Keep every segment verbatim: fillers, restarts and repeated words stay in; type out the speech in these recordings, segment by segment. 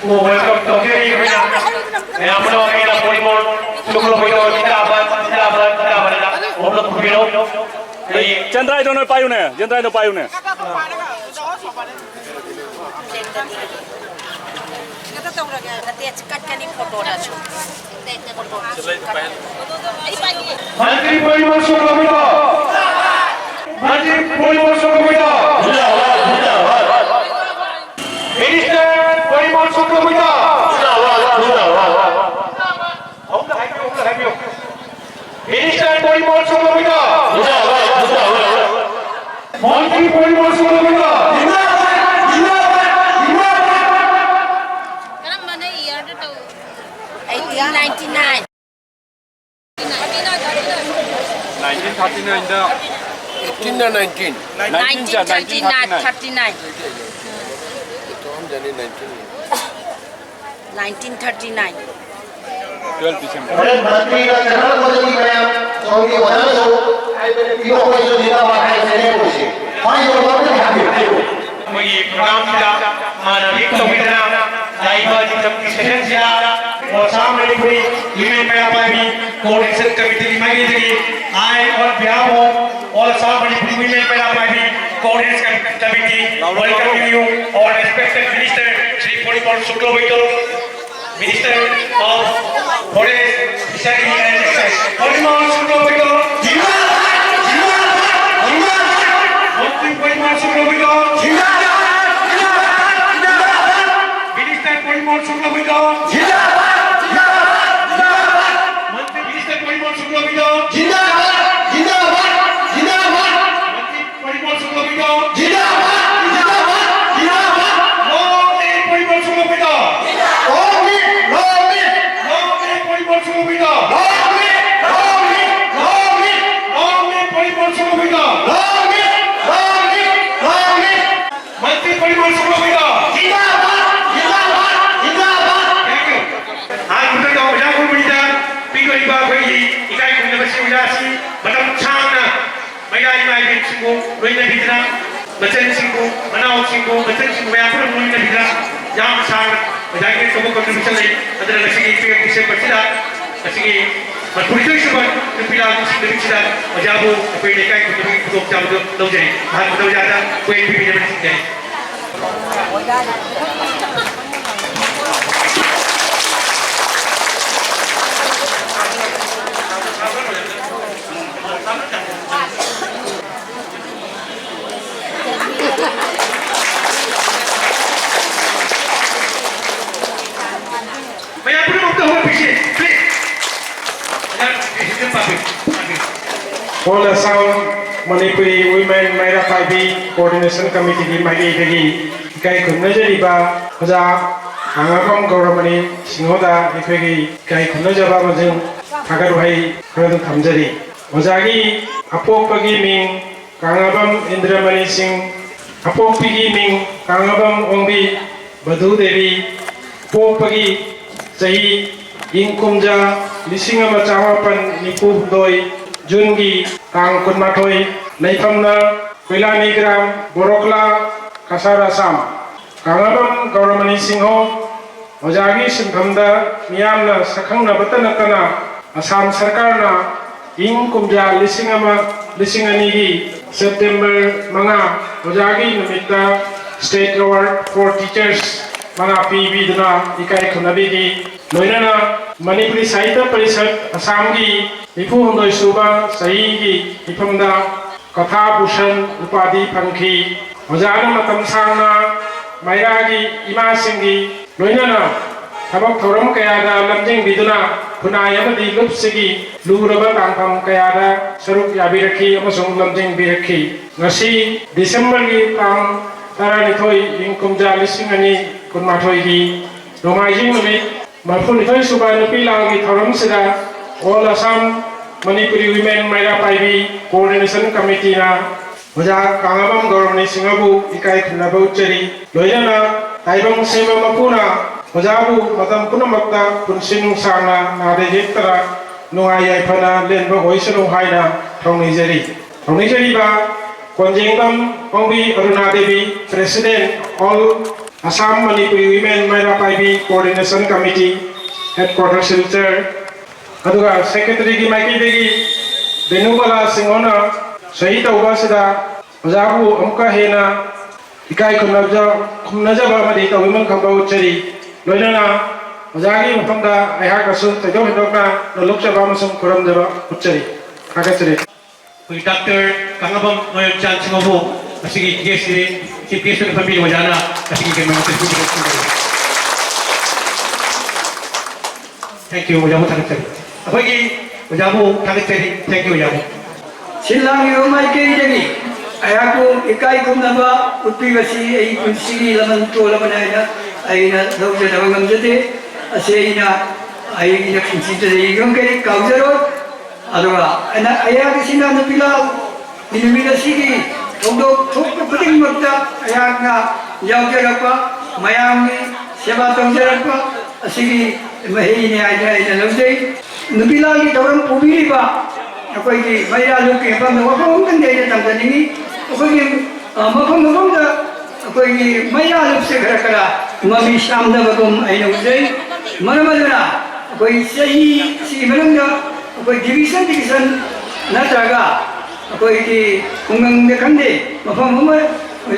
Welcome ꯇꯧꯖꯔꯤ ꯑꯩꯈꯣꯏꯅ꯫ ꯃꯌꯥꯝ ꯄꯨꯝꯅꯃꯛ ꯑꯩꯅ ꯄꯣꯂꯤꯃꯣꯟ ꯁꯨꯛꯂꯣꯕꯩꯗꯣ ꯖꯤꯟꯗꯥꯕꯥꯗ, ꯖꯤꯟꯗꯥꯕꯥꯗ, ꯖꯤꯟꯗꯥꯕꯥꯗ꯫ ꯑꯣꯝꯅ ꯈꯨꯝꯕꯤꯔꯣ꯫ ꯑꯩ ꯆꯦꯟꯗ꯭ꯔꯥꯏꯗꯣ ꯅꯣꯏ ꯄꯥꯏꯌꯨꯅꯦ, ꯆꯦꯟꯗ꯭ꯔꯥꯏꯗꯣ ꯄꯥꯏꯌꯨꯅꯦ꯫ ꯅꯠꯇꯦ, ꯀꯠꯀꯅꯤ ꯐꯣꯇꯣꯗꯁꯨ꯫ ꯃꯟꯇ꯭ꯔꯤ ꯄꯣꯂꯤꯃꯣꯟ ꯁꯨꯛꯂꯣꯕꯩꯗꯣ꯫ ꯃꯟꯇ꯭ꯔꯤ ꯄꯣꯂꯤꯃꯣꯟ ꯁꯨꯛꯂꯣꯕꯩꯗꯣ꯫ ꯃꯤꯅꯤꯁꯇꯔ ꯄꯣꯂꯤꯃꯣꯟ ꯁꯨꯛꯂꯣꯕꯩꯗꯣ꯫ ꯑꯃꯨꯛꯇ ꯍꯥꯏꯕꯤꯌꯨ, ꯑꯃꯨꯛꯇ ꯍꯥꯏꯕꯤꯌꯨ꯫ ꯃꯤꯅꯤꯁꯇꯔ ꯄꯣꯂꯤꯃꯣꯟ ꯁꯨꯛꯂꯣꯕꯩꯗꯣ꯫ ꯃꯟꯇ꯭ꯔꯤ ꯄꯣꯂꯤꯃꯣꯟ ꯁꯨꯛꯂꯣꯕꯩꯗꯣ꯫ ꯀꯔꯝꯕꯅ ꯏꯌꯥꯔꯗ ꯇꯧ? Eighteen ninety nine. Nineteen thirty ꯅꯥꯏꯟꯗ꯫ ꯑꯩꯠꯇꯤꯟꯅ ꯅꯥꯏꯟꯇꯤꯟ꯫ ꯅꯥꯏꯟꯇꯤꯟ ꯆꯠ-, nineteen thirty nine. Thirty nine. ꯀꯥꯎꯔꯝꯖꯅꯤ, nineteen. Nineteen thirty nine. Twelfth December. ꯍꯣꯔꯦꯟ ꯃꯟꯇ꯭ꯔꯤꯒ ꯆꯠꯅꯔꯛꯄꯗꯗꯤ ꯃꯌꯥꯝ ꯁꯣꯝꯒꯤ ꯑꯣꯖꯥꯅꯁꯨ ꯍꯥꯏꯕꯗꯤ ꯄꯤꯔꯛꯑꯣ, ꯑꯩꯁꯨ ꯖꯤꯟꯗꯥꯕꯥꯗ ꯍꯥꯏꯔꯁꯦ ꯂꯦꯞꯄꯣꯏꯁꯦ꯫ ꯃꯥꯏ ꯇꯧꯔꯒ ꯑꯝꯇ ꯍꯥꯏꯕꯤꯌꯨ, ꯍꯥꯏꯕꯤꯌꯨ꯫ ꯑꯩꯈꯣꯏꯒꯤ ꯄ꯭ꯔꯣꯒ꯭ꯔꯥꯝꯁꯤꯗ ꯃꯥꯅ ꯂꯤꯗ ꯇꯧꯕꯤꯗꯅ ꯂꯥꯛꯏꯕ ꯖꯤꯟꯗꯥꯕꯥꯗ ꯁꯦꯁꯟꯁꯤꯗ ꯑꯣꯁꯥ ꯃꯅꯤꯄꯨꯔꯤ ꯋꯤꯃꯦꯟ ꯃꯩꯔꯥ ꯄꯥꯏꯕꯤ ꯀꯣꯑꯣꯔꯗꯤꯅꯦꯁꯟ ꯀꯃꯤꯇꯤꯒꯤ ꯃꯥꯏꯀꯩꯗꯒꯤ I, on behalf of all Assam Manipuri Women Mera Paibi Coordination Committee, welcoming you, our respected Minister Shri Polimon Suklovito, Minister of Forest, Fishery and Excise. Polimon Suklovito, Jindabad! Jindabad! Jindabad! Mantri Polimon Suklovito, Jindabad! Jindabad! Jindabad! Minister Polimon Suklovito, Jindabad! Jindabad! Jindabad! Mantri Minister Polimon Suklovito, Jindabad! Jindabad! Jindabad! Mantri Polimon Suklovito, Jindabad! Jindabad! Jindabad! Long live Polimon Suklovito! Long live! Long live! Long live Polimon Suklovito! Long live! Long live! Long live! Long live Polimon Suklovito! Long live! Long live! Long live! Mantri Polimon ꯁꯨꯛꯂꯣꯕꯩꯗꯣ! ꯖꯤꯟꯗꯥꯕꯥꯗ! ꯖꯤꯟꯗꯥꯕꯥꯗ! ꯖꯤꯟꯗꯥꯕꯥꯗ! Thank you. ꯑꯍꯥꯟꯕꯗ ꯑꯣꯖꯥ ꯒꯨꯔꯨꯃꯅꯤꯗ ꯄꯤꯊꯣꯛꯏꯕ ꯑꯩꯈꯣꯏꯒꯤ ꯏꯀꯥꯏ ꯈꯨꯝꯅꯕ ꯁꯤ ꯑꯣꯖꯥꯁꯤ ꯃꯇꯝ ꯁꯥꯡꯅ ꯃꯩꯔꯥ ꯏꯃꯥ ꯏꯕꯦꯟꯁꯤꯡꯕꯨ ꯂꯣꯏꯅꯕꯤꯗꯅ, ꯃꯆꯟꯁꯤꯡꯕꯨ, ꯃꯅꯥꯎꯁꯤꯡꯕꯨ, ꯃꯆꯟꯁꯤꯡꯕꯨ ꯃꯌꯥꯝ ꯄꯨꯝꯅꯃꯛ ꯂꯣꯏꯅꯕꯤꯗꯅ ꯌꯥꯝꯅ ꯁꯥꯡꯅ ꯑꯣꯖꯥꯒꯤ ꯑꯆꯧꯕ contribution ꯂꯩ꯫ ꯑꯗꯨꯅ ꯉꯁꯤꯒꯤ ꯄꯤꯔꯛꯄ ꯁꯦꯝꯕꯁꯤꯗ ꯉꯁꯤꯒꯤ ꯃꯅꯤꯄꯨꯔ ꯏꯁꯩ ꯁꯨꯕ ꯅꯨꯄꯤ ꯂꯥꯡꯕꯤꯁꯤꯡ ꯅꯨꯃꯤꯠꯁꯤꯗ ꯑꯣꯖꯥꯕꯨ ꯑꯩꯈꯣꯏ ꯂꯩꯀꯥꯏ ꯈꯨꯗꯤꯡꯃꯛꯀꯤ ꯈꯨꯗꯣꯡꯆꯥꯕꯗꯨ ꯂꯧꯖꯔꯤ꯫ ꯑꯍꯥꯟꯕꯗ ꯑꯣꯖꯥꯗ ꯀꯣꯏ ꯄꯤꯕꯤꯅꯕ ꯅꯤꯡꯁꯤꯡꯖꯔꯤ꯫ ꯃꯌꯥꯝ ꯄꯨꯝꯅꯃꯛꯇ ꯍꯧꯒꯠꯄꯤꯁꯤ, please꯫ ꯃꯌꯥꯝ ꯄꯥꯕꯤꯌꯨ, ꯄꯥꯕꯤꯌꯨ꯫ All Assam Manipuri Women Meira ꯄꯥꯏꯕꯤ Coordination Committeeꯒꯤ ꯃꯥꯏꯀꯩꯗꯒꯤ ꯏꯀꯥꯏ ꯈꯨꯝꯅꯖꯔꯤꯕ ꯑꯣꯖꯥ ꯀꯥꯡꯉꯥꯕꯝ ꯒꯧꯔꯃꯅꯤ ꯁꯤꯡꯍꯗ ꯑꯩꯈꯣꯏꯒꯤ ꯏꯀꯥꯏ ꯈꯨꯝꯅꯖꯕ ꯑꯃꯁꯨꯡ ꯊꯥꯒꯠ ꯋꯥꯍꯩ ꯈꯔꯗꯨ ꯊꯝꯖꯔꯤ꯫ ꯑꯣꯖꯥꯒꯤ ꯑꯄꯣꯛꯄꯒꯤ ꯃꯤꯡ ꯀꯥꯡꯉꯥꯕꯝ ꯏꯟꯗ꯭ꯔꯃꯅꯤ ꯁꯤꯡ, ꯑꯄꯣꯛꯄꯤꯒꯤ ꯃꯤꯡ ꯀꯥꯡꯉꯥꯕꯝ ꯑꯣꯡꯕꯤ ꯃꯙꯨ ꯗꯦꯕꯤ, ꯄꯣꯛꯄꯒꯤ ꯆꯍꯤ ꯏꯪ ꯀꯨꯝꯖꯥ ꯂꯤꯁꯤꯡ ꯑꯃ ꯆꯥꯃꯥꯄꯟ ꯅꯤꯐꯨ ꯍꯨꯝꯗꯣꯏ, ꯖꯨꯟꯒꯤ ꯇꯥꯡ ꯀꯨꯟꯃꯥꯊꯣꯏ, ꯂꯩꯐꯝꯅ ꯀꯣꯏꯂꯥꯅꯤ ꯒ꯭ꯔꯥꯝ, ꯕꯣꯔꯣꯀꯂꯥ, ꯀꯁꯥꯔ, ꯑꯁꯥꯝ꯫ ꯀꯥꯡꯉꯥꯕꯝ ꯒꯧꯔꯃꯅꯤ ꯁꯤꯡꯍ ꯑꯣꯖꯥꯒꯤ ꯁꯤꯟꯐꯝꯗ ꯃꯤꯌꯥꯝꯅ ꯁꯛꯈꯪꯅꯕꯇ ꯅꯠꯇꯅ ꯑꯁꯥꯝ ꯁꯔꯀꯥꯔꯅ ꯏꯪ ꯀꯨꯝꯖꯥ ꯂꯤꯁꯤꯡ ꯑꯃ, ꯂꯤꯁꯤꯡ ꯑꯅꯤꯒꯤ September ꯃꯉꯥ ꯑꯣꯖꯥꯒꯤ ꯅꯨꯃꯤꯠꯇ State Award for Teachers ꯃꯅꯥ ꯄꯤꯕꯤꯗꯨꯅ ꯏꯀꯥꯏ ꯈꯨꯝꯅꯕꯤꯈꯤ꯫ ꯂꯣꯏꯅꯅ ꯃꯅꯤꯄꯨꯔꯤ ꯁꯥꯍꯤꯇ꯭ꯌ ꯄꯔꯤꯁꯠ ꯑꯁꯥꯝꯒꯤ ꯅꯤꯐꯨ ꯍꯨꯝꯗꯣꯏ ꯁꯨꯕ ꯆꯍꯤꯒꯤ ꯃꯤꯐꯝꯗ ꯀꯊꯥ ꯚꯨꯁꯟ ꯎꯄꯥꯙꯤ ꯐꯪꯈꯤ꯫ ꯑꯣꯖꯥꯅ ꯃꯇꯝ ꯁꯥꯡꯅ ꯃꯩꯔꯥꯒꯤ ꯏꯃꯥꯁꯤꯡꯒꯤ ꯂꯣꯏꯅꯅ ꯊꯕꯛ ꯊꯧꯔꯝ ꯀꯌꯥꯗ ꯂꯝꯖꯤꯡꯕꯤꯗꯨꯅ ꯈꯨꯟꯅꯥꯏ ꯑꯃꯗꯤ ꯂꯨꯞꯁꯤꯒꯤ ꯂꯨꯔꯕ ꯇꯥꯡꯐꯝ ꯀꯌꯥꯗ ꯁꯔꯨꯛ ꯌꯥꯕꯤꯔꯛꯈꯤ ꯑꯃꯁꯨꯡ ꯂꯝꯖꯤꯡꯕꯤꯔꯛꯈꯤ꯫ ꯉꯁꯤ Decemberꯒꯤ ꯇꯥꯡ ꯇꯔꯥꯅꯤꯊꯣꯏ, ꯏꯪ ꯀꯨꯝꯖꯥ ꯂꯤꯁꯤꯡ ꯑꯅꯤ ꯀꯨꯟꯃꯥꯊꯣꯏꯒꯤ ꯅꯣꯡꯃꯥꯏꯖꯤꯡ ꯅꯨꯃꯤꯠ ꯃꯔꯤꯐꯨꯅꯤꯊꯣꯏ ꯁꯨꯕ ꯅꯨꯄꯤ ꯂꯥꯡꯒꯤ ꯊꯧꯔꯝꯁꯤꯗ All Assam Manipuri Women Meira ꯄꯥꯏꯕꯤ Coordination Committeeꯅ ꯑꯣꯖꯥ ꯀꯥꯡꯉꯥꯕꯝ ꯒꯧꯔꯃꯅꯤ ꯁꯤꯡꯍꯕꯨ ꯏꯀꯥꯏ ꯈꯨꯝꯅꯕ ꯎꯠꯆꯔꯤ꯫ ꯂꯣꯏꯅꯅ ꯇꯥꯏꯕꯪ ꯁꯦꯝꯕ ꯃꯄꯨꯅ ꯑꯣꯖꯥꯕꯨ ꯃꯇꯝ ꯄꯨꯝꯅꯃꯛꯇ ꯄꯨꯟꯁꯤ ꯅꯨꯡꯁꯥꯡꯅ ꯅꯥꯗ ꯌꯦꯛꯇꯅ ꯅꯨꯡꯉꯥꯏ ꯌꯥꯏꯐꯅ ꯂꯦꯟꯕ ꯑꯣꯏꯁꯅꯨ ꯍꯥꯏꯅ ꯊꯧꯅꯤꯖꯔꯤ꯫ ꯊꯧꯅꯤꯖꯔꯤꯕ Konjengbam Ongbi Aruna Devi, President, All Assam Manipuri women Meira Paibi coordination committee headquarter Silchar, ꯑꯗꯨꯒ ꯁꯦꯀ꯭ꯔꯦꯇꯔꯤꯒꯤ ꯃꯥꯏꯀꯩꯗꯒꯤ ꯕꯦꯅꯨꯕꯥꯂꯥ ꯁꯤꯡꯍꯅ ꯁꯍꯤ ꯇꯧꯕ ꯑꯁꯤꯗ ꯑꯣꯖꯥꯕꯨ ꯑꯃꯨꯛꯀ ꯍꯦꯟꯅ ꯏꯀꯥꯏ ꯈꯨꯝꯅꯖ-, ꯈꯨꯝꯅꯖꯕ ꯑꯃꯗꯤ ꯇꯧꯕꯤꯃꯜ ꯈꯪꯕ ꯎꯠꯆꯔꯤ꯫ ꯂꯣꯏꯅꯅ ꯑꯣꯖꯥꯒꯤ ꯃꯐꯝꯗ ꯑꯩꯍꯥꯛꯅꯁꯨ ꯊꯣꯏꯗꯣꯛ ꯍꯦꯟꯗꯣꯛꯅ ꯅꯣꯂꯨꯛꯆꯕ ꯑꯃꯁꯨꯡ ꯈꯨꯔꯨꯝꯖꯕ ꯎꯠꯆꯔꯤ꯫ ꯊꯥꯒꯠꯆꯔꯤ꯫ ꯑꯩꯈꯣꯏ ꯗꯥꯛꯇꯔ ꯀꯥꯡꯉꯕꯝ ꯃꯣꯏꯔꯥꯡꯆꯥꯟ ꯁꯤꯡꯍꯕꯨ ꯉꯁꯤꯒꯤ ꯒꯦꯁ ꯂꯤꯁ, ꯆꯤꯐ ꯒꯦꯁ ꯑꯣꯏꯅ ꯐꯝꯕꯤꯔꯤꯕ ꯑꯣꯖꯥꯅ ꯉꯁꯤꯒꯤ ꯀꯩꯅꯣ ꯇꯧꯕꯤꯔꯛꯄ꯫ Thank you, ꯑꯣꯖꯥꯕꯨ ꯊꯥꯒꯠꯆꯔꯤ꯫ ꯑꯩꯈꯣꯏꯒꯤ ꯑꯣꯖꯥꯕꯨ ꯊꯥꯒꯠꯆꯔꯤ꯫ Thank you, ꯑꯣꯖꯥꯕꯨ꯫ ꯁꯤꯜ ꯂꯥꯡꯂꯤꯕ ꯃꯥꯏꯀꯩꯗꯒꯤ ꯑꯩꯍꯥꯛꯄꯨ ꯏꯀꯥꯏ ꯈꯨꯝꯅꯕ ꯎꯠꯄꯤꯕꯁꯤ ꯑꯩ ꯄꯨꯟꯁꯤꯒꯤ ꯂꯃꯟ ꯇꯣꯜꯂꯕꯅꯤ ꯍꯥꯏꯅ ꯑꯩꯅ ꯂꯧꯖꯗꯕ ꯉꯝꯖꯗꯦ꯫ ꯑꯁꯤ ꯑꯩꯅ, ꯑꯩꯅ ꯄꯨꯟꯁꯤꯗ ꯂꯩꯔꯤꯕꯃꯈꯩ ꯀꯥꯎꯖꯔꯣꯏ꯫ ꯑꯗꯨꯒ ꯑꯩꯅ, ꯑꯩꯍꯥꯛ ꯑꯁꯤꯅ ꯅꯨꯄꯤ ꯂꯥꯎ ꯅꯨꯃꯤꯠ ꯑꯁꯤꯒꯤ ꯊꯧꯗꯣꯛ ꯊꯣꯛꯄ ꯈꯨꯗꯤꯡꯃꯛꯇ ꯑꯩꯍꯥꯛꯅ ꯌꯥꯎꯖꯔꯛꯄ, ꯃꯌꯥꯝꯒꯤ ꯁꯦꯕꯥ ꯇꯧꯖꯔꯛꯄ ꯑꯁꯤꯒꯤ ꯃꯍꯩꯅꯤ ꯍꯥꯏꯗꯅ ꯑꯩꯅ ꯂꯧꯖꯩ꯫ ꯅꯨꯄꯤ ꯂꯥꯟꯒꯤ ꯊꯧꯔꯝ ꯄꯨꯕꯤꯔꯤꯕ ꯑꯩꯈꯣꯏꯒꯤ ꯃꯩꯔꯥ ꯂꯨꯞꯀꯤ ꯃꯐꯝꯗ ꯋꯥꯐꯝ ꯑꯃꯇꯪꯗꯤ ꯑꯩꯅ ꯊꯝꯖꯅꯤꯡꯉꯤ꯫ ꯑꯩꯈꯣꯏꯒꯤ, ꯑ, ꯃꯐꯝ ꯃꯐꯝꯗ ꯑꯩꯈꯣꯏꯒꯤ ꯃꯩꯔꯥ ꯂꯨꯞꯁꯦ ꯈꯔ ꯈꯔ ꯃꯃꯤ ꯁꯥꯝꯗꯕꯒꯨꯝ ꯑꯩꯅ ꯎꯖꯩ꯫ ꯃꯔꯝ ꯑꯗꯨꯅ ꯑꯩꯈꯣꯏ ꯆꯍꯤꯁꯤꯒꯤ ꯃꯅꯨꯡꯗ ꯑꯩꯈꯣꯏ ꯗꯤꯕꯤꯖꯟ ꯗꯤꯕꯤꯖꯟ ꯅꯠꯇ꯭ꯔꯒ ꯑꯩꯈꯣꯏꯒꯤ ꯈꯨꯡꯒꯪꯗ ꯈꯪꯗꯦ, ꯃꯐꯝ ꯑꯃ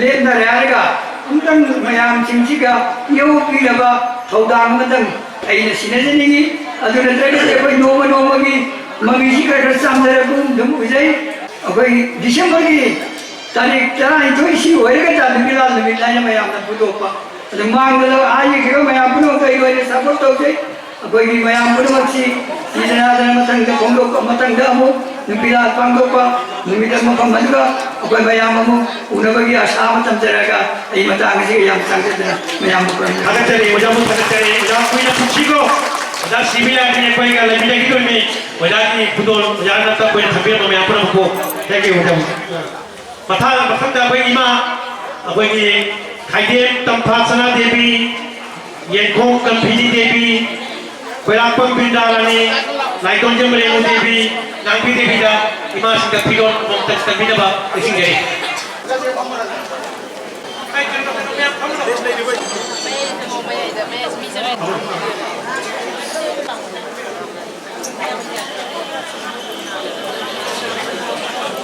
ꯂꯦꯞꯅꯔꯦ ꯍꯥꯏꯔꯒ ꯑꯃꯨꯛꯇꯪ ꯃꯌꯥꯝꯁꯤꯡꯁꯤꯒ ꯏꯍꯧ ꯄꯤꯅꯕ ꯊꯧꯗꯥꯡ ꯑꯃꯇꯪ ꯑꯩꯅ ꯁꯤꯟꯅꯖꯅꯤꯡꯉꯤ꯫ ꯑꯗꯨ ꯅꯠꯇ꯭ꯔꯒꯗꯤ ꯑꯩꯈꯣꯏ ꯅꯣꯡꯃ ꯅꯣꯡꯃꯒꯤ ꯃꯃꯤꯁꯤ ꯈꯔ ꯈꯔ ꯆꯥꯝꯊꯔꯛꯄꯒꯨꯝ ꯑꯗꯨꯝ ꯎꯖꯩ꯫ ꯑꯩꯈꯣꯏ ꯗꯤꯁꯦꯝꯕꯔꯒꯤ ꯇꯥꯔꯤꯛ ꯇꯔꯥꯅꯤꯊꯣꯏꯁꯤ ꯑꯣꯏꯔꯒ ꯅꯨꯄꯤ ꯂꯥꯟ ꯅꯨꯃꯤꯠ ꯍꯥꯏꯅ ꯃꯌꯥꯝꯅ ꯐꯣꯡꯗꯣꯛꯄ꯫ ꯑꯗꯨ ꯃꯥꯡꯗ ꯍꯥꯏꯈꯤꯕ ꯃꯌꯥꯝ ꯄꯨꯝꯅꯃꯛꯇ ꯑꯩ ꯂꯣꯏꯅ ꯁꯄꯣꯔꯠ ꯇꯧꯖꯩ꯫ ꯑꯩꯈꯣꯏꯒꯤ ꯃꯌꯥꯝ ꯄꯨꯝꯅꯃꯛꯁꯤ ꯁꯤꯗ ꯅꯥꯗꯅ ꯃꯊꯪꯗ ꯐꯣꯡꯗꯣꯛꯄ, ꯃꯊꯪꯗ ꯑꯃꯨꯛ ꯅꯨꯄꯤ ꯂꯥꯟ ꯄꯥꯡꯊꯣꯛꯄ ꯅꯨꯃꯤꯠ ꯑꯃ ꯐꯝꯍꯟꯕ ꯑꯩꯈꯣꯏ ꯃꯌꯥꯝ ꯑꯃꯨꯛ ꯎꯅꯕꯒꯤ ꯑꯁꯥ ꯑꯃ ꯊꯝꯖꯔꯒ ꯑꯩ ꯃꯇꯥꯡ ꯑꯁꯤꯒ ꯌꯥꯝ ꯆꯪꯖꯗꯅ ꯃꯌꯥꯝꯕꯨ ꯈꯨꯔꯨꯝꯖꯔꯤ꯫ ꯊꯥꯒꯠꯆꯔꯤ, ꯑꯣꯖꯥꯕꯨ ꯊꯥꯒꯠꯆꯔꯤ꯫ ꯑꯣꯖꯥ ꯀꯨꯏꯅ ꯄꯨꯟꯁꯤꯀꯣ꯫ ꯑꯣꯖꯥ ꯁꯤꯕꯤ ꯂꯥꯏꯔꯦꯝꯕꯤ ꯑꯩꯈꯣꯏꯒ ꯂꯩꯃꯤꯟꯅꯈꯤꯗꯣꯏꯅꯤ꯫ ꯑꯣꯖꯥꯒꯤ ꯈꯨꯗꯣꯜ ꯑꯣꯖꯥꯅ ꯇꯞꯄ ꯑꯣꯏꯅ ꯊꯝꯕꯤꯔꯝꯕ ꯃꯌꯥꯝ ꯄꯨꯝꯅꯃꯛꯄꯨ thank you, ꯑꯣꯖꯥꯕꯨ꯫ ꯃꯊꯪ, ꯃꯊꯪꯗ ꯑꯩꯈꯣꯏ ꯏꯃꯥ, ꯑꯩꯈꯣꯏꯒꯤ ꯈꯥꯏꯗꯦꯝ ꯇꯝꯐꯥ ꯁꯅꯥ ꯗꯦꯕꯤ, ꯌꯦꯡꯈꯣꯡ ꯀꯝꯐꯤꯅꯤ ꯗꯦꯕꯤ, ꯈꯣꯏꯔꯥꯛꯄꯝ ꯕ꯭ꯔꯤꯟꯗꯥꯔꯥꯅꯤ, ꯂꯥꯏꯇꯣꯟꯖꯝ ꯔꯦꯅꯨ ꯗꯦꯕꯤ, ꯉꯥꯡꯕꯤ ꯗꯦꯕꯤꯗ ꯏꯃꯥꯁꯤꯡꯗ ꯐꯤꯔꯣꯜ ꯑꯃꯃꯝꯇꯪ ꯀꯟꯕꯤꯅꯕ ꯅꯤꯡꯁꯤꯡꯖꯔꯤ꯫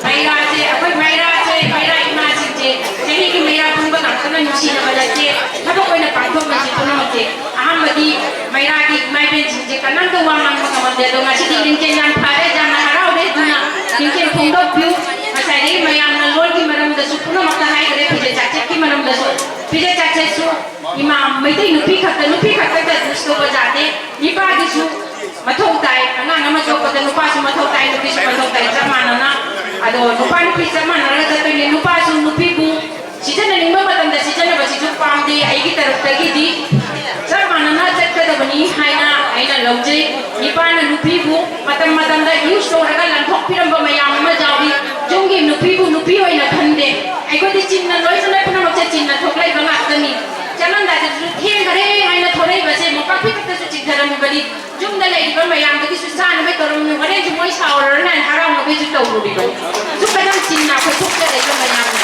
ꯃꯩꯔꯥꯁꯦ, ꯑꯩꯈꯣꯏ ꯃꯩꯔꯥꯁꯦ, ꯃꯩꯔꯥ ꯏꯃꯥꯁꯤꯡꯁꯦ ꯆꯍꯤꯒꯤ ꯃꯩꯔꯥ ꯄꯨꯟꯕ ꯉꯥꯛꯇꯅ ꯅꯨꯡꯁꯤꯅꯕ ꯅꯠꯇꯦ꯫ ꯊꯕꯛ ꯑꯣꯏꯅ ꯄꯥꯡꯊꯣꯛꯅꯁꯤ ꯄꯨꯝꯅꯃꯛꯁꯦ꯫ ꯑꯍꯥꯟꯕꯗꯤ ꯃꯩꯔꯥꯒꯤ ꯏꯃꯥ ꯏꯕꯦꯟꯁꯤꯡꯁꯦ ꯀꯅꯥꯝꯇ ꯋꯥ ꯉꯥꯡꯕ ꯉꯝꯃꯝꯗꯦ꯫ ꯑꯗꯣ ꯉꯁꯤꯗꯤ ꯂꯤꯡꯖꯦꯜ ꯌꯥꯝ ꯐꯔꯦ, ꯌꯥꯝꯅ ꯍꯔꯥꯎꯔꯦ꯫ ꯑꯗꯨꯅ ꯂꯤꯡꯖꯦꯜ ꯐꯣꯡꯗꯣꯛꯄꯤꯌꯨ꯫ ꯉꯁꯥꯏꯗꯒꯤ ꯃꯌꯥꯝꯅ ꯂꯣꯟꯒꯤ ꯃꯔꯝꯗꯁꯨ ꯄꯨꯝꯅꯃꯛꯇ ꯍꯥꯏꯈ꯭ꯔꯦ, ꯐꯤꯖꯦꯠ ꯆꯥꯛꯁꯦꯠꯀꯤ ꯃꯔꯝꯗꯁꯨ꯫ ꯐꯤꯖꯦꯠ ꯆꯥꯛꯁꯦꯠꯁꯨ ꯏꯃꯥ ꯃꯩꯇꯩ ꯅꯨꯄꯤ ꯈꯛꯇ, ꯅꯨꯄꯤ ꯈꯛꯇꯗ ꯗꯨꯁ ꯇꯧꯕ ꯌꯥꯗꯦ꯫ ꯅꯨꯄꯥꯒꯤꯁꯨ ꯃꯊꯧ ꯇꯥꯏ꯫ ꯑꯉꯥꯡ ꯑꯃ ꯌꯣꯛꯄꯗ ꯅꯨꯄꯥꯁꯨ ꯃꯊꯧ ꯇꯥꯏ, ꯅꯨꯄꯤꯁꯨ ꯃꯊꯧ ꯇꯥꯏ, ꯆꯞ ꯃꯥꯟꯅꯅ꯫ ꯑꯗꯣ ꯅꯨꯄꯥ ꯅꯨꯄꯤ ꯆꯞ ꯃꯥꯟꯅꯔꯒ ꯆꯠꯇꯣꯏꯅꯦ꯫ ꯅꯨꯄꯥꯁꯨ ꯅꯨꯄꯤꯕꯨ ꯁꯤꯖꯤꯟꯅꯅꯤꯡꯕ ꯃꯇꯝꯗ ꯁꯤꯖꯤꯟꯅꯕꯁꯤꯁꯨ ꯄꯥꯝꯗꯦ꯫ ꯑꯩꯒꯤ ꯇꯔꯐꯇꯒꯤꯗꯤ ꯆꯞ ꯃꯥꯟꯅꯅ ꯆꯠꯀꯗꯕꯅꯤ ꯍꯥꯏꯅ ꯑꯩꯅ ꯂꯧꯖꯩ꯫ ꯅꯨꯄꯥꯅ ꯅꯨꯄꯤꯕꯨ ꯃꯇꯝ ꯃꯇꯝꯗ ꯌꯨꯁ ꯇꯧꯔꯒ ꯂꯪꯊꯣꯛꯄꯤꯔꯝꯕ ꯃꯌꯥꯝ ꯑꯃ ꯌꯥꯎꯏ꯫ ꯌꯨꯝꯒꯤ ꯅꯨꯄꯤꯕꯨ ꯅꯨꯄꯤ ꯑꯣꯏꯅ ꯈꯟꯗꯦ꯫ ꯑꯩꯈꯣꯏꯗꯤ ꯆꯤꯟꯅ ꯂꯣꯏꯅꯃꯛ ꯄꯨꯝꯅꯃꯛꯁꯦ ꯆꯤꯟꯅ ꯊꯣꯛꯂꯛꯏꯕ ꯉꯥꯛꯇꯅꯤ꯫ ꯆꯠꯂꯝꯗꯥꯏꯗꯁꯨ ꯊꯦꯡꯈꯔꯦ ꯍꯥꯏꯅ ꯊꯣꯛꯂꯛꯏꯕꯁꯦ ꯃꯣꯝꯄꯥꯛ ꯐꯤꯗꯛꯇꯁꯨ ꯆꯤꯡꯊꯔꯝꯃꯤꯕꯅꯤ꯫ ꯌꯨꯝꯗ ꯂꯩꯔꯤꯕ ꯃꯌꯥꯝꯗꯒꯤꯁꯨ ꯆꯥꯅꯕ ꯇꯧꯔꯝꯃꯤ꯫ ꯍꯣꯔꯦꯟꯁꯨ ꯃꯣꯏ ꯁꯥꯎꯔꯔꯅ ꯍꯥꯏꯅ ꯍꯔꯥꯎꯅꯕꯒꯤꯁꯨ ꯇꯧꯔꯨꯔꯤꯕꯅꯤ꯫ ꯁꯨꯝ ꯈꯇꯪ ꯆꯤꯟꯅ ꯑꯩꯈꯣꯏ ꯊꯣꯛꯆꯔꯛꯏꯕ ꯃꯌꯥꯝꯅꯤ꯫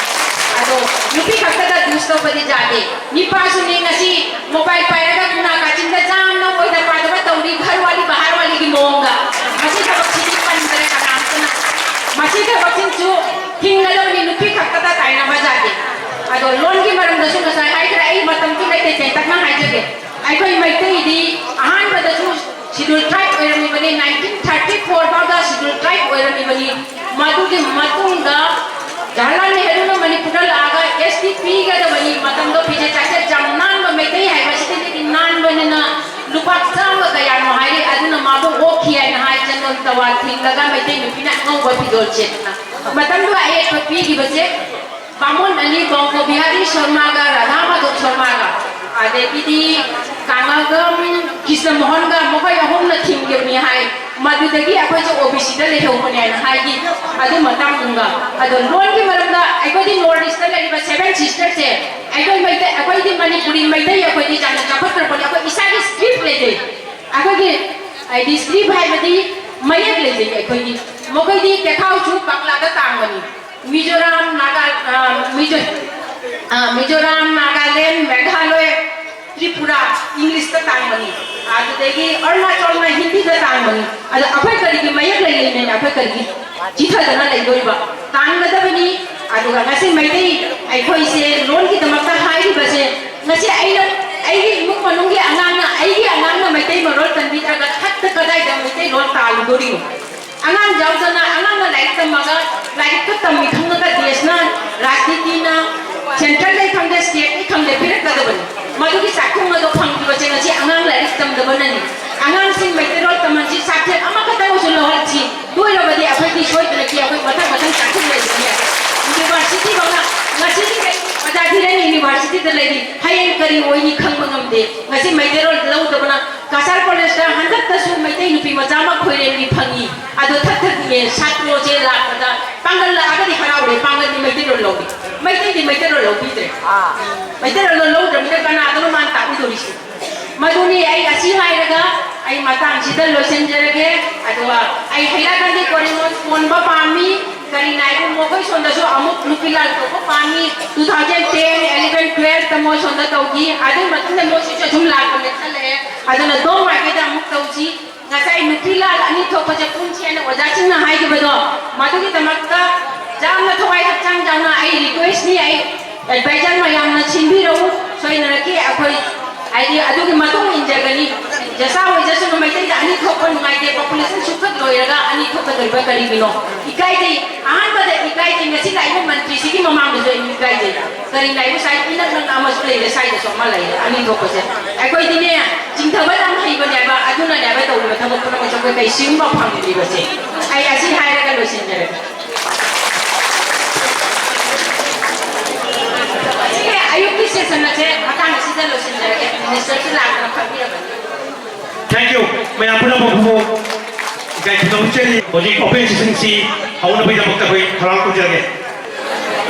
ꯑꯗꯣ ꯅꯨꯄꯤ ꯈꯛꯇꯗ ꯗꯨꯁ ꯇꯧꯕꯗꯤ ꯌꯥꯗꯦ꯫ ꯅꯨꯄꯥꯁꯨꯅꯤ ꯉꯁꯤ ꯃꯣꯕꯥꯏꯜ ꯄꯥꯏꯔꯒ ꯀꯅꯥ ꯀꯥꯆꯤꯟꯗ ꯆꯥꯝꯅ ꯑꯣꯏꯗ ꯄꯥꯗꯕ ꯇꯧꯔꯤ, ꯘꯔ ꯋꯥꯂꯤ ꯕꯍꯥꯔ ꯋꯥꯂꯤꯒꯤ ꯃꯑꯣꯡꯗ꯫ ꯃꯁꯤ ꯊꯕꯛꯁꯤꯗꯤ ꯄꯟꯗ꯭ꯔꯦ ꯀꯅꯥꯝꯇꯅ꯫ ꯃꯁꯤ ꯊꯕꯛꯁꯤꯡꯁꯨ ꯊꯤꯡꯒꯗꯕꯅꯤ, ꯅꯨꯄꯤ ꯈꯛꯇꯗ ꯇꯥꯏꯅꯕ ꯌꯥꯗꯦ꯫ ꯑꯗꯣ ꯂꯣꯟꯒꯤ ꯃꯔꯝꯗꯁꯨ ꯉꯁꯥꯏ ꯍꯥꯏꯈ꯭ꯔꯦ, ꯑꯩ ꯃꯇꯝꯁꯨ ꯂꯩꯇꯦ, ꯇꯦꯟꯇꯛꯅ ꯍꯥꯏꯖꯒꯦ꯫ ꯑꯩꯈꯣꯏ ꯃꯩꯇꯩꯗꯤ ꯑꯍꯥꯟꯕꯗꯁꯨ ꯁꯤꯗꯨꯜ ꯇ꯭ꯔꯥꯏꯕ ꯑꯣꯏꯔꯝꯃꯤꯕꯅꯤ, ꯅꯥꯏꯟꯇꯤꯟ ꯊꯥꯔꯇꯤ ꯐꯣꯔ ꯐꯥꯎꯗ ꯁꯤꯗꯨꯜ ꯇ꯭ꯔꯥꯏꯕ ꯑꯣꯏꯔꯝꯃꯤꯕꯅꯤ꯫ ꯃꯗꯨꯒꯤ ꯃꯇꯨꯡꯗ ꯖꯋꯥꯍꯔꯂꯥꯜ ꯅꯦꯍꯔꯨꯅ ꯃꯅꯤꯄꯨꯔꯗ ꯂꯥꯛꯑꯒ ꯑꯦꯁ ꯇꯤ ꯄꯤꯒꯗꯕꯅꯤ, ꯃꯇꯝꯗꯣ ꯐꯤꯖꯦꯠ ꯆꯥꯛꯁꯦꯠ ꯌꯥꯝ ꯅꯥꯟꯕ, ꯃꯩꯇꯩ ꯍꯥꯏꯕꯁꯤꯗꯤ ꯅꯥꯟꯕꯅꯤꯅ ꯂꯨꯄꯥ ꯆꯥꯝꯃ ꯀꯌꯥꯅꯣ ꯍꯥꯏꯔꯤ, ꯑꯗꯨꯅ ꯃꯥꯕꯨ ꯑꯣꯛꯈꯤ ꯍꯥꯏꯅ ꯍꯥꯏ, ꯆꯟꯗꯣꯟ ꯇꯋꯥ ꯊꯤꯜꯂꯒ ꯃꯩꯇꯩ ꯅꯨꯄꯤꯅ ꯑꯉꯧꯕ ꯐꯤꯖꯣꯜ ꯁꯦꯠꯇꯅ꯫ ꯃꯇꯝꯗꯨꯗ ꯑꯌꯦꯠꯄ ꯄꯤꯈꯤꯕꯁꯦ ꯕꯥꯃꯣꯟ ꯑꯅꯤ, ꯕꯪꯒꯣ ꯕꯤꯍꯥꯔꯤ ꯁꯔꯃꯥꯒ ꯔꯥꯙꯥ ꯃꯥꯙꯕ ꯁꯔꯃꯥꯒ, ꯑꯗꯒꯤꯗꯤ ꯀꯥꯡꯉꯥꯒꯝ ꯀ꯭ꯔꯤꯁꯅ ꯃꯣꯍꯟꯒ, ꯃꯈꯣꯏ ꯑꯍꯨꯝꯅ ꯊꯤꯡꯈꯤꯕꯅꯤ ꯍꯥꯏ꯫ ꯃꯗꯨꯗꯒꯤ ꯑꯩꯈꯣꯏꯁꯦ ꯑꯣ ꯕꯤ ꯁꯤꯗ ꯂꯩꯍꯧꯕꯅꯦ ꯍꯥꯏꯅ ꯍꯥꯏꯈꯤ꯫ ꯑꯗꯨ ꯃꯇꯥꯡꯗꯨꯒ ꯑꯗꯣ ꯂꯣꯟꯒꯤ ꯃꯔꯝꯗ ꯑꯩꯈꯣꯏꯗꯤ ꯅꯣꯔꯠ ꯏꯁꯇ ꯂꯩꯔꯤꯕ ꯁꯦꯚꯦꯟ ꯁꯤꯁꯇꯔꯁꯦ, ꯑꯩꯈꯣꯏ ꯃꯩꯇꯩ, ꯑꯩꯈꯣꯏꯗꯤ ꯃꯅꯤꯄꯨꯔꯤ ꯃꯩꯇꯩ, ꯑꯩꯈꯣꯏꯗꯤ ꯌꯥꯝꯅ ꯆꯥꯎꯈꯠꯇ꯭ꯔꯕꯅꯤ꯫ ꯑꯩꯈꯣꯏ ꯏꯁꯥꯒꯤ ꯁ꯭ꯀ꯭ꯔꯤꯞ ꯂꯩꯖꯩ꯫ ꯑꯩꯈꯣꯏꯒꯤ ꯍꯥꯏꯗꯤ ꯁ꯭ꯀ꯭ꯔꯤꯞ ꯍꯥꯏꯕꯗꯤ ꯃꯌꯦꯛ ꯂꯩꯖꯩ ꯑꯩꯈꯣꯏꯒꯤ꯫ ꯃꯈꯣꯏꯗꯤ ꯆꯦꯈꯥꯎꯁꯨ ꯄꯥꯛꯂꯥꯗ ꯇꯥꯡꯕꯅꯤ꯫ ꯃꯤꯖꯣꯔꯥꯝ, ꯅꯥꯒꯥ, ꯑ, ꯃꯤꯖꯣ-, ꯑꯥ, ꯃꯤꯖꯣꯔꯥꯝ, ꯅꯥꯒꯥꯂꯦꯟ, ꯃꯦꯘꯥꯂꯣꯏ, ꯇ꯭ꯔꯤꯄꯨꯔꯥ, ꯏꯪꯂꯤꯁꯇ ꯇꯥꯡꯕꯅꯤ꯫ ꯑꯗꯨꯗꯒꯤ ꯑꯔꯨꯅꯥꯆꯜꯅ ꯍꯤꯟꯗꯤꯗ ꯇꯥꯡꯕꯅꯤ꯫ ꯑꯗꯣ ꯑꯩꯈꯣꯏ ꯀꯔꯤꯒꯤ ꯃꯌꯦꯛ ꯂꯩꯔꯤꯅꯦꯅ ꯑꯩꯈꯣꯏ ꯀꯔꯤꯒꯤ ꯆꯤꯊꯗꯅ ꯂꯩꯗꯣꯔꯤꯕ? ꯇꯥꯡꯒꯗꯕꯅꯤ꯫ ꯑꯗꯨꯒ ꯉꯁꯤ ꯃꯩꯇꯩ ꯑꯩꯈꯣꯏꯁꯦ ꯂꯣꯟꯒꯤꯗꯃꯛꯇ ꯍꯥꯏꯔꯤꯕꯁꯦ, ꯉꯁꯤ ꯑꯩꯅ, ꯑꯩꯒꯤ ꯏꯃꯨꯡ ꯃꯅꯨꯡꯒꯤ ꯑꯉꯥꯡꯅ, ꯑꯩꯒꯤ ꯑꯉꯥꯡꯅ ꯃꯩꯇꯩ ꯃꯔꯣꯜ ꯇꯝꯕꯤꯗ꯭ꯔꯒ ꯊꯛꯇ ꯀꯗꯥꯏꯗ ꯃꯩꯇꯩꯂꯣꯟ ꯇꯥꯜꯂꯨꯗꯣꯔꯤꯅꯣ? ꯑꯉꯥꯡ ꯌꯥꯎꯗꯅ, ꯑꯉꯥꯡꯅ ꯂꯥꯏꯔꯤꯛ ꯇꯝꯃꯒ, ꯂꯥꯏꯔꯤꯛꯇ ꯇꯝꯃꯤ ꯈꯪꯉꯒ ꯗꯦꯁꯅ, ꯔꯥꯖꯅꯤꯇꯤꯅ, ꯁꯦꯟꯇ꯭ꯔꯦꯜꯗꯩ ꯈꯪꯗꯦ, ꯁ꯭ꯇꯦꯠꯇꯩ ꯈꯪꯗꯦ, ꯄꯤꯔꯛꯀꯗꯕꯅꯤ꯫ ꯃꯗꯨꯒꯤ ꯆꯥꯛꯈꯨꯝ ꯑꯗꯣ ꯐꯪꯗ꯭ꯔꯤꯕꯁꯦ ꯉꯁꯤ ꯑꯉꯥꯡ ꯂꯥꯏꯔꯤꯛ ꯇꯝꯗꯕꯅꯅꯤ꯫ ꯑꯉꯥꯡꯁꯤꯡ ꯃꯩꯇꯩꯂꯣꯟ ꯇꯝꯍꯟꯁꯤ, ꯁꯕꯖꯦꯛ ꯑꯃꯈꯛꯇꯪ ꯑꯣꯏꯁꯨ ꯂꯧꯍꯟꯁꯤ꯫ ꯂꯣꯏꯔꯕꯗꯤ ꯑꯩꯈꯣꯏꯗꯤ ꯁꯣꯏꯗꯅꯀꯤ ꯑꯩꯈꯣꯏ ꯃꯊꯪ ꯃꯊꯪ ꯆꯥꯛꯈꯨꯝ ꯂꯩꯕꯅꯦ꯫ ꯌꯨꯅꯤꯚꯔꯁꯤꯇꯤ ꯐꯥꯎꯅ ꯉꯁꯤꯗꯤ ꯀꯩ ꯑꯣꯖꯥ ꯙꯤꯔꯦꯟ ꯌꯨꯅꯤꯚꯔꯁꯤꯇꯤꯗ ꯂꯩꯔꯤ, ꯍꯌꯦꯡ ꯀꯔꯤ ꯑꯣꯏꯅꯤ ꯈꯪꯕ ꯉꯝꯗꯦ꯫ ꯉꯁꯤ ꯃꯩꯇꯩꯂꯣꯟ ꯂꯧꯗꯕꯅ ꯀꯁꯥꯔ ꯀꯣꯂꯦꯖꯇ ꯍꯟꯗꯛꯇꯁꯨ ꯃꯩꯇꯩ ꯅꯨꯄꯤ ꯃꯆꯥ ꯑꯃ ꯈꯣꯏꯔꯦꯝꯒꯤ ꯐꯪꯉꯤ꯫ ꯑꯗꯣ ꯊꯛ ꯊꯛꯅꯦ ꯁꯥꯇ꯭ꯔꯣꯁꯦ ꯂꯥꯛꯄꯗ ꯄꯥꯡꯒꯜ ꯂꯥꯛꯑꯒꯗꯤ ꯍꯔꯥꯎꯔꯦ, ꯄꯥꯡꯒꯜꯗꯤ ꯃꯩꯇꯩꯂꯣꯟ ꯂꯧꯏ, ꯃꯩꯇꯩꯗꯤ ꯃꯩꯇꯩꯂꯣꯟ ꯂꯧꯕꯤꯗ꯭ꯔꯦ꯫ ꯃꯩꯇꯩꯂꯣꯟ ꯂꯧꯗ꯭ꯔꯕꯅꯤꯅ ꯀꯅꯥꯗꯅꯣ ꯃꯥꯅ ꯇꯥꯛꯄꯤꯗꯣꯔꯤꯁꯦ? ꯃꯗꯨꯅꯤ ꯑꯩ ꯑꯁꯤ ꯍꯥꯏꯔꯒ ꯑꯩ ꯃꯇꯥꯡꯁꯤꯗ ꯂꯣꯏꯁꯤꯟꯖꯔꯒꯦ꯫ ꯑꯗꯨꯒ ꯑꯩ ꯍꯩꯔꯥꯒꯥꯟꯗꯤ ꯀꯣꯔꯤꯃꯣꯟ ꯀꯣꯟꯕ ꯄꯥꯝꯃꯤ꯫ ꯀꯔꯤꯅ ꯍꯥꯏꯕ ꯃꯈꯣꯏ ꯁꯣꯝꯗꯁꯨ ꯑꯃꯨꯛ ꯅꯨꯄꯤ ꯂꯥꯜ ꯀꯧꯕ ꯄꯥꯝꯃꯤ꯫ Two thousand ten, eleven, twelve ꯇ ꯃꯣꯏ ꯁꯣꯝꯗ ꯇꯧꯈꯤ꯫ ꯑꯗꯨꯒꯤ ꯃꯇꯨꯡꯗ ꯃꯣꯏꯁꯤꯁꯨ ꯑꯁꯨꯝ ꯂꯥꯛꯄ ꯂꯦꯞꯁꯜꯂꯛꯑꯦ꯫ ꯑꯗꯨꯅ ꯗꯣꯝ ꯃꯥꯏꯀꯩꯗ ꯑꯃꯨꯛ ꯇꯧꯁꯤ꯫ ꯉꯁꯥꯏ ꯅꯨꯄꯤ ꯂꯥꯜ ꯑꯅꯤ ꯊꯣꯛꯄꯁꯦ ꯄꯨꯟꯁꯦꯅ ꯑꯣꯖꯥꯁꯤꯡꯅ ꯍꯥꯏꯈꯤꯕꯗꯣ, ꯃꯗꯨꯒꯤꯗꯃꯛꯇ ꯌꯥꯝꯅ ꯊꯋꯥꯏ ꯍꯛꯆꯥꯡ ꯌꯥꯎꯅ ꯑꯩ ꯔꯤꯀ꯭ꯋꯦꯁꯅꯤ, ꯑꯩ ꯑꯦꯗꯚꯥꯏꯖꯔ ꯃꯌꯥꯝꯅ ꯁꯤꯟꯕꯤꯔꯛꯎ꯫ ꯁꯣꯏꯗꯅꯀꯤ ꯑꯩꯈꯣꯏ ꯍꯥꯏꯗꯤ ꯑꯗꯨꯒꯤ ꯃꯇꯨꯡ ꯏꯟꯖꯒꯅꯤ꯫ ꯖꯁꯥ ꯑꯣꯏꯖꯁꯅꯨ, ꯃꯩꯇꯩꯗ ꯑꯅꯤ ꯊꯣꯛꯄ ꯅꯨꯡꯉꯥꯏꯇꯦ, ꯄꯣꯄꯨꯂꯦꯁꯟ ꯁꯨꯛꯀꯛ ꯂꯣꯏꯔꯒ ꯑꯅꯤ ꯊꯣꯛꯀꯗꯧꯔꯤꯕ ꯀꯔꯤꯒꯤꯅꯣ? ꯏꯀꯥꯏꯖꯩ, ꯑꯍꯥꯟꯕꯗ ꯏꯀꯥꯏꯖꯩ, ꯉꯁꯤ ꯂꯥꯛꯏꯕ ꯃꯟꯇ꯭ꯔꯤꯁꯤꯒꯤ ꯃꯃꯥꯡꯗꯁꯨ ꯑꯩ ꯏꯀꯥꯏꯖꯩ꯫ ꯀꯔꯤ ꯂꯥꯛꯏꯕ ꯁꯥꯏ ꯏꯅꯛ ꯅꯛꯅ ꯑꯃꯁꯨ ꯂꯩꯔꯦ, ꯁ꯭ꯋꯥꯏꯗꯁꯨ ꯑꯃ ꯂꯩꯔꯦ, ꯑꯅꯤ ꯊꯣꯛꯄꯁꯦ꯫ ꯑꯩꯈꯣꯏꯗꯤꯅꯦ, ꯆꯤꯡꯊꯕ ꯌꯥꯝ ꯍꯩꯕꯅꯦꯕ, ꯑꯗꯨꯅꯅꯦꯕ ꯇꯧꯔꯤꯕ ꯊꯕꯛ ꯄꯨꯝꯅꯃꯛꯁꯦ ꯑꯩꯈꯣꯏ ꯀꯩꯁꯤꯒꯨꯝꯕ ꯐꯪꯗ꯭ꯔꯤꯕꯁꯦ꯫ ꯑꯩ ꯑꯁꯤ ꯍꯥꯏꯔꯒ ꯂꯣꯏꯁꯤꯟꯖꯔꯒꯦ꯫ ꯁꯤꯒꯤ ꯑꯌꯨꯛꯀꯤ ꯁꯦꯁꯟ ꯑꯁꯦ ꯃꯇꯥꯡ ꯑꯁꯤꯗ ꯂꯣꯏꯁꯤꯟꯖꯔꯒꯦ꯫ ꯃꯤꯅꯤꯁꯇꯔꯁꯨ ꯂꯥꯛꯇꯅ ꯐꯝꯕꯤꯔꯕꯅꯤ꯫ Thank you꯫ ꯃꯌꯥꯝ ꯄꯨꯝꯅꯃꯛꯄꯨ ꯏꯀꯥꯏ ꯈꯨꯝꯅꯕ ꯆꯦꯜꯂꯤ꯫ ꯍꯧꯖꯤꯛ ꯑꯣꯄꯦꯟ ꯁꯦꯁꯟꯁꯤ ꯍꯧꯅꯕꯒꯤꯗꯃꯛꯇ ꯑꯩꯈꯣꯏ ꯊꯧꯔꯥꯡ ꯇꯧꯖꯔꯒꯦ꯫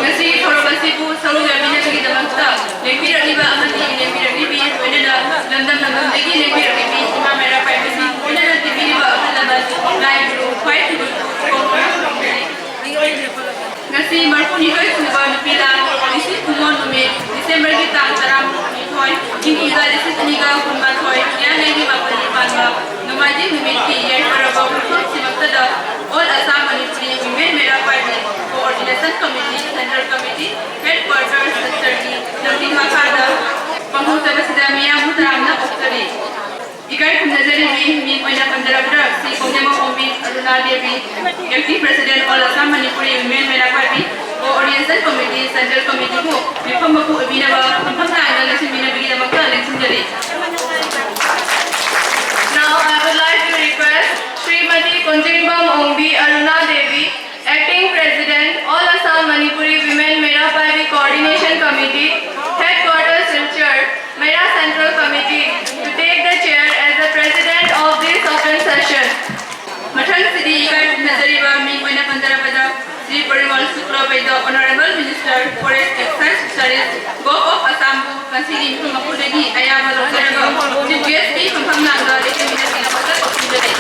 ꯉꯁꯤꯒꯤ ꯊꯧꯔꯝ ꯑꯁꯤꯕꯨ ꯁꯔꯨꯛ ꯌꯥꯕꯤꯅꯕꯒꯤꯗꯃꯛꯇ ꯂꯦꯡꯕꯤꯔꯛꯂꯤꯕ ꯑꯃꯗꯤ ꯂꯦꯡꯕꯤꯔꯛꯂꯤꯕꯤ, ꯂꯣꯏꯅꯅ ꯂꯝꯗꯝ ꯂꯝꯗꯝꯗꯒꯤ ꯂꯦꯡꯕꯤꯔꯛꯂꯤꯕꯤ ꯏꯃꯥ ꯃꯩꯔꯥ ꯄꯥꯏꯕꯤꯁꯤꯡ, ꯂꯣꯏꯅꯅ ꯄꯤꯕꯤꯔꯤꯕ ꯑꯍꯜ ꯂꯃꯟ, ꯂꯥꯏ ꯒꯨꯔꯨ, ꯈ꯭ꯋꯥꯏ ꯊꯨꯕ ꯉꯁꯤ ꯃꯔꯤꯐꯨꯅꯤꯊꯣꯏ ꯁꯨꯕ ꯅꯨꯄꯤ ꯂꯥꯜ ꯂꯤꯁꯤꯡ ꯀꯨꯟꯃꯉꯥ ꯏꯪꯒ ꯂꯤꯁꯤꯡ ꯑꯅꯤꯒ ꯀꯨꯟꯃꯥꯊꯣꯏ ꯍꯤꯌꯥꯡꯒꯩꯒꯤ ꯃꯥꯄꯜꯅꯤ ꯄꯥꯟꯕ ꯅꯣꯡꯃꯥꯏꯖꯤꯡ ꯅꯨꯃꯤꯠꯀꯤ ꯌꯥꯏꯐꯔꯕ ꯈꯨꯗꯣꯜꯁꯤꯃꯛꯇꯗ All Assam Manipuri Women Mera Party Coordination Committee, Central Committee, Headquarters Sector-ꯒꯤ ꯂꯝꯖꯤꯡ ꯃꯈꯥꯗ ꯄꯥꯡꯊꯣꯛꯆꯕꯁꯤꯗ ꯃꯤꯌꯥꯝꯕꯨ ꯇꯔꯥꯝꯅ ꯑꯣꯛꯆꯔꯤ꯫ ꯏꯀꯥꯏ ꯈꯨꯝꯅꯖꯔꯤꯕꯤ ꯃꯤꯡ ꯑꯣꯏꯅ ꯄꯟꯖꯔꯕꯗ ꯁꯤ ꯀꯣꯡꯖꯦꯡꯕꯝ ꯑꯣꯡꯕꯤ Aruna Devi, Acting President All Assam Manipuri Women Mera Party Coordination Committee, Central Committee-ꯕꯨ ꯃꯤꯐꯝ ꯃꯄꯨ ꯑꯣꯏꯕꯤꯅꯕ ꯐꯝꯐꯝ ꯂꯥꯡꯗ ꯂꯦꯡꯁꯤꯟꯕꯤꯅꯕꯒꯤꯗꯃꯛꯇ ꯂꯦꯡꯁꯤꯟꯖꯔꯤ꯫ Now I would like to request Srimati Konjengbam Ongbi Aruna Devi, Acting President, All Assam Manipuri Women Mera Party Coordination Committee, Headquarters Silchar, Mera Central Committee, to take the chair as the President of this open session. ꯃꯊꯪꯁꯤꯗꯤ ꯏꯀꯥꯏ ꯈꯨꯝꯅꯖꯔꯤꯕ ꯃꯤꯡ ꯑꯣꯏꯅ ꯄꯟꯖꯔꯕꯗ Shri ꯄꯔꯤꯃꯜ Shukla ꯕꯩꯗ꯭ꯌ, Honorable Minister, Forest, Excise, Fisheries, Govt of Assam-ꯕꯨ ꯉꯁꯤꯒꯤ ꯃꯤꯐꯝ ꯃꯄꯨꯗꯒꯤ ꯑꯌꯥꯕ ꯂꯧꯖꯔꯒ Chief Guest-ꯀꯤ ꯐꯝꯐꯝ ꯂꯥꯡꯗ ꯂꯦꯡꯁꯤꯟꯕꯤꯅꯕꯒꯤꯗꯃꯛꯇ ꯀꯧꯁꯤꯟꯖꯔꯤ꯫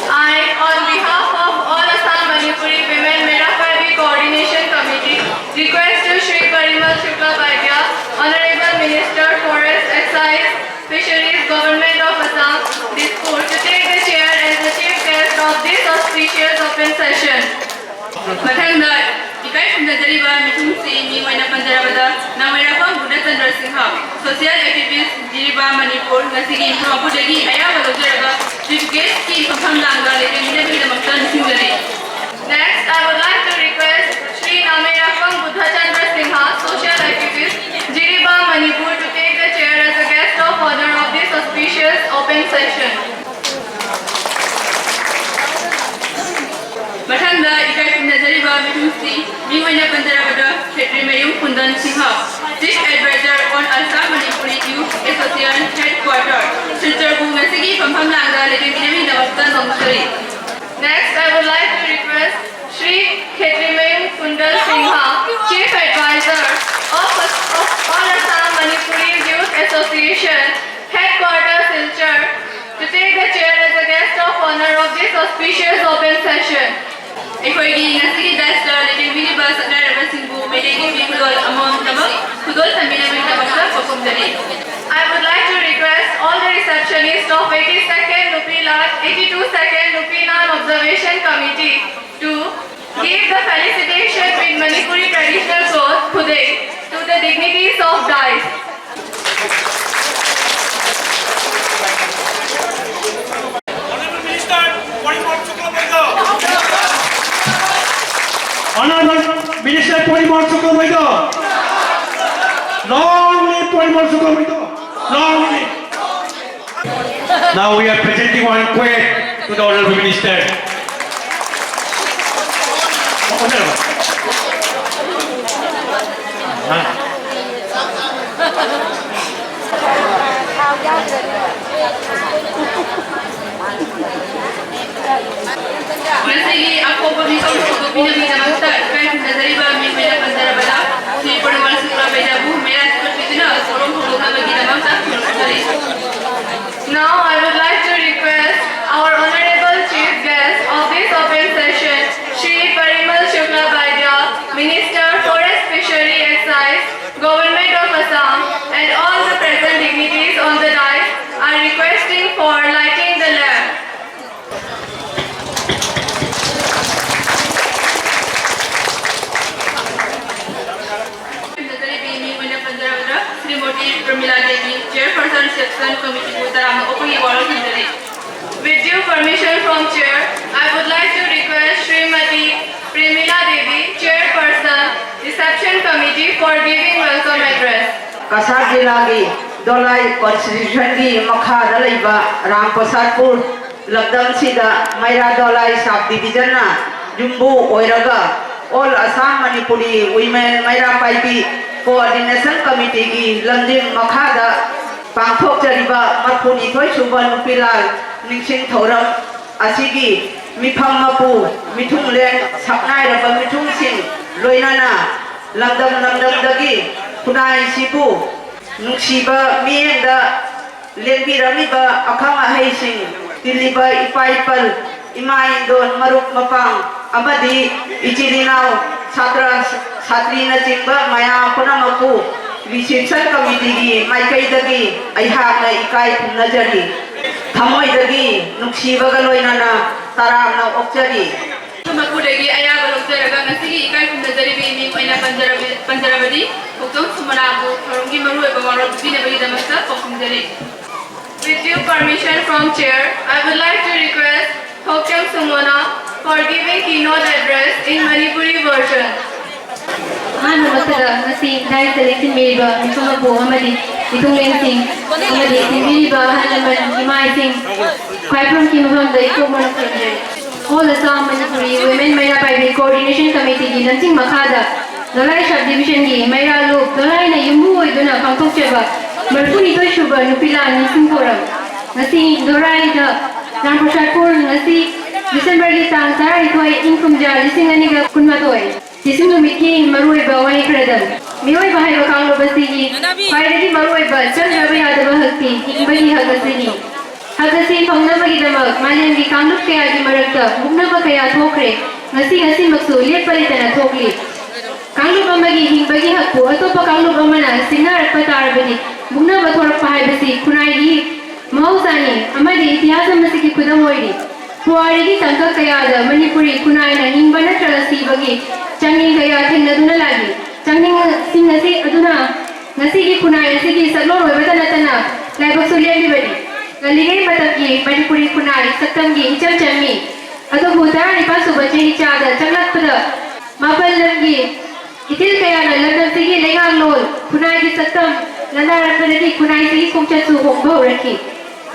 I, on behalf of All Assam Manipuri Women Mera Party Coordination Committee, request to Shri Parimal Shukla Baidya, Honorable Minister, Forest, Excise, Fisheries, Government of Assam, Dispur, to take the chair as the chief guest of this auspicious open session. ꯃꯊꯪꯗ ꯏꯀꯥꯏ ꯈꯨꯝꯅꯖꯔꯤꯕ ꯃꯤꯊꯨꯡꯁꯤ ꯃꯤꯡ ꯑꯣꯏꯅ ꯄꯟꯖꯔꯕꯗ ꯅꯥꯃꯩꯔꯥꯛꯄꯝ Budhachandra Singh, social activist, Jiribam Manipur, ꯉꯁꯤꯒꯤ ꯃꯐꯝ ꯑꯗꯨꯗꯒꯤ ꯑꯌꯥꯕ ꯂꯧꯖꯔꯒ Chief Guest-ꯀꯤ ꯐꯝꯐꯝ ꯂꯥꯡꯗ ꯂꯦꯡꯁꯤꯟꯕꯤꯅꯕꯒꯤꯗꯃꯛꯇ ꯅꯤꯡꯁꯤꯡꯖꯔꯤ꯫ Next, I would like to request Shri Namerakpam Buddhachandra Singha, social activist, Jiribam, Manipur, to take the chair as a guest of honor of this auspicious open session. ꯃꯊꯪꯗ ꯏꯀꯥꯏ ꯈꯨꯝꯅꯖꯔꯤꯕ ꯃꯤꯊꯨꯡꯁꯤ ꯃꯤꯡ ꯑꯣꯏꯅ ꯄꯟꯖꯔꯕꯗ ꯈꯦꯇ꯭ꯔꯤꯃꯌꯨꯝ ꯀꯨꯟꯗꯟ Singh, Chief Advisor on Assam Manipuri Youth Association Headquarter, ꯁꯤꯜꯆꯔꯕꯨ ꯉꯁꯤꯒꯤ ꯐꯝꯐꯝ ꯂꯥꯡꯗ ꯂꯦꯡꯁꯤꯟꯕꯤꯅꯕꯒꯤꯗꯃꯛꯇ ꯅꯣꯡꯖꯔꯤ꯫ Next, I would like to request Shri Khetrimayum Kundal Singha, Chief Advisor of, of All Assam Manipuri Youth Association, Headquarters Silchar, to take the chair as a guest of honor of this auspicious open session. ꯑꯩꯈꯣꯏꯒꯤ ꯉꯁꯤꯒꯤ dais ꯇ ꯂꯩꯇꯦꯡꯕꯤꯔꯤꯕ ꯁꯛꯅꯥꯏꯔꯕꯁꯤꯡꯕꯨ ꯃꯩꯇꯩꯒꯤ ꯐꯤ ꯈꯨꯗꯣꯜ ꯑꯃꯃꯝꯇꯃꯛ ꯈꯨꯗꯣꯜ ꯊꯝꯕꯤꯅꯕꯒꯤꯗꯃꯛꯇ ꯈꯨꯔꯨꯝꯖꯔꯤ꯫ I would like to request all the receptionists of eighty-second Nupi Lal, eighty-two-second Nupi Nan Observation Committee to give the felicitation with Manipuri traditional cloth, Khudei, to the dignities of dais. Honorable Minister Porimon Shukla Baidya. Honorable Minister Porimon Shukla Baidya. Long live Porimon Shukla Baidya. Long live. Now we are presenting one quid to the Honorable Minister. Honorable. ꯉꯁꯤꯒꯤ ꯑꯐꯥꯎꯕ ꯃꯤꯐꯝ ꯍꯧꯗꯣꯛꯄꯤꯅꯕꯒꯤꯗꯃꯛꯇ ꯏꯀꯥꯏ ꯈꯨꯝꯅꯖꯔꯤꯕ ꯃꯤꯡ ꯑꯣꯏꯅ ꯄꯟꯖꯔꯕꯗ ꯁ꯭ꯔꯤ ꯄꯣꯔꯤꯃꯜ ꯁꯨꯀ꯭ꯂꯥ ꯕꯩꯗ꯭ꯌꯥꯕꯨ ꯃꯌꯥꯏ ꯊꯣꯛꯄꯤꯗꯨꯅ ꯊꯧꯔꯝ ꯍꯧꯗꯣꯛꯅꯕꯒꯤꯗꯃꯛꯇ ꯈꯨꯔꯨꯝꯖꯔꯤ꯫ Now I would like to request our honorable chief guest of this open session, Shri Parimal Shukla Baidya, Minister Forest, Fishery, Excise, Government of Assam, and all the present dignitaries on the dais are requesting for lighting the lamp. ꯁꯦꯀ꯭ꯔꯦꯇꯔꯤꯒꯤ ꯃꯤꯡ ꯑꯣꯏꯅ ꯄꯟꯖꯔꯕꯗ Shrimati ꯄ꯭ꯔꯃꯤꯂꯥ Devi, ꯆꯤꯌꯔꯄꯔꯁꯟ reception ꯀꯃꯤꯇꯤꯕꯨ ꯇꯔꯥꯝꯅ ꯑꯣꯛꯄꯒꯤ ꯋꯥꯔꯣꯜ ꯊꯝꯖꯔꯤ꯫ With due permission from chair, I would like to request Srimati Premila Devi, chairperson, reception committee, for giving welcome address. Cachar ꯖꯤꯂꯥꯒꯤ ꯗꯣꯂꯥꯏ ꯀꯣꯟꯁꯇꯤꯇ꯭ꯌꯨꯁꯟꯒꯤ ꯃꯈꯥꯗ ꯂꯩꯕ ꯔꯥꯝꯄ꯭ꯔꯁꯥꯗꯄꯨꯔ ꯂꯝꯗꯝꯁꯤꯗ ꯃꯩꯔꯥ ꯗꯣꯂꯥꯏ ꯁꯕ ꯗꯤꯕꯤꯖꯟꯅ ꯌꯨꯝꯕꯨ ꯑꯣꯏꯔꯒ All Assam Manipuri Women Meira Paibi coordination ꯀꯃꯤꯇꯤꯒꯤ ꯂꯝꯖꯤꯡ ꯃꯈꯥꯗ ꯄꯥꯡꯊꯣꯛꯆꯔꯤꯕ ꯃꯔꯐꯨꯅꯤꯊꯣꯏ ꯁꯨꯕ ꯅꯨꯄꯤ ꯂꯥꯜ ꯅꯤꯡꯁꯤꯡ ꯊꯧꯔꯝ ꯑꯁꯤꯒꯤ ꯃꯤꯐꯝ ꯃꯄꯨ, ꯃꯤꯊꯨꯡꯂꯦꯟ, ꯁꯛꯅꯥꯏꯔꯕ ꯃꯤꯊꯨꯡꯁꯤꯡ, ꯂꯣꯏꯅꯅ ꯂꯝꯗꯝ ꯂꯝꯗꯝꯗꯒꯤ ꯈꯨꯟꯅꯥꯏꯁꯤꯕꯨ ꯅꯨꯡꯁꯤꯕ ꯃꯤꯠꯌꯦꯡꯗ ꯂꯦꯡꯕꯤꯔꯝꯃꯤꯕ ꯑꯈꯪ ꯑꯍꯩꯁꯤꯡ, ꯇꯤꯜꯂꯤꯕ ꯏꯄꯥ ꯏꯄꯜ, ꯏꯃꯥ ꯏꯟꯗꯣꯟ, ꯃꯔꯨꯞ ꯃꯄꯥꯡ, ꯑꯃꯗꯤ ꯏꯆꯤꯜ ꯏꯅꯥꯎ, ꯁꯥꯇ꯭ꯔ ꯁꯥꯇ꯭ꯔꯤꯅꯆꯤꯡꯕ ꯃꯌꯥꯝ ꯄꯨꯝꯅꯃꯛꯄꯨ reception committeeꯒꯤ ꯃꯥꯏꯀꯩꯗꯒꯤ ꯑꯩꯍꯥꯛꯅ ꯏꯀꯥꯏ ꯈꯨꯝꯅꯖꯔꯤ꯫ ꯊꯃꯣꯏꯗꯒꯤ ꯅꯨꯡꯁꯤꯕꯒ ꯂꯣꯏꯅꯅ ꯇꯔꯥꯝꯅ ꯑꯣꯛꯆꯔꯤ꯫ ꯃꯄꯨꯗꯒꯤ ꯑꯌꯥꯕ ꯂꯧꯖꯔꯒ ꯉꯁꯤꯒꯤ ꯏꯀꯥꯏ ꯈꯨꯝꯅꯖꯔꯤꯕ ꯏꯃꯤꯡ ꯑꯣꯏꯅ ꯄꯟꯖꯔꯕ-, ꯄꯟꯖꯔꯕꯗꯤ ꯊꯣꯛꯆꯣꯝ ꯁꯨꯃꯣꯅꯥꯕꯨ ꯊꯧꯔꯝꯒꯤ ꯃꯔꯨꯑꯣꯏꯕ ꯋꯥꯔꯣꯜ ꯄꯤꯕꯤꯅꯕꯒꯤꯗꯃꯛꯇ ꯀꯧꯁꯤꯟꯖꯔꯤ꯫ With due permission from chair, I would like to request Thokcham Sumona for giving keynote address in Manipuri version. ꯑꯍꯥꯟꯕ ꯃꯛꯇꯗ ꯉꯁꯤ ꯗꯥꯏꯁꯇ ꯂꯦꯡꯁꯤꯟꯕꯤꯔꯤꯕ ꯃꯤꯐꯝ ꯃꯄꯨ ꯑꯃꯗꯤ ꯃꯤꯊꯨꯡꯂꯦꯟꯁꯤꯡ ꯑꯃꯗꯤ ꯇꯤꯟꯕꯤꯔꯤꯕ ꯑꯍꯜ ꯂꯃꯟ, ꯏꯃꯥ ꯏꯁꯤꯡ, ꯈ꯭ꯋꯥꯏ ꯄꯨꯔꯝꯒꯤ ꯃꯐꯝꯗ ꯏꯀꯣꯛ ꯃꯣꯟꯅ ꯈꯨꯔꯨꯝꯖꯔꯤ꯫ All Assam Manipuri Women Meira Paibri Coordination Committeeꯒꯤ ꯂꯝꯖꯤꯡ ꯃꯈꯥꯗ ꯙꯣꯂꯥꯏ Sub Divisionꯒꯤ ꯃꯩꯔꯥ ꯂꯨꯞ ꯙꯣꯂꯥꯏꯅ ꯌꯨꯝꯕꯨ ꯑꯣꯏꯗꯨꯅ ꯄꯥꯡꯊꯣꯛꯆꯕ ꯃꯔꯤꯐꯨꯅꯤꯊꯣꯏ ꯁꯨꯕ ꯅꯨꯄꯤ ꯂꯥꯟ ꯅꯤꯡꯁꯤꯡ ꯊꯧꯔꯝ ꯉꯁꯤ ꯙꯣꯂꯥꯏꯗ ꯔꯥꯝꯄ꯭ꯔꯁꯥꯗꯄꯨꯔ ꯉꯁꯤ Decemberꯒꯤ ꯇꯥꯡ ꯇꯔꯥꯅꯤꯊꯣꯏ, ꯏꯪ ꯀꯨꯝꯖꯥ ꯂꯤꯁꯤꯡ ꯑꯅꯤꯒ ꯀꯨꯟꯃꯥꯊꯣꯏ꯫ ꯂꯤꯁꯤꯡ ꯅꯨꯃꯤꯠꯀꯤ ꯃꯔꯨꯑꯣꯏꯕ ꯋꯥꯍꯩ ꯈꯔꯗꯪ꯫ ꯃꯤꯑꯣꯏꯕ ꯍꯥꯏꯕ ꯀꯥꯡꯂꯨꯞ ꯑꯁꯤꯒꯤ ꯈ꯭ꯋꯥꯏꯗꯒꯤ ꯃꯔꯨꯑꯣꯏꯕ ꯆꯪꯗ꯭ꯔꯕ ꯌꯥꯗꯕ ꯍꯛꯇꯤ ꯍꯤꯡꯕꯒꯤ ꯍꯛ ꯑꯁꯤꯅꯤ꯫ ꯍꯛ ꯑꯁꯤ ꯐꯪꯅꯕꯒꯤꯗꯃꯛ ꯃꯥꯂꯦꯝꯒꯤ ꯀꯥꯡꯂꯨꯞ ꯀꯌꯥꯒꯤ ꯃꯔꯛꯇ ꯃꯨꯛꯅꯕ ꯀꯌꯥ ꯊꯣꯛꯈ꯭ꯔꯦ, ꯉꯁꯤ ꯉꯁꯤꯃꯛꯁꯨ ꯂꯦꯞꯄ ꯂꯩꯇꯅ ꯊꯣꯛꯂꯤ꯫ ꯀꯥꯡꯂꯨꯞ ꯑꯃꯒꯤ ꯍꯤꯡꯕꯒꯤ ꯍꯛꯄꯨ ꯑꯇꯣꯞꯄ ꯀꯥꯡꯂꯨꯞ ꯑꯃꯅ ꯁꯤꯡꯅꯔꯛꯄ ꯇꯥꯔꯕꯗꯤ ꯃꯨꯛꯅꯕ ꯊꯣꯔꯛꯄ ꯍꯥꯏꯕꯁꯤ ꯈꯨꯟꯅꯥꯏꯒꯤ ꯃꯍꯧꯁꯥꯅꯤ ꯑꯃꯗꯤ ꯏꯇꯤꯍꯥꯁ ꯑꯃꯁꯤꯒꯤ ꯈꯨꯗꯝ ꯑꯣꯏꯔꯤ꯫ ꯄꯨꯋꯥꯔꯤꯒꯤ ꯇꯥꯡꯀꯛ ꯀꯌꯥꯗ ꯃꯅꯤꯄꯨꯔꯤ ꯈꯨꯟꯅꯥꯏꯅ ꯍꯤꯡꯕ ꯅꯠꯇ꯭ꯔꯒ ꯁꯤꯕꯒꯤ ꯆꯥꯡꯌꯦꯡ ꯀꯌꯥ ꯊꯦꯡꯅꯗꯨꯅ ꯂꯥꯛꯂꯤ꯫ ꯆꯥꯡꯌꯦꯡꯁꯤꯡ ꯑꯁꯤ ꯑꯗꯨꯅ ꯉꯁꯤꯒꯤ ꯈꯨꯟꯅꯥꯏ ꯑꯁꯤꯒꯤ ꯁꯛꯂꯣꯟ ꯑꯣꯏꯕꯇ ꯅꯠꯇꯅ ꯂꯥꯏꯕꯛꯁꯨ ꯂꯦꯞꯂꯤꯕꯅꯤ꯫ ꯉꯜꯂꯤꯉꯩ ꯃꯇꯝꯒꯤ ꯃꯅꯤꯄꯨꯔꯤ ꯈꯨꯟꯅꯥꯏ ꯁꯛꯇꯝꯒꯤ ꯏꯆꯝ ꯆꯝꯃꯤ꯫ ꯑꯗꯨꯕꯨ ꯇꯔꯥꯅꯤꯄꯥꯜ ꯁꯨꯕ ꯆꯍꯤ ꯆꯥꯗ ꯆꯪꯂꯛꯄꯗ ꯃꯥꯄꯜ ꯂꯝꯒꯤ ꯏꯊꯤꯜ ꯀꯌꯥꯅ ꯂꯝꯗꯝꯁꯤꯒꯤ ꯂꯩꯉꯥꯛꯂꯣꯟ, ꯈꯨꯟꯅꯥꯏꯒꯤ ꯁꯛꯇꯝ ꯂꯥꯟꯗꯥꯔꯛꯄꯗꯒꯤ ꯈꯨꯟꯅꯥꯏꯁꯤꯒꯤ ꯈꯣꯡꯆꯠꯁꯨ ꯍꯣꯡꯕ ꯍꯧꯔꯛꯈꯤ꯫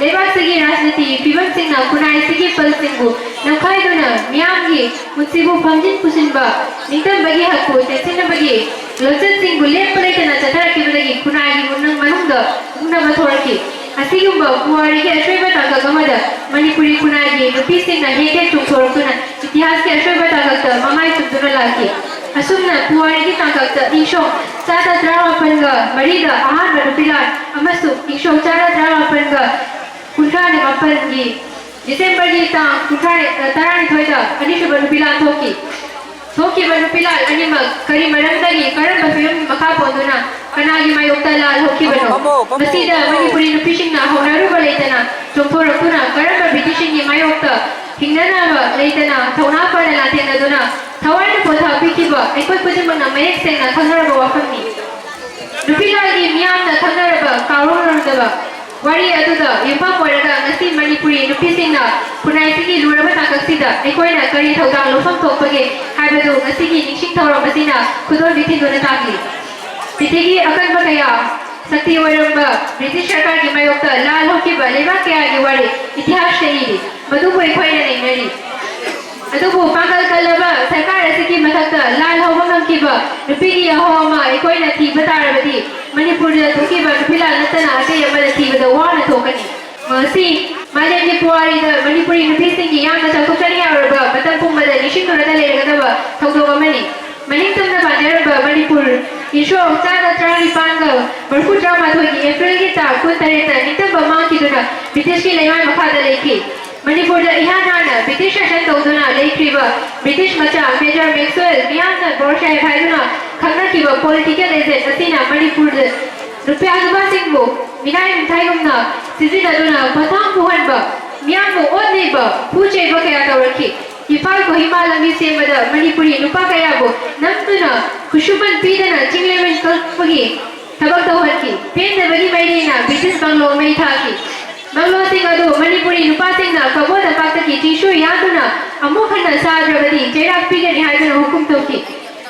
ꯂꯩꯕꯥꯛꯁꯤꯒꯤ ꯔꯥꯖꯅꯤꯇꯤ ꯐꯤꯕꯝꯁꯤꯡꯅ ꯈꯨꯟꯅꯥꯏꯁꯤꯒꯤ ꯄꯜꯁꯤꯡꯕꯨ ꯅꯝꯈꯥꯏꯗꯨꯅ ꯃꯤꯌꯥꯝꯒꯤ ꯄꯨꯟꯁꯤꯕꯨ ꯐꯝꯖꯤꯟ ꯄꯨꯁꯤꯟꯕ, ꯅꯤꯡꯇꯝꯕꯒꯤ ꯍꯛꯄꯨ ꯆꯦꯠꯁꯤꯟꯅꯕꯒꯤ ꯂꯝꯆꯠꯁꯤꯡꯕꯨ ꯂꯦꯞꯄ ꯂꯩꯇꯅ ꯆꯠꯊꯔꯛꯈꯤꯕꯗꯒꯤ ꯈꯨꯟꯅꯥꯏꯒꯤ ꯃꯅꯨꯡ-, ꯃꯅꯨꯡꯗ ꯍꯧꯅꯕ ꯊꯣꯔꯛꯈꯤ꯫ ꯑꯁꯤꯒꯨꯝꯕ ꯄꯨꯋꯥꯔꯤꯒꯤ ꯑꯁꯣꯏꯕ ꯇꯥꯡꯀꯛ ꯑꯃꯗ ꯃꯅꯤꯄꯨꯔꯤ ꯈꯨꯟꯅꯥꯏꯒꯤ ꯅꯨꯄꯤꯁꯤꯡꯅ ꯍꯦꯛ ꯍꯦꯛ ꯆꯣꯡꯊꯣꯔꯛꯇꯨꯅ ꯏꯇꯤꯍꯥꯁꯀꯤ ꯑꯁꯣꯏꯕ ꯇꯥꯡꯀꯛꯇ ꯃꯃꯥꯏ ꯆꯨꯝꯗꯨꯅ ꯂꯥꯛꯈꯤ꯫ ꯑꯁꯨꯝꯅ ꯄꯨꯋꯥꯔꯤꯒꯤ ꯇꯥꯡꯀꯛꯇ ꯏꯪ ꯁꯣꯛ ꯆꯥꯗ ꯇꯔꯥꯃꯥꯄꯟꯒ ꯃꯔꯤꯗ ꯑꯍꯥꯟꯕ ꯅꯨꯄꯤ ꯂꯥꯟ ꯑꯃꯁꯨꯡ ꯏꯪ ꯁꯣꯛ ꯆꯥꯗ ꯇꯔꯥꯃꯥꯄꯟꯒ ꯀꯨꯟꯊ꯭ꯔꯥ ꯃꯥꯄꯟꯒꯤ ꯗꯤꯁꯦꯝꯕꯔꯒꯤ ꯇꯥꯡ ꯀꯨꯟꯊ꯭ꯔꯥ, ꯇꯔꯥꯅꯤꯊꯣꯏꯗ ꯑꯅꯤꯁꯨꯕ ꯅꯨꯄꯤ ꯂꯥꯟ ꯊꯣꯛꯈꯤ꯫ ꯊꯣꯛꯈꯤꯕ ꯅꯨꯄꯤ ꯂꯥꯟ ꯑꯅꯤꯃꯛ ꯀꯔꯤ ꯃꯔꯝꯗꯒꯤ, ꯀꯔꯝꯕ ꯐꯤꯚꯝ ꯃꯈꯥ ꯄꯣꯟꯗꯨꯅ, ꯀꯅꯥꯒꯤ ꯃꯥꯌꯣꯛꯇ ꯂꯥꯜ ꯍꯧꯈꯤꯕꯅꯣ? ꯃꯁꯤꯗ ꯃꯅꯤꯄꯨꯔꯤ ꯅꯨꯄꯤꯁꯤꯡꯅ ꯍꯧꯅꯔꯨꯕ ꯂꯩꯇꯅ ꯆꯣꯡꯊꯣꯔꯛꯇꯨꯅ ꯀꯔꯝꯕ ꯕ꯭ꯔꯤꯇꯤꯁꯁꯤꯡꯒꯤ ꯃꯥꯌꯣꯛꯇ ꯍꯤꯡꯅꯅꯕ ꯂꯩꯇꯅ ꯊꯧꯅꯥ ꯐꯅ ꯂꯥꯟꯊꯦꯡꯅꯗꯨꯅ ꯊꯋꯥꯏꯅ ꯄꯣꯊꯥ ꯄꯤꯈꯤꯕ ꯑꯩꯈꯣꯏ ꯈꯨꯗꯤꯡꯃꯛꯅ ꯃꯌꯦꯛ ꯁꯦꯡꯅ ꯈꯪꯅꯔꯕ ꯋꯥꯐꯝꯅꯤ꯫ ꯅꯨꯄꯤ ꯂꯥꯟꯒꯤ ꯃꯤꯌꯥꯝꯅ ꯈꯪꯅꯔꯕ ꯀꯥꯎꯔꯝꯂꯣꯏꯗꯕ ꯋꯥꯔꯤ ꯑꯗꯨꯗ ꯌꯨꯝꯐꯝ ꯑꯣꯏꯔꯒ ꯉꯁꯤ ꯃꯅꯤꯄꯨꯔꯤ ꯅꯨꯄꯤꯁꯤꯡꯅ ꯈꯨꯟꯅꯥꯏꯁꯤꯒꯤ ꯂꯨꯔꯕ ꯇꯥꯡꯀꯛꯁꯤꯗ ꯑꯩꯈꯣꯏꯅ ꯀꯔꯤ ꯊꯧꯗꯥꯡ ꯂꯧꯐꯝ ꯊꯣꯛꯄꯒꯦ ꯍꯥꯏꯕꯗꯨ ꯉꯁꯤꯒꯤ ꯅꯤꯡꯁꯤꯡ ꯊꯧꯔꯝ ꯑꯁꯤꯅ ꯈꯨꯗꯣꯜ ꯄꯤꯊꯤꯟꯗꯨꯅ ꯇꯥꯛꯂꯤ꯫ ꯄ꯭ꯔꯤꯊꯤꯕꯤꯒꯤ ꯑꯀꯟꯕ ꯀꯌꯥ, ꯁꯛꯇꯤ ꯑꯣꯏꯔꯝꯕ ꯕ꯭ꯔꯤꯇꯤꯁ ꯁꯔꯀꯥꯔꯒꯤ ꯃꯥꯌꯣꯛꯇ ꯂꯥꯜ ꯍꯧꯈꯤꯕ ꯂꯩꯕꯥꯛ ꯀꯌꯥꯒꯤ ꯋꯥꯔꯤ ꯏꯇꯤꯍꯥꯁꯇ ꯏꯔꯤ꯫ ꯃꯗꯨꯕꯨ ꯑꯩꯈꯣꯏꯅ ꯅꯩꯅꯔꯤ꯫ ꯑꯗꯨꯕꯨ ꯄꯥꯡꯒꯜ ꯀꯜꯂꯕ ꯁꯔꯀꯥꯔ ꯑꯁꯤꯒꯤ ꯃꯊꯛꯇ ꯂꯥꯜ ꯍꯧꯕ ꯉꯝꯈꯤꯕ ꯅꯨꯄꯤꯒꯤ ꯌꯥꯍꯧ ꯑꯃ ꯑꯩꯈꯣꯏꯅ ꯊꯤꯕ ꯇꯥꯔꯕꯗꯤ ꯃꯅꯤꯄꯨꯔꯗ ꯊꯣꯛꯈꯤꯕ ꯅꯨꯄꯤ ꯂꯥꯜ ꯅꯠꯇꯅ ꯑꯇꯩ ꯑꯃꯗ ꯊꯤꯕꯗ ꯋꯥꯅ ꯊꯣꯛꯀꯅꯤ꯫ ꯉꯁꯤ ꯃꯥꯂꯦꯝꯒꯤ ꯄꯨꯋꯥꯔꯤꯗ ꯃꯅꯤꯄꯨꯔꯤ ꯅꯨꯄꯤꯁꯤꯡꯒꯤ ꯌꯥꯝꯅ ꯆꯥꯎꯊꯣꯛꯆꯅꯤꯡꯉꯥꯏ ꯑꯣꯏꯔꯕ ꯃꯇꯝ ꯄꯨꯝꯕꯗ ꯅꯤꯡꯁꯤꯡꯗꯨꯅ ꯂꯩꯔꯒꯗꯕ ꯊꯧꯗꯣꯛ ꯑꯃꯅꯤ꯫ ꯃꯅꯤꯡ ꯇꯝꯅ ꯄꯥꯟꯖꯔꯝꯕ ꯃꯅꯤꯄꯨꯔ ꯏꯪ ꯁꯣꯛ ꯆꯥꯗ ꯇꯔꯥꯅꯤꯄꯥꯟꯒ ꯃꯔꯤꯐꯨ ꯇꯔꯥꯃꯥꯊꯣꯏꯒꯤ ꯑꯦꯄ꯭ꯔꯤꯜꯒꯤ ꯇꯥꯡ ꯀꯨꯟꯇꯔꯦꯠꯇ ꯅꯤꯡꯇꯝꯕ ꯃꯥꯡꯈꯤꯗꯨꯅ ꯕ꯭ꯔꯤꯇꯤꯁꯀꯤ ꯂꯩꯃꯥꯏ ꯃꯈꯥꯗ ꯂꯩꯈꯤ꯫ ꯃꯅꯤꯄꯨꯔꯗ ꯏꯍꯥꯟ ꯍꯥꯟꯅ ꯕ꯭ꯔꯤꯇꯤꯁ ꯁꯥꯁꯟ ꯇꯧꯗꯨꯅ ꯂꯩꯈ꯭ꯔꯤꯕ ꯕ꯭ꯔꯤꯇꯤꯁ ꯃꯆꯥ ꯃꯦꯖꯔ ꯃꯦꯛꯁꯋꯦꯜ, ꯃꯤꯌꯥꯝꯅ ꯕꯣꯔ ꯁꯥꯍꯦꯕ ꯍꯥꯏꯗꯨꯅ ꯈꯪꯅꯈꯤꯕ ꯄꯣꯂꯤꯇꯤꯀꯦꯜ ꯑꯦꯖꯦꯟꯠ ꯑꯁꯤꯅ ꯃꯅꯤꯄꯨꯔꯗ ꯅꯨꯄꯥ ꯅꯨꯄꯥꯁꯤꯡꯕꯨ ꯃꯤꯅꯥꯏ ꯃꯤꯊꯥꯏꯒꯨꯝꯅ ꯁꯤꯖꯤꯟꯅꯗꯨꯅ ꯄꯣꯊꯥꯡ ꯄꯨꯍꯟꯕ, ꯃꯤꯌꯥꯝꯕꯨ ꯑꯣꯠ ꯅꯩꯕ, ꯐꯨ ꯆꯩꯕ ꯀꯌꯥ ꯇꯧꯔꯛꯈꯤ꯫ ꯏꯝꯐꯥꯜ ꯀꯣꯍꯤꯃꯥ ꯂꯝꯕꯤ ꯁꯦꯝꯕꯗ ꯃꯅꯤꯄꯨꯔꯤ ꯅꯨꯄꯥ ꯀꯌꯥꯕꯨ ꯅꯝꯗꯨꯅ ꯈꯨꯠꯁꯨꯃꯟ ꯄꯤꯗꯅ ꯆꯤꯡꯂꯦꯟꯃꯟ ꯀꯛꯄꯒꯤ ꯊꯕꯛ ꯇꯧꯍꯟꯈꯤ꯫ ꯄꯦꯟꯗꯕꯒꯤ ꯃꯩꯔꯩꯅ ꯕ꯭ꯔꯤꯇꯤꯁ ꯕꯪꯒ꯭ꯂꯣ ꯃꯩ ꯊꯥꯈꯤ꯫ ꯕꯪꯒ꯭ꯂꯣꯁꯤꯡ ꯑꯗꯨ ꯃꯅꯤꯄꯨꯔꯤ ꯅꯨꯄꯥꯁꯤꯡꯅ ꯀꯕꯣ ꯇꯝꯄꯥꯛꯇꯒꯤ ꯆꯤꯡꯁꯨ ꯌꯥꯟꯗꯨꯅ ꯑꯃꯨꯛ ꯍꯟꯅ ꯁꯥꯗ꯭ꯔꯕꯗꯤ ꯆꯩꯔꯥꯛ ꯄꯤꯒꯅꯤ ꯍꯥꯏꯗꯨꯅ ꯍꯨꯀꯨꯝ ꯇꯧꯈꯤ꯫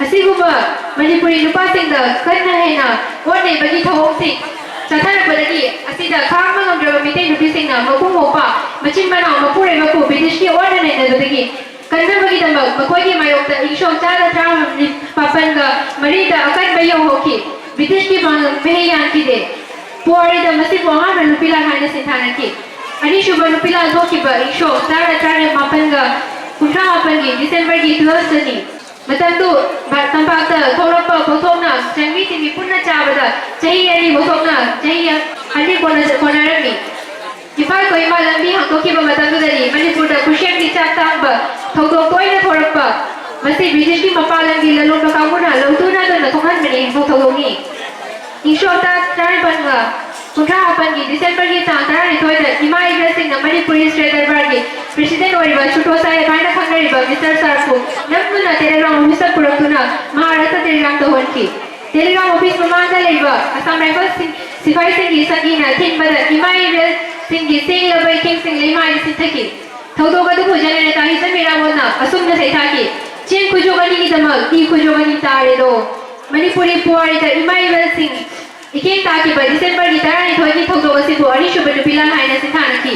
ꯑꯁꯤꯒꯨꯝꯕ ꯃꯅꯤꯄꯨꯔꯤ ꯅꯨꯄꯥꯁꯤꯡꯗ ꯀꯟꯅ ꯍꯦꯟꯅ ꯑꯣꯠ ꯅꯩꯕꯒꯤ ꯊꯧꯑꯣꯡꯁꯤꯡ ꯆꯠꯊꯔꯛꯄꯗꯒꯤ ꯑꯁꯤꯗ ꯈꯥꯡꯕ ꯉꯝꯗ꯭ꯔꯕ ꯃꯤꯇꯩ ꯅꯨꯄꯤꯁꯤꯡꯅ ꯃꯄꯨꯡ ꯃꯧꯄꯥ ꯃꯆꯤꯟ ꯃꯅꯥꯎ ꯃꯄꯨꯔꯣꯏꯕꯕꯨ ꯕ꯭ꯔꯤꯇꯤꯁꯀꯤ ꯑꯣꯠꯅ ꯅꯩꯅꯕꯗꯒꯤ ꯀꯟꯅꯕꯒꯤꯗꯃꯛ ꯃꯈꯣꯏꯒꯤ ꯃꯥꯌꯣꯛꯇ ꯏꯪ ꯁꯣꯛ ꯆꯥꯗ ꯇꯔꯥꯃꯥꯄꯟꯒ ꯃꯔꯤꯗ ꯑꯀꯟꯕ ꯌꯧꯍꯧꯈꯤ꯫ ꯕ꯭ꯔꯤꯇꯤꯁꯀꯤ ꯃꯥꯡ-, ꯃꯍꯩ ꯌꯥꯟꯈꯤꯗꯦ꯫ ꯄꯨꯋꯥꯔꯤꯗ ꯃꯁꯤꯕꯨ ꯑꯍꯥꯟꯕ ꯅꯨꯄꯤ ꯂꯥꯟ ꯍꯥꯏꯅ ꯁꯤꯟꯊꯥꯅꯈꯤ꯫ ꯑꯅꯤꯁꯨꯕ ꯅꯨꯄꯤ ꯂꯥꯟ ꯊꯣꯛꯈꯤꯕ ꯏꯪ ꯁꯣꯛ ꯇꯔꯥ ꯇꯔꯥꯃꯥꯄꯟꯒ ꯀꯨꯟꯊ꯭ꯔꯥ ꯃꯥꯄꯟꯒꯤ ꯗꯤꯁꯦꯝꯕꯔꯒꯤ ꯇꯨꯋꯦꯜꯐꯇꯅꯤ꯫ ꯃꯇꯝꯗꯨ ꯚꯥꯔꯠ ꯇꯝꯄꯥꯛꯇ ꯊꯣꯛꯂꯛꯄ ꯄꯣꯠꯊꯣꯛꯅ ꯆꯪꯃꯤ ꯇꯤꯃꯤ ꯄꯨꯟꯅ ꯆꯥꯕꯗ ꯆꯍꯤ ꯑꯅꯤ ꯄꯣꯠꯊꯣꯛꯅ ꯆꯍꯤ ꯑꯅꯤ ꯀꯣꯟꯅ-, ꯀꯣꯟꯅꯔꯝꯃꯤ꯫ ꯏꯝꯐꯥꯜ ꯀꯣꯍꯤꯃꯥ ꯂꯝꯕꯤ ꯊꯣꯛꯈꯤꯕ ꯃꯇꯝꯗꯨꯗꯗꯤ ꯃꯅꯤꯄꯨꯔꯗ ꯈꯨꯠꯁꯦꯝꯒꯤ ꯆꯥꯛ ꯇꯥꯡꯕ ꯊꯧꯗꯣꯛ ꯇꯣꯏꯅ ꯊꯣꯔꯛꯄ, ꯃꯁꯤ ꯕ꯭ꯔꯤꯇꯤꯁꯀꯤ ꯃꯄꯥꯟ ꯂꯝꯒꯤ ꯂꯂꯣꯟꯕ ꯀꯥꯡꯕꯨꯅ ꯂꯧꯇꯨꯅꯗꯅ ꯊꯣꯛꯍꯟꯕꯅꯤ ꯍꯥꯏꯕ ꯊꯧꯗꯣꯛꯅꯤ꯫ ꯏꯪ ꯁꯣꯛ ꯇꯔꯥ, ꯇꯔꯥꯅꯤꯄꯥꯟꯒ ꯀꯨꯟꯊ꯭ꯔꯥ ꯃꯥꯄꯟꯒꯤ ꯗꯤꯁꯦꯝꯕꯔꯒꯤ ꯇꯥꯡ ꯇꯔꯥꯅꯤꯊꯣꯏꯗ ꯏꯃꯥ ꯏꯕꯦꯜꯁꯤꯡꯅ ꯃꯅꯤꯄꯨꯔꯤ ꯁ꯭ꯇꯦꯠ ꯗꯔꯕꯥꯔꯒꯤ ꯄ꯭ꯔꯦꯁꯤꯗꯦꯟꯠ ꯑꯣꯏꯔꯤꯕ ꯁꯨꯇꯣ ꯁꯥꯍꯦꯕ ꯍꯥꯏꯅ ꯈꯪꯅꯔꯤꯕ ꯃꯤꯁꯇꯔ ꯁꯥꯔꯄꯨ ꯅꯝꯗꯨꯅ ꯇꯦꯂꯦꯒ꯭ꯔꯥꯝ ꯑꯣꯐꯤꯁꯇ ꯄꯨꯔꯛꯇꯨꯅ ꯃꯍꯥꯔꯥꯁꯇ꯭ꯔ ꯇꯦꯂꯦꯒ꯭ꯔꯥꯝ ꯇꯧꯍꯟꯈꯤ꯫ ꯇꯦꯂꯦꯒ꯭ꯔꯥꯝ ꯑꯣꯐꯤꯁ ꯃꯃꯥꯡꯗ ꯂꯩꯕ ꯑꯁꯥꯝ ꯔꯥꯏꯐꯜꯁꯤꯡ ꯁꯤꯐꯥꯏꯁꯤꯡꯒꯤ ꯁꯛꯇꯤꯅ ꯊꯤꯟꯕꯗ ꯏꯃꯥ ꯏꯕꯦꯜꯁꯤꯡꯒꯤ ꯆꯦꯡꯂꯕ ꯏꯈꯦꯡꯁꯤꯡ ꯂꯩꯃꯥꯏꯗ ꯆꯤꯟꯊꯈꯤ꯫ ꯊꯧꯗꯣꯛ ꯑꯗꯨꯕꯨ ꯖꯦꯅꯦꯔꯦꯇꯥ ꯍꯤꯖꯝ ꯏꯔꯥꯕꯣꯠꯅ ꯑꯁꯨꯝꯅ ꯁꯩꯊꯥꯈꯤ, "ꯆꯦꯡ ꯈꯨꯖꯣꯛ ꯑꯅꯤꯒꯤꯗꯃꯛ ꯏ ꯈꯨꯖꯣꯛ ꯑꯅꯤ ꯇꯥꯔꯦꯗꯣ"꯫ ꯃꯅꯤꯄꯨꯔꯤ ꯄꯨꯋꯥꯔꯤꯗ ꯏꯃꯥ ꯏꯕꯦꯜꯁꯤꯡ ꯏꯈꯦꯡ ꯇꯥꯈꯤꯕ ꯗꯤꯁꯦꯝꯕꯔꯒꯤ ꯇꯔꯥꯅꯤꯊꯣꯏꯒꯤ ꯊꯧꯗꯣꯛ ꯑꯁꯤꯕꯨ ꯑꯅꯤꯁꯨꯕ ꯅꯨꯄꯤꯂꯥꯜ ꯍꯥꯏꯅ ꯁꯤꯡꯊꯥꯅꯈꯤ꯫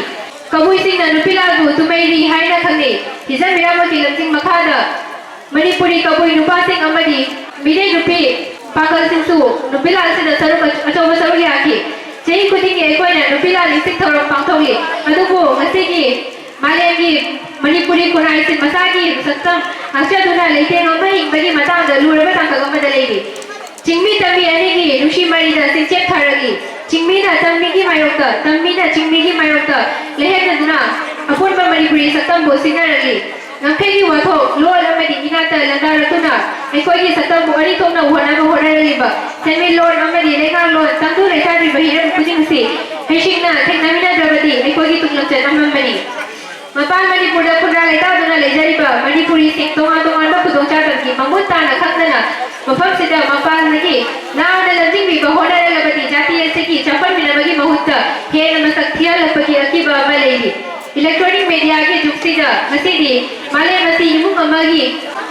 ꯀꯕꯨꯏꯁꯤꯡꯅ ꯅꯨꯄꯤꯂꯥꯜꯕꯨ ꯇꯨꯃꯩꯔꯤ ꯍꯥꯏꯅ ꯈꯪꯅꯩ꯫ ꯍꯤꯖꯝ ꯏꯔꯥꯕꯣꯠꯀꯤ ꯂꯝꯖꯤꯡ ꯃꯈꯥꯗ ꯃꯅꯤꯄꯨꯔꯤ ꯀꯕꯨꯏ ꯅꯨꯄꯥꯁꯤꯡ ꯑꯃꯗꯤ ꯃꯤꯔꯦ ꯅꯨꯄꯤ ꯄꯥꯈꯜꯁꯤꯡꯁꯨ ꯅꯨꯄꯤꯂꯥꯜꯁꯤꯗ ꯁꯔꯨꯛ ꯑꯆ-, ꯑꯆꯧꯕ ꯁꯔꯨꯛ ꯌꯥꯈꯤ꯫ ꯆꯍꯤ ꯈꯨꯗꯤꯡꯒꯤ ꯑꯩꯈꯣꯏꯅ ꯅꯨꯄꯤꯂꯥꯜ ꯅꯤꯡꯁꯤꯡ ꯊꯧꯔꯝ ꯄꯥꯡꯊꯣꯛꯂꯤ꯫ ꯑꯗꯨꯕꯨ ꯉꯁꯤꯒꯤ ꯃꯥꯂꯦꯝꯒꯤ ꯃꯅꯤꯄꯨꯔꯤ ꯈꯨꯟꯅꯥꯏꯁꯤꯡ ꯃꯁꯥꯒꯤ ꯁꯛꯇꯝ ꯉꯥꯛꯆꯗꯨꯅ ꯂꯩꯇꯦꯡ ꯑꯃ ꯍꯤꯡꯕꯒꯤ ꯃꯇꯥꯡꯗ ꯂꯨꯔꯕ ꯇꯥꯡꯀꯛ ꯑꯃꯗ ꯂꯩꯔꯤ꯫ ꯆꯤꯡꯃꯤ ꯇꯝꯃꯤ ꯑꯅꯤꯒꯤ ꯅꯨꯡꯁꯤ ꯃꯔꯤꯗ ꯆꯤꯡꯆꯦꯞ ꯊꯥꯔꯛꯂꯤ꯫ ꯆꯤꯡꯃꯤꯅ ꯇꯝꯃꯤꯒꯤ ꯃꯥꯌꯣꯛꯇ, ꯇꯝꯃꯤꯅ ꯆꯤꯡꯃꯤꯒꯤ ꯃꯥꯌꯣꯛꯇ ꯂꯦꯍꯦꯠꯅꯗꯨꯅ ꯑꯄꯨꯟꯕ ꯃꯅꯤꯄꯨꯔꯤ ꯁꯛꯇꯝꯕꯨ ꯁꯤꯡꯅꯔꯛꯂꯤ꯫ ꯉꯝꯈꯩꯒꯤ ꯋꯥꯊꯣꯛ, ꯂꯣꯜ ꯑꯃꯗꯤ ꯏꯅꯥꯠꯇ ꯂꯥꯟꯗꯥꯔꯛꯇꯨꯅ ꯑꯩꯈꯣꯏꯒꯤ ꯁꯛꯇꯝꯕꯨ ꯑꯅꯤ ꯊꯣꯛꯅ ꯎꯍꯟꯅꯕ ꯍꯣꯠꯅꯔꯛꯂꯤꯕ ꯁꯦꯟꯃꯤꯠꯂꯣꯟ ꯑꯃꯗꯤ ꯂꯩꯉꯥꯛꯂꯣꯟ ꯇꯪꯗꯨ ꯂꯩꯇꯥꯗ꯭ꯔꯤꯕ ꯍꯤꯔꯝ ꯈꯨꯗꯤꯡꯁꯤ ꯍꯩꯁꯤꯡꯅ ꯊꯦꯡꯅꯃꯤꯟꯅꯗ꯭ꯔꯕꯗꯤ ꯑꯩꯈꯣꯏꯒꯤ ꯇꯨꯡꯂꯝꯆꯠ ꯑꯃꯝꯕꯅꯤ꯫ ꯃꯄꯥꯟ ꯃꯅꯤꯄꯨꯔꯗ ꯈꯨꯟꯗꯥ ꯂꯩꯇꯥꯗꯨꯅ ꯂꯩꯖꯔꯤꯕ ꯃꯅꯤꯄꯨꯔꯤꯁꯤꯡ ꯇꯣꯉꯥꯟ ꯇꯣꯉꯥꯟꯕ ꯈꯨꯗꯣꯡꯆꯥꯗꯕꯒꯤ ꯃꯃꯨꯠ ꯇꯥꯅ ꯈꯪꯗꯅ ꯃꯐꯝꯁꯤꯗ ꯃꯄꯥꯟꯗꯒꯤ ꯂꯥꯎꯅ ꯂꯝꯖꯤꯡꯕꯤꯕ ꯍꯣꯠꯅꯔꯛꯂꯕꯗꯤ ꯖꯥꯇꯤ ꯑꯁꯤꯒꯤ ꯆꯥꯎꯈꯠꯃꯤꯟꯅꯕꯒꯤ ꯃꯍꯨꯠꯇ ꯍꯦꯟꯅ ꯃꯁꯛ ꯊꯤꯍꯜꯂꯛꯄꯒꯤ ꯑꯀꯤꯕ ꯑꯃ ꯂꯩꯔꯤ꯫ ꯏꯂꯦꯛꯇ꯭ꯔꯣꯅꯤꯛ ꯃꯦꯗꯤꯌꯥꯒꯤ ꯖꯨꯒꯁꯤꯗ ꯉꯁꯤꯗꯤ ꯃꯥꯂꯦꯝ ꯑꯁꯤ ꯏꯃꯨꯡ ꯑꯃꯒꯤ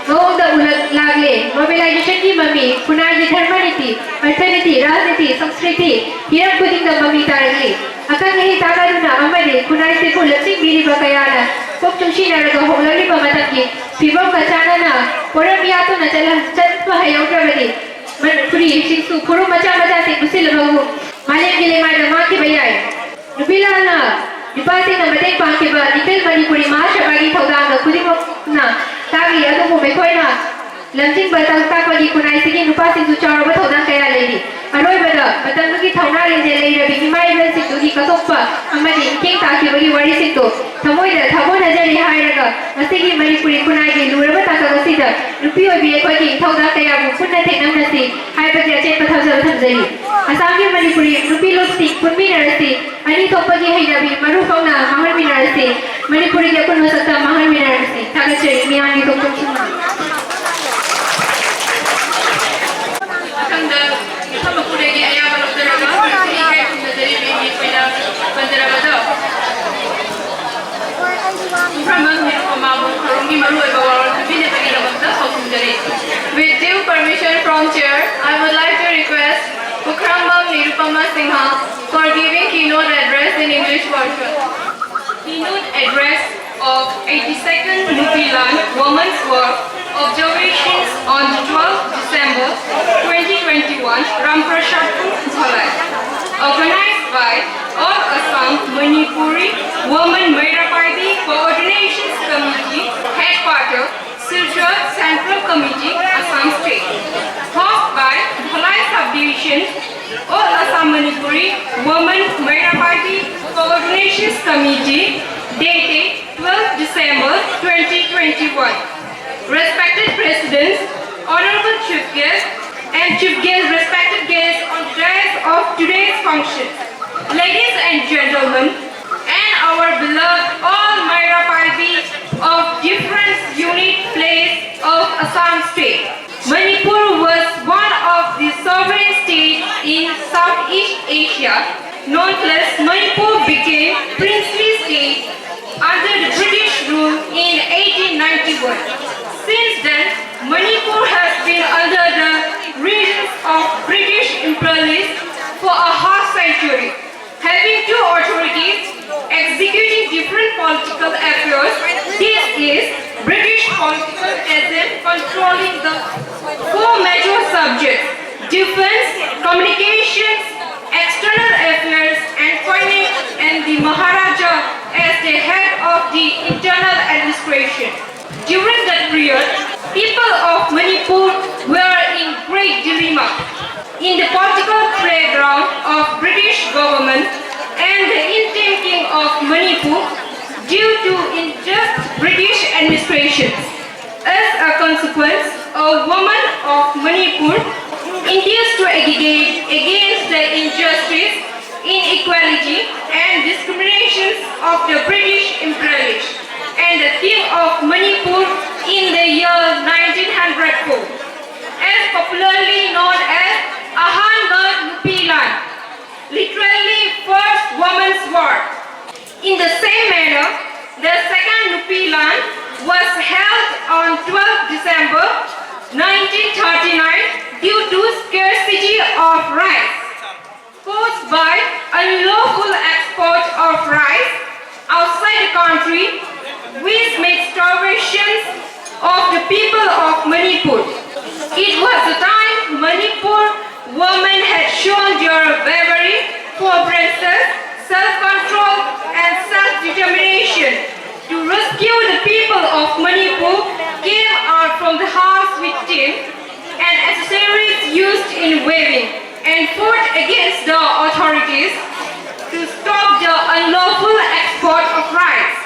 ꯃꯑꯣꯡꯗ ꯎꯔꯛ ꯂꯥꯛꯂꯦ꯫ ꯒ꯭ꯂꯣꯕꯦꯂꯥꯏꯖꯦꯁꯟꯒꯤ ꯃꯃꯤ, ꯈꯨꯟꯅꯥꯏꯒꯤ ꯙꯔꯃ ꯅꯤꯇꯤ, ꯑꯔꯊ ꯅꯤꯇꯤ, ꯔꯥꯖꯅꯤꯇꯤ, ꯁꯪꯁꯀ꯭ꯔꯤꯇꯤ ꯍꯤꯔꯝ ꯈꯨꯗꯤꯡꯗ ꯃꯃꯤ ꯇꯥꯔꯛꯂꯤ꯫ ꯑꯈꯪ ꯑꯍꯩ ꯇꯥꯟꯅꯗꯨꯅ ꯑꯃꯗꯤ ꯈꯨꯟꯅꯥꯏꯁꯤꯕꯨ ꯂꯝꯖꯤꯡꯕꯤꯔꯤꯕ ꯀꯌꯥꯅ ꯀꯣꯛ ꯆꯨꯡꯁꯤꯟꯅꯔꯒ ꯍꯣꯡꯂꯛꯂꯤꯕ ꯃꯇꯝꯒꯤ ꯐꯤꯕꯝꯒ ꯆꯥꯟꯅꯅ ꯄꯣꯔꯝ ꯌꯥꯠꯇꯨꯅ ꯆꯠꯍꯟ-, ꯆꯠꯄ ꯍꯩꯍꯧꯗ꯭ꯔꯕꯗꯤ ꯃꯅꯤꯄꯨꯔꯤꯁꯤꯡꯁꯨ ꯐꯨꯔꯨꯞ ꯃꯆꯥ ꯃꯆꯥꯁꯤꯡ ꯄꯨꯟꯁꯤꯜꯂꯕꯕꯨ ꯃꯥꯂꯦꯝꯒꯤ ꯂꯩꯃꯥꯏꯗ ꯃꯥꯡꯈꯤꯕ ꯌꯥꯏ꯫ ꯅꯨꯄꯤꯂꯥꯜꯅ ꯅꯨꯄꯥꯁꯤꯡꯅ ꯃꯇꯦꯡ ꯄꯥꯡꯈꯤꯕ ꯅꯤꯈꯤꯜ ꯃꯅꯤꯄꯨꯔꯤ ꯃꯍꯥꯁꯚꯥꯒꯤ ꯊꯧꯗꯥꯡꯗ ꯈꯨꯗꯤꯡꯃꯛꯅ ꯇꯥꯛꯂꯤ, ꯑꯗꯨꯕꯨ ꯃꯈꯣꯏꯅ ꯂꯝꯖꯤꯡꯕ ꯇꯥꯛ-, ꯇꯥꯛꯄꯒꯤ ꯈꯨꯟꯅꯥꯏꯁꯤꯒꯤ ꯅꯨꯄꯥꯁꯤꯡꯁꯨ ꯆꯥꯎꯔꯕ ꯊꯧꯗꯥꯡ ꯀꯌꯥ ꯂꯩꯔꯤ꯫ ꯑꯔꯣꯏꯕꯗ, ꯃꯇꯝꯗꯨꯒꯤ ꯊꯧꯅꯥ ꯂꯤꯡꯖꯦꯜ ꯂꯩꯔꯕꯤ ꯏꯃꯥ ꯏꯕꯦꯜꯁꯤꯡꯗꯨꯒꯤ ꯀꯠꯊꯣꯛꯄ ꯑꯃꯗꯤ ꯏꯀꯦꯡ ꯇꯥꯈꯤꯕꯒꯤ ꯋꯥꯔꯤꯁꯤꯡꯗꯨ ꯊꯃꯣꯏꯗ ꯊꯥꯒꯣꯟꯅꯖꯔꯤ ꯍꯥꯏꯔꯒ, ꯉꯁꯤꯒꯤ ꯃꯅꯤꯄꯨꯔꯤ ꯈꯨꯟꯅꯥꯏꯒꯤ ꯂꯨꯔꯕ ꯇꯥꯡꯀꯛ ꯑꯁꯤꯗ ꯅꯨꯄꯤ ꯑꯣꯏꯕꯤ ꯑꯩꯈꯣꯏꯒꯤ ꯏꯊꯧꯗꯥꯡ ꯀꯌꯥꯕꯨ ꯄꯨꯟꯅ ꯊꯦꯡꯅꯃꯤꯟꯅꯁꯤ ꯍꯥꯏꯕꯒꯤ ꯑꯆꯦꯠꯄ ꯊꯥꯖꯕ ꯊꯝꯖꯔꯤ꯫ ꯑꯁꯥꯝꯒꯤ ꯃꯅꯤꯄꯨꯔꯤ ꯅꯨꯄꯤ ꯂꯣꯟꯁꯤꯡ ꯄꯨꯟꯃꯤꯟꯅꯔꯁꯤ, ꯑꯅꯤ ꯊꯣꯛꯄꯒꯤ ꯍꯩꯅꯕꯤ ꯃꯔꯨ ꯐꯥꯎꯅ ꯃꯥꯡꯍꯟꯃꯤꯟꯅꯔꯁꯤ, ꯃꯅꯤꯄꯨꯔꯤꯒꯤ ꯑꯄꯨꯟꯕ ꯁꯛꯇꯝ ꯃꯥꯡꯍꯟꯃꯤꯟꯅꯔꯁꯤ꯫ ꯊꯥꯒꯠꯆꯔꯤ ꯃꯤꯌꯥꯝꯒꯤ ꯊꯣꯛꯊꯣꯛꯁꯤꯡꯅ꯫ ꯃꯊꯪꯗ ꯃꯐꯝ ꯃꯄꯨꯗꯒꯤ ꯑꯌꯥꯕ ꯂꯧꯖꯔꯒ ꯏꯀꯥꯏ ꯈꯨꯝꯅꯖꯔꯤ ꯃꯦꯝ ꯑꯩꯈꯣꯏꯅ ꯄꯟꯖꯔꯕꯗꯣ꯫ ꯈꯨꯝꯐ꯭ꯔꯝꯕꯝ ꯅꯤꯔꯨꯄꯃꯥꯕꯨ ꯊꯧꯔꯝꯒꯤ ꯃꯔꯨꯑꯣꯏꯕ ꯋꯥꯔꯣꯜ ꯄꯤꯕꯤꯅꯕꯒꯤꯗꯃꯛꯇ ꯈꯧꯔꯥꯡꯖꯔꯤ꯫ With due permission from chair, I would like to request Khumprambam Nirupama Singha for giving keynote address in English version. Keynote address of eighty-second Nupilan Women's Work Observations on the twelfth December twenty twenty-one, Ramprasad Bhalai, organized by All Assam Manipuri Women Meira Paibi Coordination Committee, Headquarter, Silchar, Central Committee, Assam State. Host by Bhalai Subdivision, All Assam Manipuri Women Meira Paibi Coordination Committee, dated twelfth December twenty twenty-one. Respected Presidents, Honorable Chief Guest, and Chief Guest, respected guests on the dais of today's function. Ladies and gentlemen, and our beloved all Meira Paibi of different unit place of Assam State. Manipur was one of the sovereign states in Southeast Asia, known as Manipur became princely state under the British rule in eighteen ninety-one. Since then, Manipur has been under the regence of British imperialists for a half century. Having two authorities executing different political affairs, this is British political regime controlling the four major subjects: defense, communications, external affairs, and finance, and the Maharaja as the head of the internal administration. During that period, people of Manipur were in great dilemma in the political playground of British government and the due to unjust British administration. As a consequence, a woman of Manipur induced to agitate against the injustice, inequality, and discriminations of the British imperialists and the King of Manipur in the year nineteen hundred four, as popularly known as Ahanba Nupilan, literally First Women's War. In the same manner, the second Nupilan was held on twelfth December nineteen thirty-nine due to scarcity of rice caused by unlawful export of rice outside the country, which made starvations of the people of Manipur. It was the time Manipur women had shown their bravery, forbearance, self-control, and self-determination to rescue the people of Manipur came out from the house with tin and accessories used in weaving and fought against the authorities to stop the unlawful export of rice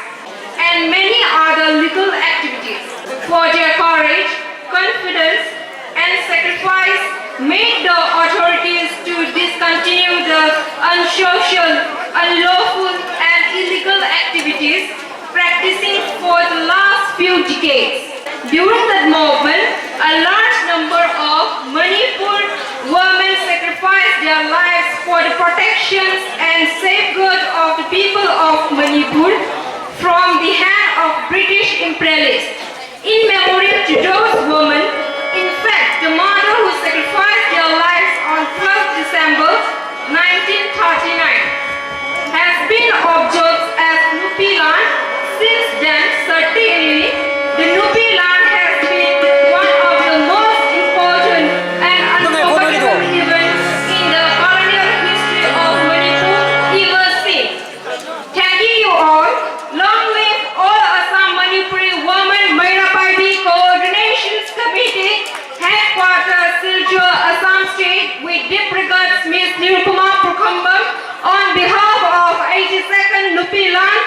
and many other legal activities. For their courage, confidence, and sacrifice made the authorities to discontinue the unsocial, unlawful, and illegal activities practicing for the last few decades. During that movement, a large number of Manipur women sacrificed their lives for the protection and safeguard of the people of Manipur from the hand of British imperialists. In memorial to those women, in fact, the mother who sacrificed their lives on twelfth December nineteen thirty-nine has been observed as Nupilan since then. Certainly, the Nupilan has been one of the most important and unforgettable events in the colonial history of Manipur ever since. Thanking you all. Long live All Assam Manipuri Women Meira Paibi Coordination Committee, Headquarters, Silchar, Assam State, with deep regards, Miss Nirupama Pokhrambam, on behalf of eighty-second Nupilan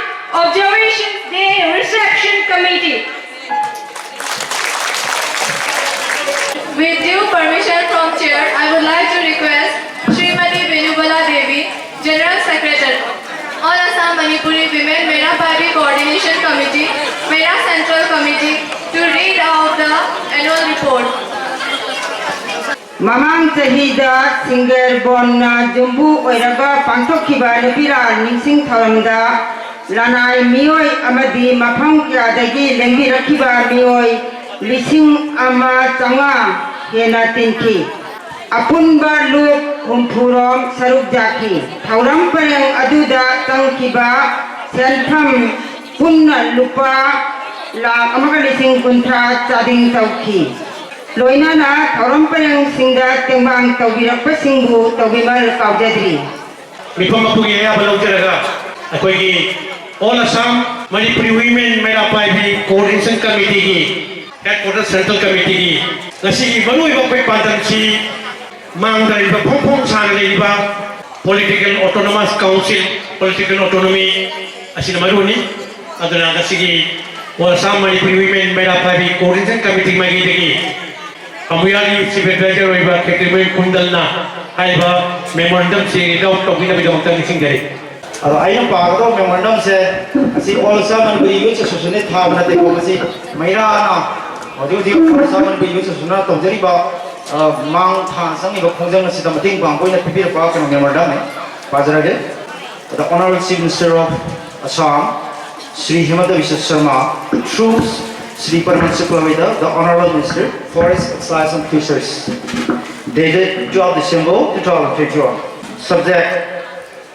Secretary, All Assam Manipuri Women Meira Paibi Coordination Committee, Meira Central Committee, to read out the annual report. ꯃꯃꯥꯡ ꯆꯍꯤꯗ ꯁꯤꯡꯒꯔꯕꯣꯟꯅ ꯌꯨꯝꯕꯨ ꯑꯣꯏꯔꯒ ꯄꯥꯡꯊꯣꯛꯈꯤꯕ ꯅꯨꯄꯤꯔꯥꯜ ꯅꯤꯡꯁꯤꯡ ꯊꯧꯔꯝꯗ ꯂꯅꯥꯏ ꯃꯤꯑꯣꯏ ꯑꯃꯗꯤ ꯃꯐꯝ ꯀꯌꯥꯗꯒꯤ ꯂꯦꯡꯕꯤꯔꯛꯈꯤꯕ ꯃꯤꯑꯣꯏ ꯂꯤꯁꯤꯡ ꯑꯃ ꯆꯥꯝꯃꯉꯥ ꯍꯦꯟꯅ ꯇꯤꯟꯈꯤ꯫ ꯑꯄꯨꯟꯕ ꯂꯨꯞ ꯍꯨꯝꯐꯨꯔꯣꯝ ꯁꯔꯨꯛ ꯌꯥꯈꯤ꯫ ꯊꯧꯔꯝ ꯄꯔꯦꯡ ꯑꯗꯨꯗ ꯆꯪꯈꯤꯕ ꯁꯦꯟꯐꯝ ꯄꯨꯟꯅ ꯂꯨꯄꯥ ꯂꯥꯈ ꯑꯃꯒ ꯂꯤꯁꯤꯡ ꯀꯨꯟꯊ꯭ꯔꯥ ꯆꯥꯗꯤꯡ ꯇꯧꯈꯤ꯫ ꯂꯣꯏꯅꯅ ꯊꯧꯔꯝ ꯄꯔꯦꯡꯁꯤꯡꯗ ꯇꯦꯡꯕꯥꯡ ꯇꯧꯕꯤꯔꯛꯄꯁꯤꯡꯕꯨ ꯇꯧꯕꯤꯃꯜ ꯀꯥꯎꯖꯗ꯭ꯔꯤ꯫ ꯃꯤꯐꯝ ꯑꯗꯨꯒꯤ ꯑꯌꯥꯕ ꯂꯧꯖꯔꯒ ꯑꯩꯈꯣꯏꯒꯤ All Assam Manipuri Women Meira ꯄꯥꯏꯕꯤ Coordination Committeeꯒꯤ Headquarter Central Committeeꯒꯤ ꯉꯁꯤꯒꯤ ꯃꯔꯨꯑꯣꯏꯕ ꯑꯩꯈꯣꯏ ꯄꯥꯟꯗꯝꯁꯤ ꯃꯥꯡꯗ ꯂꯩꯔꯤꯕ ꯐꯣꯡ ꯐꯣꯡ ꯁꯥꯅ ꯂꯩꯔꯤꯕ Political Autonomous Council, Political Autonomy ꯑꯁꯤꯅ ꯃꯔꯨꯅꯤ꯫ ꯑꯗꯨꯅ ꯉꯁꯤꯒꯤ All Assam Manipuri Women Meira ꯄꯥꯏꯕꯤ Coordination Committee ꯃꯥꯏꯀꯩꯗꯒꯤ ꯑꯃꯨꯌꯥꯒꯤ Chief Advisor ꯑꯣꯏꯕ ꯈꯦꯇ꯭ꯔꯤꯃꯌꯨꯝ ꯀꯨꯟꯗꯜꯅ ꯍꯥꯏꯔꯤꯕ memorandumꯁꯤ read out ꯇꯧꯕꯤꯅꯕꯒꯤꯗꯃꯛꯇ ꯅꯤꯡꯁꯤꯡꯖꯔꯤ꯫ ꯑꯗꯣ ꯑꯩꯅ ꯄꯥꯒꯗꯧꯕ memorandumꯁꯦ ꯑꯁꯤ All Assam Manipuri Youth Associationꯅ ꯊꯥꯕ ꯅꯠꯇꯦꯀꯣ, ꯃꯁꯤ ꯃꯩꯔꯥꯅ ꯍꯧꯖꯤꯛ ꯍꯧꯖꯤꯛ All Assam Manipuri Youth Associationꯅ ꯇꯧꯖꯔꯤꯕ, ꯑ, ꯃꯥꯡ ꯊꯥꯅ ꯆꯪꯉꯤꯕ ꯈꯣꯡꯖꯪ ꯑꯁꯤꯗ ꯃꯇꯦꯡ ꯄꯥꯡꯕ ꯑꯣꯏꯅ ꯄꯤꯕꯤꯔꯛꯄ ꯀꯩꯅꯣ memorandumꯅꯤ꯫ ꯄꯥꯖꯔꯒꯦ꯫ The Honorable Chief Minister of Assam, Shri Himanta Biswa Sarma, through Shri Paramasiva Purohita, the Honorable Minister, Forest, Excise and Fisheries, dated twelve December two thousand twenty-one. Subject,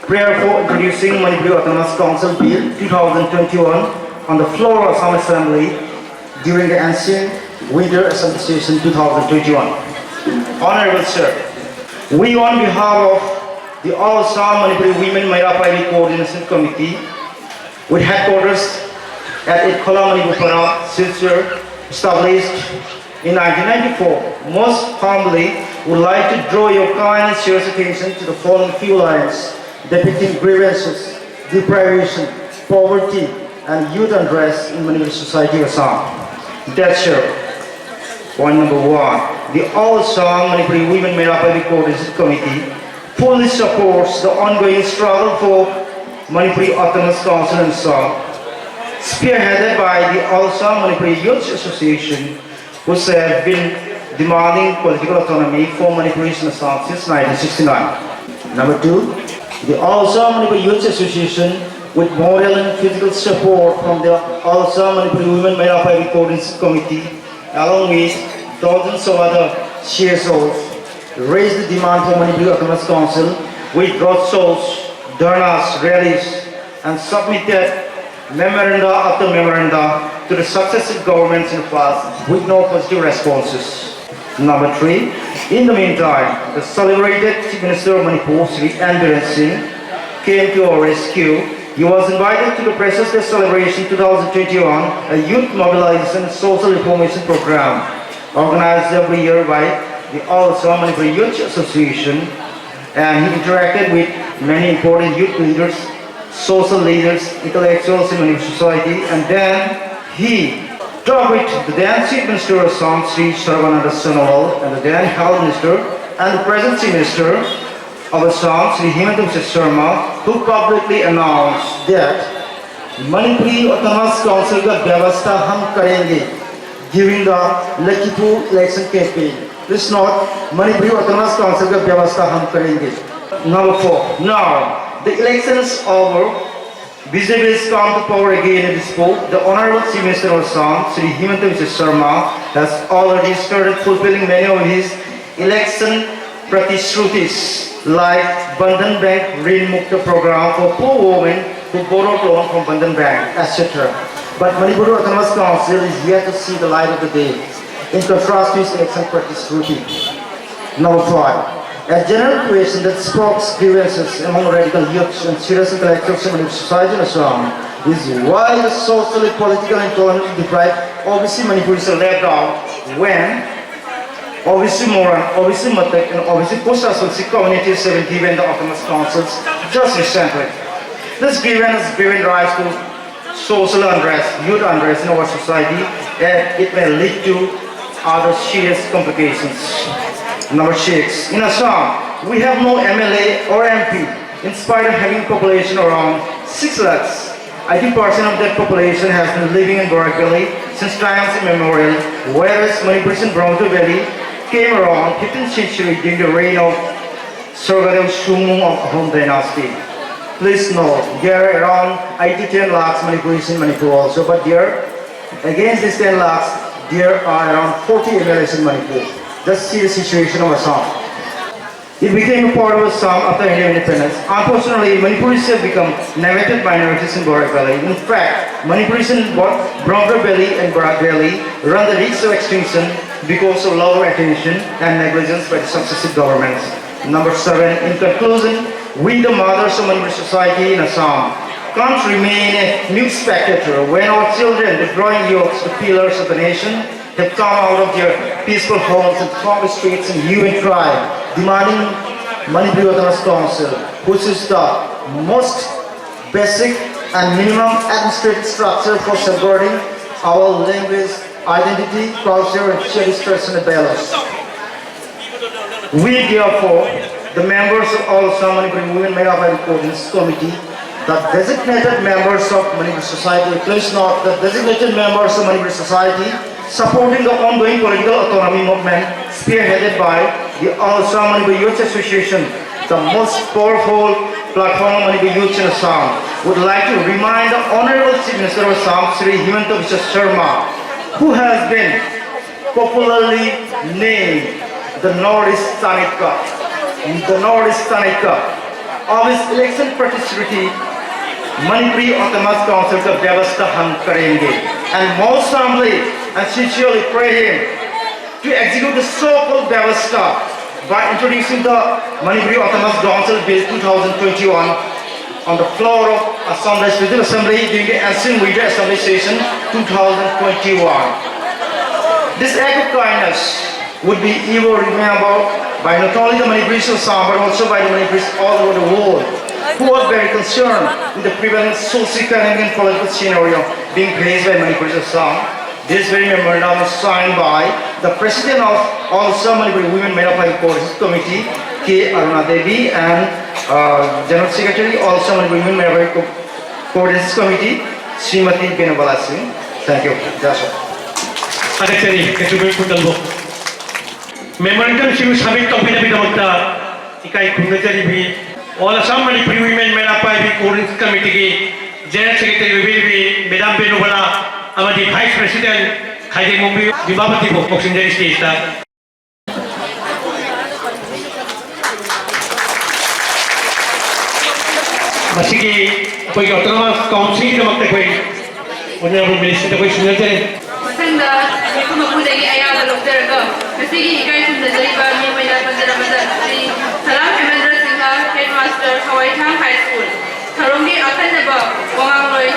prayer for introducing Manipuri Autonomous Council Bill two thousand twenty-one on the floor of Assam Assembly during the ensuing Winter Assembly Session two thousand twenty-one. Honorable Sir, we on behalf of the All Assam Manipuri Women Meira Paibi Coordination Committee with headquarters at Itkhula Manipur Para, Silchar, established in nineteen ninety-four, most humbly would like to draw your kind and serious attention to the following few lines depicting grievances, deprivation, poverty, and youth unrest in Manipuri society of Assam. That's sure. Point number one, the All Assam Manipuri Women Meira Paibi Coordination Committee fully supports the ongoing struggle for Manipuri Autonomous Council in Assam, spearheaded by the All Assam Manipuri Youth Association, who have been demanding political autonomy for Manipuris in Assam since nineteen sixty-nine. Number two, the All Assam Manipuri Youth Association, with moral and physical support from the All Assam Manipuri Women Mahila Private Coordination Committee, along with thousands of other C S Os, raised the demand for Manipur Autonomous Council with road shows, dharnas, rallies, and submitted memoranda after memoranda to the successive governments in the past with no positive responses. Number three, in the meantime, the celebrated Chief Minister of Manipur, Shri N. Biren Singh, came to our rescue. He was invited to the Freshers' Day celebration twenty twenty-one, a youth mobilization social reformation program organized every year by the All Assam Manipur Youth Association, and he interacted with many important youth leaders, social leaders, intellectuals in Manipur society, and then he talked with the then Chief Minister of Assam, Shri Sarbananda Sonowal, and the then Health Minister and the present Chief Minister of Assam, Shri Himanta Biswa Sarma, who publicly announced that Manipuri Autonomous Council का व्यवस्था हम करेंगे during the Lakhipur election campaign. Please note, Manipuri Autonomous Council का व्यवस्था हम करेंगे. Number four. Now, the election is over. B J P has come to power again in this post. The Honorable Chief Minister of Assam, Shri Himanta Biswa Sarma, has already started fulfilling many of his election pratisrutis, like Bandhan Bank Rin Mukta program for poor women who borrowed loan from Bandhan Bank, et cetera. But Manipur Autonomous Council is yet to see the light of the day, in contrast to his election pratisruti. Number five, a general question that sparks grievances among radical youths and serious intellectuals in Manipur society in Assam is why the socially political and economically deprived O B C Manipuris are left out when O B C Moran, O B C Matek, and O B C Kusha Sulsi communities have been given the autonomous councils just recently. This grievance has given rise to social unrest, youth unrest in our society, and it may lead to other serious complications. Number six, in Assam, We have no M L A or M P, in spite of having population around six lakhs. Eighty percent of that population has been living in Barak Valley since times immemorial, whereas Manipuri's in Brahmaputra Valley came around fifteenth century during the reign of Sorgadeo Sumung of Ahom dynasty. Please note, there are around eight to ten lakhs Manipuris in Manipur also, but there, against these ten lakhs, there are around forty M L As in Manipur. Just see the situation of Assam. It became a part of Assam after Indian independence. Unfortunately, Manipuris have become negated minorities in Barak Valley. In fact, Manipuris in Bor- Brahmaputra Valley and Barak Valley run the risk of extinction because of lack of attention and negligence by the successive governments. Number seven, in conclusion, we, the mothers of Manipuri society in Assam, can't remain a mute spectator when our children, the growing youths, the pillars of the nation, have come out of their peaceful homes and throng the streets in hue and cry, demanding Manipuri Autonomous Council, which is the most basic and minimum administrative structure for safeguarding our language, identity, culture, and shared traditional values. We, therefore, the members of All Assam Manipuri Women Made Up Coordination Committee, the designated members of Manipuri Society, please note, the designated members of Manipuri Society supporting the ongoing political autonomy movement spearheaded by the All Assam Manipuri Youth Association, the most powerful platform of Manipuri youth in Assam, would like to remind the Honorable Chief Minister of Assam, Shri Himanta Biswa Sharma, who has been popularly named the Northeast Tanitka, the Northeast Tanitka, of his election participatory Manipuri Autonomous Council का व्यवस्था हम करेंगे. And most humbly and sincerely pray him to execute the so-called व्यवस्था by introducing the Manipuri Autonomous Council Bill two thousand twenty-one on the floor of Assam Legislative Assembly during the ensuing winter assembly session two thousand twenty-one. This act of kindness would be ever remembered by not only the Manipuris of Assam but also by the Manipuris all over the world who are very concerned with the prevalent socio-economic and political scenario being faced by Manipuris of Assam. This very memorandum is signed by the President of All Assam Manipuri Women Menopause Coordination Committee, K Aruna Devi, and uh, General Secretary, All Assam Women Memorial Co- Coordination Committee, Srimati Benubala Singh. Thank you. That's all. ꯊꯥꯒꯠꯆꯔꯤ ꯀꯩꯁꯨꯕꯤꯔ ꯈꯨꯟꯗꯜꯕꯨ꯫ ꯃꯦꯃꯣꯔꯦꯟꯗꯝꯁꯤꯕꯨ submit ꯇꯧꯕꯤꯅꯕꯒꯤꯗꯃꯛꯇ ꯏꯀꯥꯏ ꯈꯨꯝꯅꯖꯔꯤꯕꯤ all Assam Manipuri women Meira Paibi coordination ꯀꯃꯤꯇꯤꯒꯤ general secretary ꯑꯣꯏꯕꯤꯔꯤꯕꯤ madam Benubala ꯑꯃꯗꯤ vice president ꯈꯥꯏꯗꯦꯡꯕꯣꯡꯕꯤ ꯕꯤꯃꯥꯕꯇꯤꯕꯨ ꯀꯧꯁꯤꯟꯖꯔꯤ ꯁ꯭ꯇꯦꯖꯇ꯫ ꯃꯁꯤꯒꯤ ꯑꯩꯈꯣꯏꯒꯤ autonomous ꯀꯥꯎꯟꯁꯤꯜꯒꯤꯗꯃꯛꯇ ꯑꯩꯈꯣꯏ ꯑꯣꯅꯔꯦꯕꯜ ꯃꯤꯅꯤꯁꯇꯔꯗ ꯑꯩꯈꯣꯏ ꯁꯤꯟꯅꯖꯔꯤ꯫ ꯃꯊꯪꯗ ꯃꯤꯐꯝ ꯃꯄꯨꯗꯒꯤ ꯑꯌꯥꯕ ꯂꯧꯖꯔꯒ ꯉꯁꯤꯒꯤ ꯏꯀꯥꯏ ꯈꯨꯝꯅꯖꯔꯤꯕ ꯃꯤꯑꯣꯏ ꯑꯣꯏꯅ ꯄꯟꯖꯔꯕꯗ ꯁ꯭ꯔꯤ ꯁꯂꯥꯝ Hemendra Singh, headmaster, ꯍꯋꯥꯏꯊꯥꯡ high school. ꯊꯧꯔꯝꯒꯤ ꯑꯈꯟꯅꯕ ꯋꯥꯉꯥꯡꯂꯣꯏ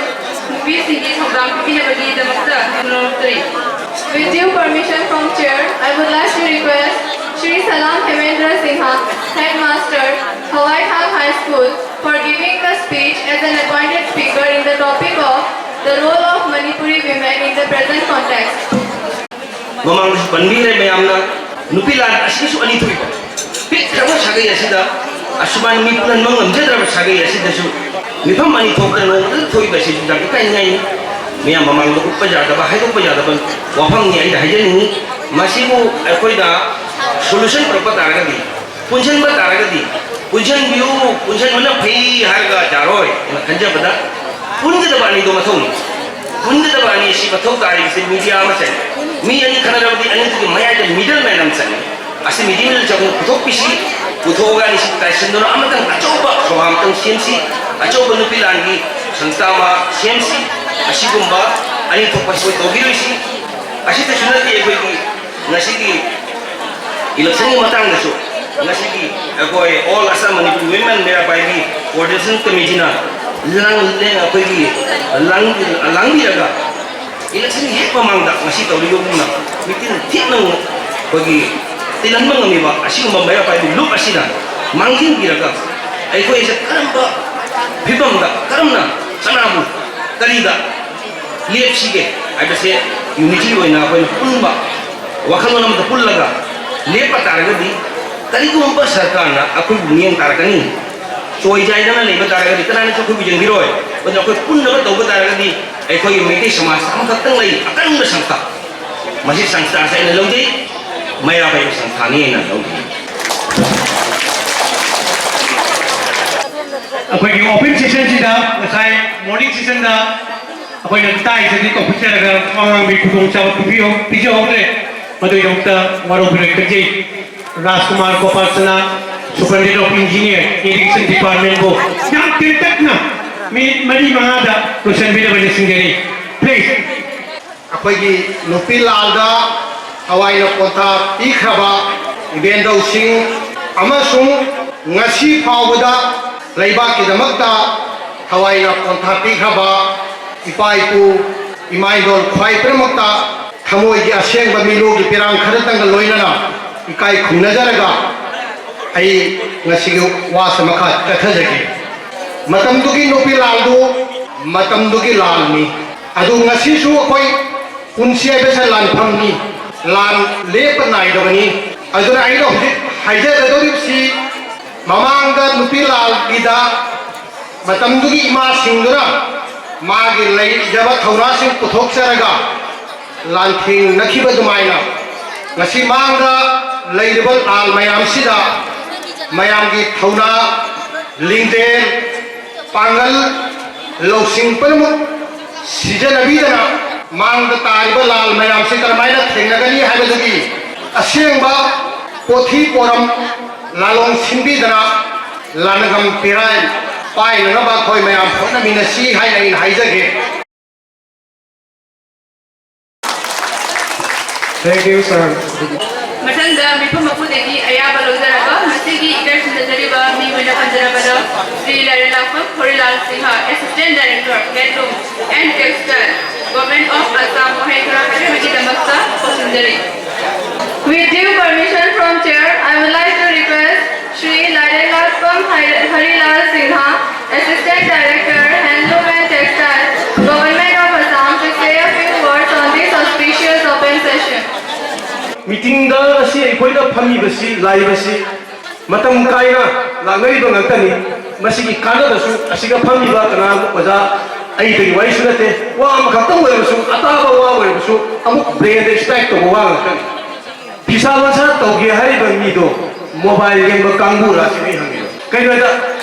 ꯅꯨꯄꯤꯁꯤꯡꯒꯤ ꯊꯧꯗꯥꯡ ꯄꯤꯕꯤꯅꯕꯒꯤꯗꯃꯛꯇ ꯂꯧꯔꯛꯇ꯭ꯔꯤ꯫ With due permission from Chair, I would like to request Shri Salam Hemendra Singha, Headmaster, Hawaithang High School, for giving the speech as an appointed speaker in the topic of the role of Manipuri women in the present context. ꯃꯃꯥꯡꯗꯁꯨ ꯄꯟꯕꯤꯈ꯭ꯔꯦ ꯃꯌꯥꯝꯅ, ꯅꯨꯄꯤ ꯂꯥꯟ ꯑꯁꯤꯒꯤꯁꯨ ꯑꯅꯤ ꯊꯣꯛꯏꯕ꯫ ꯄꯤꯛꯈ꯭ꯔꯕ ꯁꯥꯒꯩ ꯑꯁꯤꯗ ꯑꯁꯨꯃꯥꯏꯅ ꯃꯤ ꯄꯨꯟꯍꯟꯕ ꯉꯝꯖꯗ꯭ꯔꯕ ꯁꯥꯒꯩ ꯑꯁꯤꯗꯁꯨ ꯃꯤꯐꯝ ꯑꯅꯤ ꯊꯣꯛꯇꯅ ꯅꯣꯡꯃꯗ ꯊꯣꯛꯏꯕ ꯑꯁꯤꯁꯨ ꯌꯥꯝ ꯏꯀꯥꯏꯅꯤꯡꯉꯥꯏꯅꯤ꯫ ꯃꯤꯌꯥꯝ ꯃꯃꯥꯡꯗ ꯎꯠꯄ ꯌꯥꯗꯕ, ꯍꯥꯏꯗꯣꯛꯄ ꯌꯥꯗꯕ ꯋꯥꯐꯝꯅꯤ ꯑꯩꯅ ꯍꯥꯏꯖꯅꯤꯡꯉꯤ꯫ ꯃꯁꯤꯕꯨ ꯑꯩꯈꯣꯏꯅ ꯁꯣꯂꯨꯁꯟ ꯄꯨꯔꯛꯄ ꯇꯥꯔꯒꯗꯤ, ꯄꯨꯟꯁꯤꯟꯕ ꯇꯥꯔꯒꯗꯤ, ꯄꯨꯟꯁꯤꯟꯕꯤꯌꯨ, ꯄꯨꯟꯁꯤꯟꯕꯅ ꯐꯩ ꯍꯥꯏꯔꯒ ꯌꯥꯔꯣꯏ ꯍꯥꯏꯅ ꯈꯟꯖꯕꯗ, ꯄꯨꯟꯒꯗꯕ ꯑꯅꯤꯗꯣ ꯃꯊꯧꯅꯤ꯫ ꯄꯨꯟꯒꯗꯕ ꯑꯅꯤ ꯑꯁꯤ ꯃꯊꯧ ꯇꯥꯔꯤꯕꯁꯤ ꯃꯤꯗꯤꯌꯥ ꯑꯃ ꯆꯪꯉꯤ꯫ ꯃꯤ ꯑꯅꯤ ꯈꯠꯅꯔꯕꯗꯤ ꯑꯅꯤꯗꯨꯒꯤ ꯃꯌꯥꯏꯗ ꯃꯤꯗꯜ ꯃꯦꯟ ꯑꯃ ꯆꯪꯉꯤ꯫ ꯑꯁꯤ ꯃꯤꯗꯜ ꯃꯦꯟ ꯆꯪꯕ ꯄꯨꯊꯣꯛꯄꯤꯁꯤ, ꯄꯨꯊꯣꯛꯑꯒ ꯑꯅꯤꯁꯤ ꯇꯥꯏꯁꯤꯟꯗꯨꯅ ꯑꯃꯇꯪ ꯑꯆꯧꯕ ꯁꯣꯚꯥ ꯑꯃꯇꯪ ꯁꯦꯝꯁꯤ꯫ ꯑꯆꯧꯕ ꯅꯨꯄꯤ ꯂꯥꯟꯒꯤ ꯁꯪꯁꯊꯥ ꯑꯃ ꯁꯦꯝꯁꯤ꯫ ꯑꯁꯤꯒꯨꯝꯕ ꯑꯅꯤ ꯊꯣꯛꯄ ꯁꯣꯏ ꯇꯧꯕꯤꯔꯣꯏꯁꯤ꯫ ꯑꯁꯤꯗꯁꯨ ꯅꯠꯇꯦ, ꯑꯩꯈꯣꯏꯒꯤ ꯉꯁꯤꯒꯤ ꯏꯂꯦꯛꯁꯟꯒꯤ ꯃꯇꯥꯡꯗꯁꯨ ꯉꯁꯤꯒꯤ ꯑꯩꯈꯣꯏ all Assam Manipur women Meira Paibi coordination ꯀꯃꯤꯇꯤꯅ ꯂꯥꯡ-, ꯑꯩꯈꯣꯏꯒꯤ ꯂꯥꯡ-, ꯂꯥꯡꯕꯤꯔꯒ ꯏꯂꯦꯛꯁꯟꯒꯤ ꯍꯦꯛ ꯃꯃꯥꯡꯗ ꯉꯁꯤ ꯇꯧꯔꯤꯕꯒꯨꯝꯅ ꯃꯤꯇꯤꯟ ꯊꯦꯠꯅ ꯑꯩꯈꯣꯏꯒꯤ ꯇꯤꯜꯍꯟꯕ ꯉꯝꯃꯤꯕ ꯑꯁꯤꯒꯨꯝꯕ ꯃꯩꯔꯥ ꯄꯥꯏꯕꯤ ꯂꯨꯞ ꯑꯁꯤꯅ ꯃꯥꯡꯖꯤꯟꯕꯤꯔꯒ ꯑꯩꯈꯣꯏꯁꯦ ꯀꯔꯝꯕ ꯐꯤꯕꯝꯗ ꯀꯔꯝꯅ ꯀꯅꯥꯕꯨ ꯀꯔꯤꯗ ꯂꯦꯞꯁꯤꯒꯦ ꯍꯥꯏꯕꯁꯦ ꯌꯨꯅꯤꯇꯤ ꯑꯣꯏꯅ ꯑꯩꯈꯣꯏꯅ ꯄꯨꯟꯕ ꯋꯥꯈꯜꯂꯣꯟ ꯑꯃꯗ ꯄꯨꯜꯂꯒ ꯂꯦꯞꯄ ꯇꯥꯔꯒꯗꯤ ꯀꯔꯤꯒꯨꯝꯕ ꯁꯔꯀꯥꯔꯅ ꯑꯩꯈꯣꯏꯕꯨ ꯃꯤꯠꯌꯦꯡ ꯇꯥꯔꯛꯀꯅꯤ, ꯆꯣꯏ ꯆꯥꯏꯗꯅ ꯂꯩꯕ ꯇꯥꯔꯒꯗꯤ ꯀꯅꯥꯅꯁꯨ ꯑꯩꯈꯣꯏꯕꯨ ꯌꯦꯡꯕꯤꯔꯣꯏ꯫ ꯑꯗꯨꯅ ꯑꯩꯈꯣꯏ ꯄꯨꯟꯅꯕ ꯇꯧꯕ ꯇꯥꯔꯒꯗꯤ ꯑꯩꯈꯣꯏꯒꯤ ꯃꯩꯇꯩ ꯁꯃꯥꯖ ꯑꯃꯈꯛꯇꯪ ꯂꯩ, ꯑꯀꯟꯕ ꯁꯪꯁꯊꯥ꯫ ꯃꯁꯤ ꯁꯪꯁꯊꯥꯁꯦ ꯑꯩꯅ ꯂꯧꯖꯩ, ꯃꯩꯔꯥ ꯄꯥꯏꯕꯤ ꯁꯪꯁꯊꯥꯅꯤ ꯑꯩꯅ ꯂꯧꯖꯩ꯫ ꯑꯩꯈꯣꯏꯒꯤ ꯑꯣꯄꯦꯟ ꯁꯦꯁꯟꯁꯤꯗ ꯉꯁꯥꯏ ꯃꯣꯔꯅꯤꯡ ꯁꯦꯁꯟꯗ ꯑꯩꯈꯣꯏꯅ ꯇꯥꯏꯁꯤꯗꯤ ꯀꯧꯈꯠꯆꯔꯒ ꯋꯥ ꯉꯥꯡꯕꯒꯤ ꯈꯨꯗꯣꯡꯆꯥꯕ ꯄꯤꯕꯤꯍꯧ-, ꯄꯤꯖꯍꯧꯗ꯭ꯔꯦ꯫ ꯃꯗꯨꯒꯤꯗꯃꯛꯇ ꯋꯥꯔꯧꯕꯤꯔꯣꯏ ꯈꯟꯖꯩ꯫ ꯔꯥꯖꯀꯨꯃꯥꯔ ꯒꯣꯄꯥꯜꯁꯅꯥ, Superintendent of Engineer, Irrigation Departmentꯕꯨ ꯌꯥꯝ ꯇꯦꯟꯇꯛꯅ ꯃꯤꯅꯤꯠ ꯃꯔꯤ ꯃꯉꯥꯗ ꯂꯣꯏꯁꯤꯟꯕꯤꯅꯕ ꯅꯤꯡꯁꯤꯡꯖꯔꯤ꯫ Please꯫ ꯑꯩꯈꯣꯏꯒꯤ ꯅꯨꯄꯤ ꯂꯥꯜꯗ ꯊꯋꯥꯏꯅ ꯄꯣꯟꯊꯥ ꯄꯤꯈ꯭ꯔꯕ ꯏꯕꯦꯟꯗꯧꯁꯤꯡ ꯑꯃꯁꯨꯡ ꯉꯁꯤ ꯐꯥꯎꯕꯗ ꯂꯩꯕꯥꯛꯀꯤꯗꯃꯛꯇ ꯊꯋꯥꯏꯅ ꯄꯣꯟꯊꯥ ꯄꯤꯈ꯭ꯔꯕ ꯏꯄꯥ ꯏꯄꯨ, ꯏꯃꯥ ꯏꯗꯣꯜ ꯈ꯭ꯋꯥꯏ ꯄꯨꯝꯅꯃꯛꯇ ꯊꯃꯣꯏꯒꯤ ꯑꯁꯦꯡꯕ ꯃꯤꯂꯣꯒꯤ ꯄꯤꯔꯥꯡ ꯈꯔꯇꯪꯒ ꯂꯣꯏꯅꯅ ꯏꯀꯥꯏ ꯈꯨꯝꯅꯖꯔꯒ ꯑꯩ ꯉꯁꯤꯒꯤ ꯋꯥꯁꯦ ꯃꯈꯥ ꯆꯠꯊꯖꯒꯦ꯫ ꯃꯇꯝꯗꯨꯒꯤ ꯅꯨꯄꯤ ꯂꯥꯜꯗꯨ ꯃꯇꯝꯗꯨꯒꯤ ꯂꯥꯜꯅꯤ꯫ ꯑꯗꯨ ꯉꯁꯤꯁꯨ ꯑꯩꯈꯣꯏ ꯄꯨꯟꯁꯤ ꯍꯥꯏꯕꯁꯦ ꯂꯥꯟꯐꯝꯅꯤ, ꯂꯥꯟ ꯂꯦꯞꯄ ꯅꯥꯏꯗꯕꯅꯤ꯫ ꯑꯗꯨꯅ ꯑꯩꯅ ꯍꯧꯖꯤꯛ ꯍꯥꯏꯖꯒꯗꯧꯔꯤꯕꯁꯤ ꯃꯃꯥꯡꯗ ꯅꯨꯄꯤ ꯂꯥꯜꯒꯤꯗ ꯃꯇꯝꯗꯨꯒꯤ ꯏꯃꯥꯁꯤꯡꯗꯨꯅ ꯃꯥꯒꯤ ꯂꯩꯖꯕ ꯊꯧꯅꯥꯁꯤꯡ ꯄꯨꯊꯣꯛꯆꯔꯒ ꯂꯥꯟꯊꯦꯡꯅꯈꯤꯕ ꯑꯗꯨꯃꯥꯏꯅ ꯉꯁꯤ ꯃꯥꯡꯗ ꯂꯩꯔꯤꯕ ꯂꯥꯜ ꯃꯌꯥꯝꯁꯤꯗ ꯃꯌꯥꯝꯒꯤ ꯊꯧꯅꯥ, ꯂꯤꯡꯖꯦꯜ, ꯄꯥꯡꯒꯜ, ꯂꯧꯁꯤꯡ ꯄꯨꯝꯅꯃꯛ ꯁꯤꯖꯤꯟꯅꯕꯤꯗꯅ ꯃꯥꯡꯗ ꯇꯥꯔꯤꯕ ꯂꯥꯜ ꯃꯌꯥꯝꯁꯤ ꯀꯔꯝꯍꯥꯏꯅ ꯊꯦꯡꯅꯒꯅꯤ ꯍꯥꯏꯕꯗꯨꯒꯤ ꯑꯁꯦꯡꯕ ꯄꯣꯊꯤ ꯄꯣꯔꯝ ꯂꯥꯂꯣꯡ ꯁꯤꯟꯕꯤꯗꯅ ꯂꯥꯟꯉꯝ ꯄꯤꯔꯥꯏ ꯄꯥꯏꯅꯅꯕ ꯑꯩꯈꯣꯏ ꯃꯌꯥꯝ ꯍꯣꯠꯅꯃꯤꯟꯅꯁꯤ ꯍꯥꯏꯅ ꯑꯩꯅ ꯍꯥꯏꯖꯒꯦ꯫ Thank you, sir. ꯃꯊꯪꯗ ꯃꯤꯐꯝ ꯃꯄꯨꯗꯒꯤ ꯑꯌꯥꯕ ꯂꯧꯖꯔꯒ ꯃꯁꯤꯒꯤ ꯏꯀꯥꯏ ꯈꯨꯝꯅꯖꯔꯤꯕ ꯃꯤꯡ ꯑꯣꯏꯅ ꯄꯟꯖꯔꯕꯗ Shri ꯂꯥꯏꯔꯦꯟꯂꯥꯛꯄꯝ ꯍꯣꯔꯤꯂꯥꯜ Singh, Assistant Director, Handloom and Textile, Government of Assam, ꯋꯥꯍꯩ ꯈꯔ ꯍꯥꯏꯕꯤꯕꯒꯤꯗꯃꯛꯇ ꯈꯣꯝꯖꯤꯟꯖꯔꯤ꯫ With due permission from Chair, I would like to request Shri Larenlakpam Hari-, Harilal Sinha, Assistant Director, Handloom and Textile, Government of Assam, to say a few words on this auspicious open session. ꯃꯤꯇꯤꯡꯗ ꯉꯁꯤ ꯑꯩꯈꯣꯏꯅ ꯐꯝꯃꯤꯕꯁꯤ, ꯂꯥꯛꯏꯕꯁꯤ ꯃꯇꯝ ꯀꯥꯏꯅ ꯂꯥꯛꯅꯔꯤꯕ ꯉꯥꯛꯇꯅꯤ꯫ ꯃꯁꯤꯒꯤ ꯀꯥꯟꯅꯕꯁꯨ ꯑꯁꯤꯒ ꯐꯝꯃꯤꯕ ꯀꯅꯥꯒꯨꯝꯕ ꯑꯣꯖꯥ ꯑꯩꯗꯒꯤ ꯋꯥꯔꯤꯁꯨ ꯅꯠꯇꯦ, ꯋꯥ ꯑꯃꯈꯛꯇꯪ ꯑꯣꯏꯔꯕꯁꯨ, ꯑꯇꯥꯕ ꯋꯥ ꯑꯣꯏꯔꯕꯁꯨ ꯑꯃꯨꯛ ꯕ꯭ꯔꯦꯟꯗ ꯁ꯭ꯇ꯭ꯔꯥꯏꯛ ꯇꯧꯕ ꯋꯥ ꯉꯥꯛꯇꯅꯤ꯫ ꯐꯤꯁꯥ ꯂꯣꯟꯁꯥ ꯇꯧꯒꯦ ꯍꯥꯏꯔꯤꯕ ꯃꯤꯗꯣ ꯃꯣꯕꯥꯏꯜ ꯌꯦꯡꯕ ꯀꯥꯡꯕꯨꯔꯥ ꯁꯤꯅꯤ ꯍꯪꯉꯤꯗꯣ꯫ ꯀꯩꯅꯣꯗ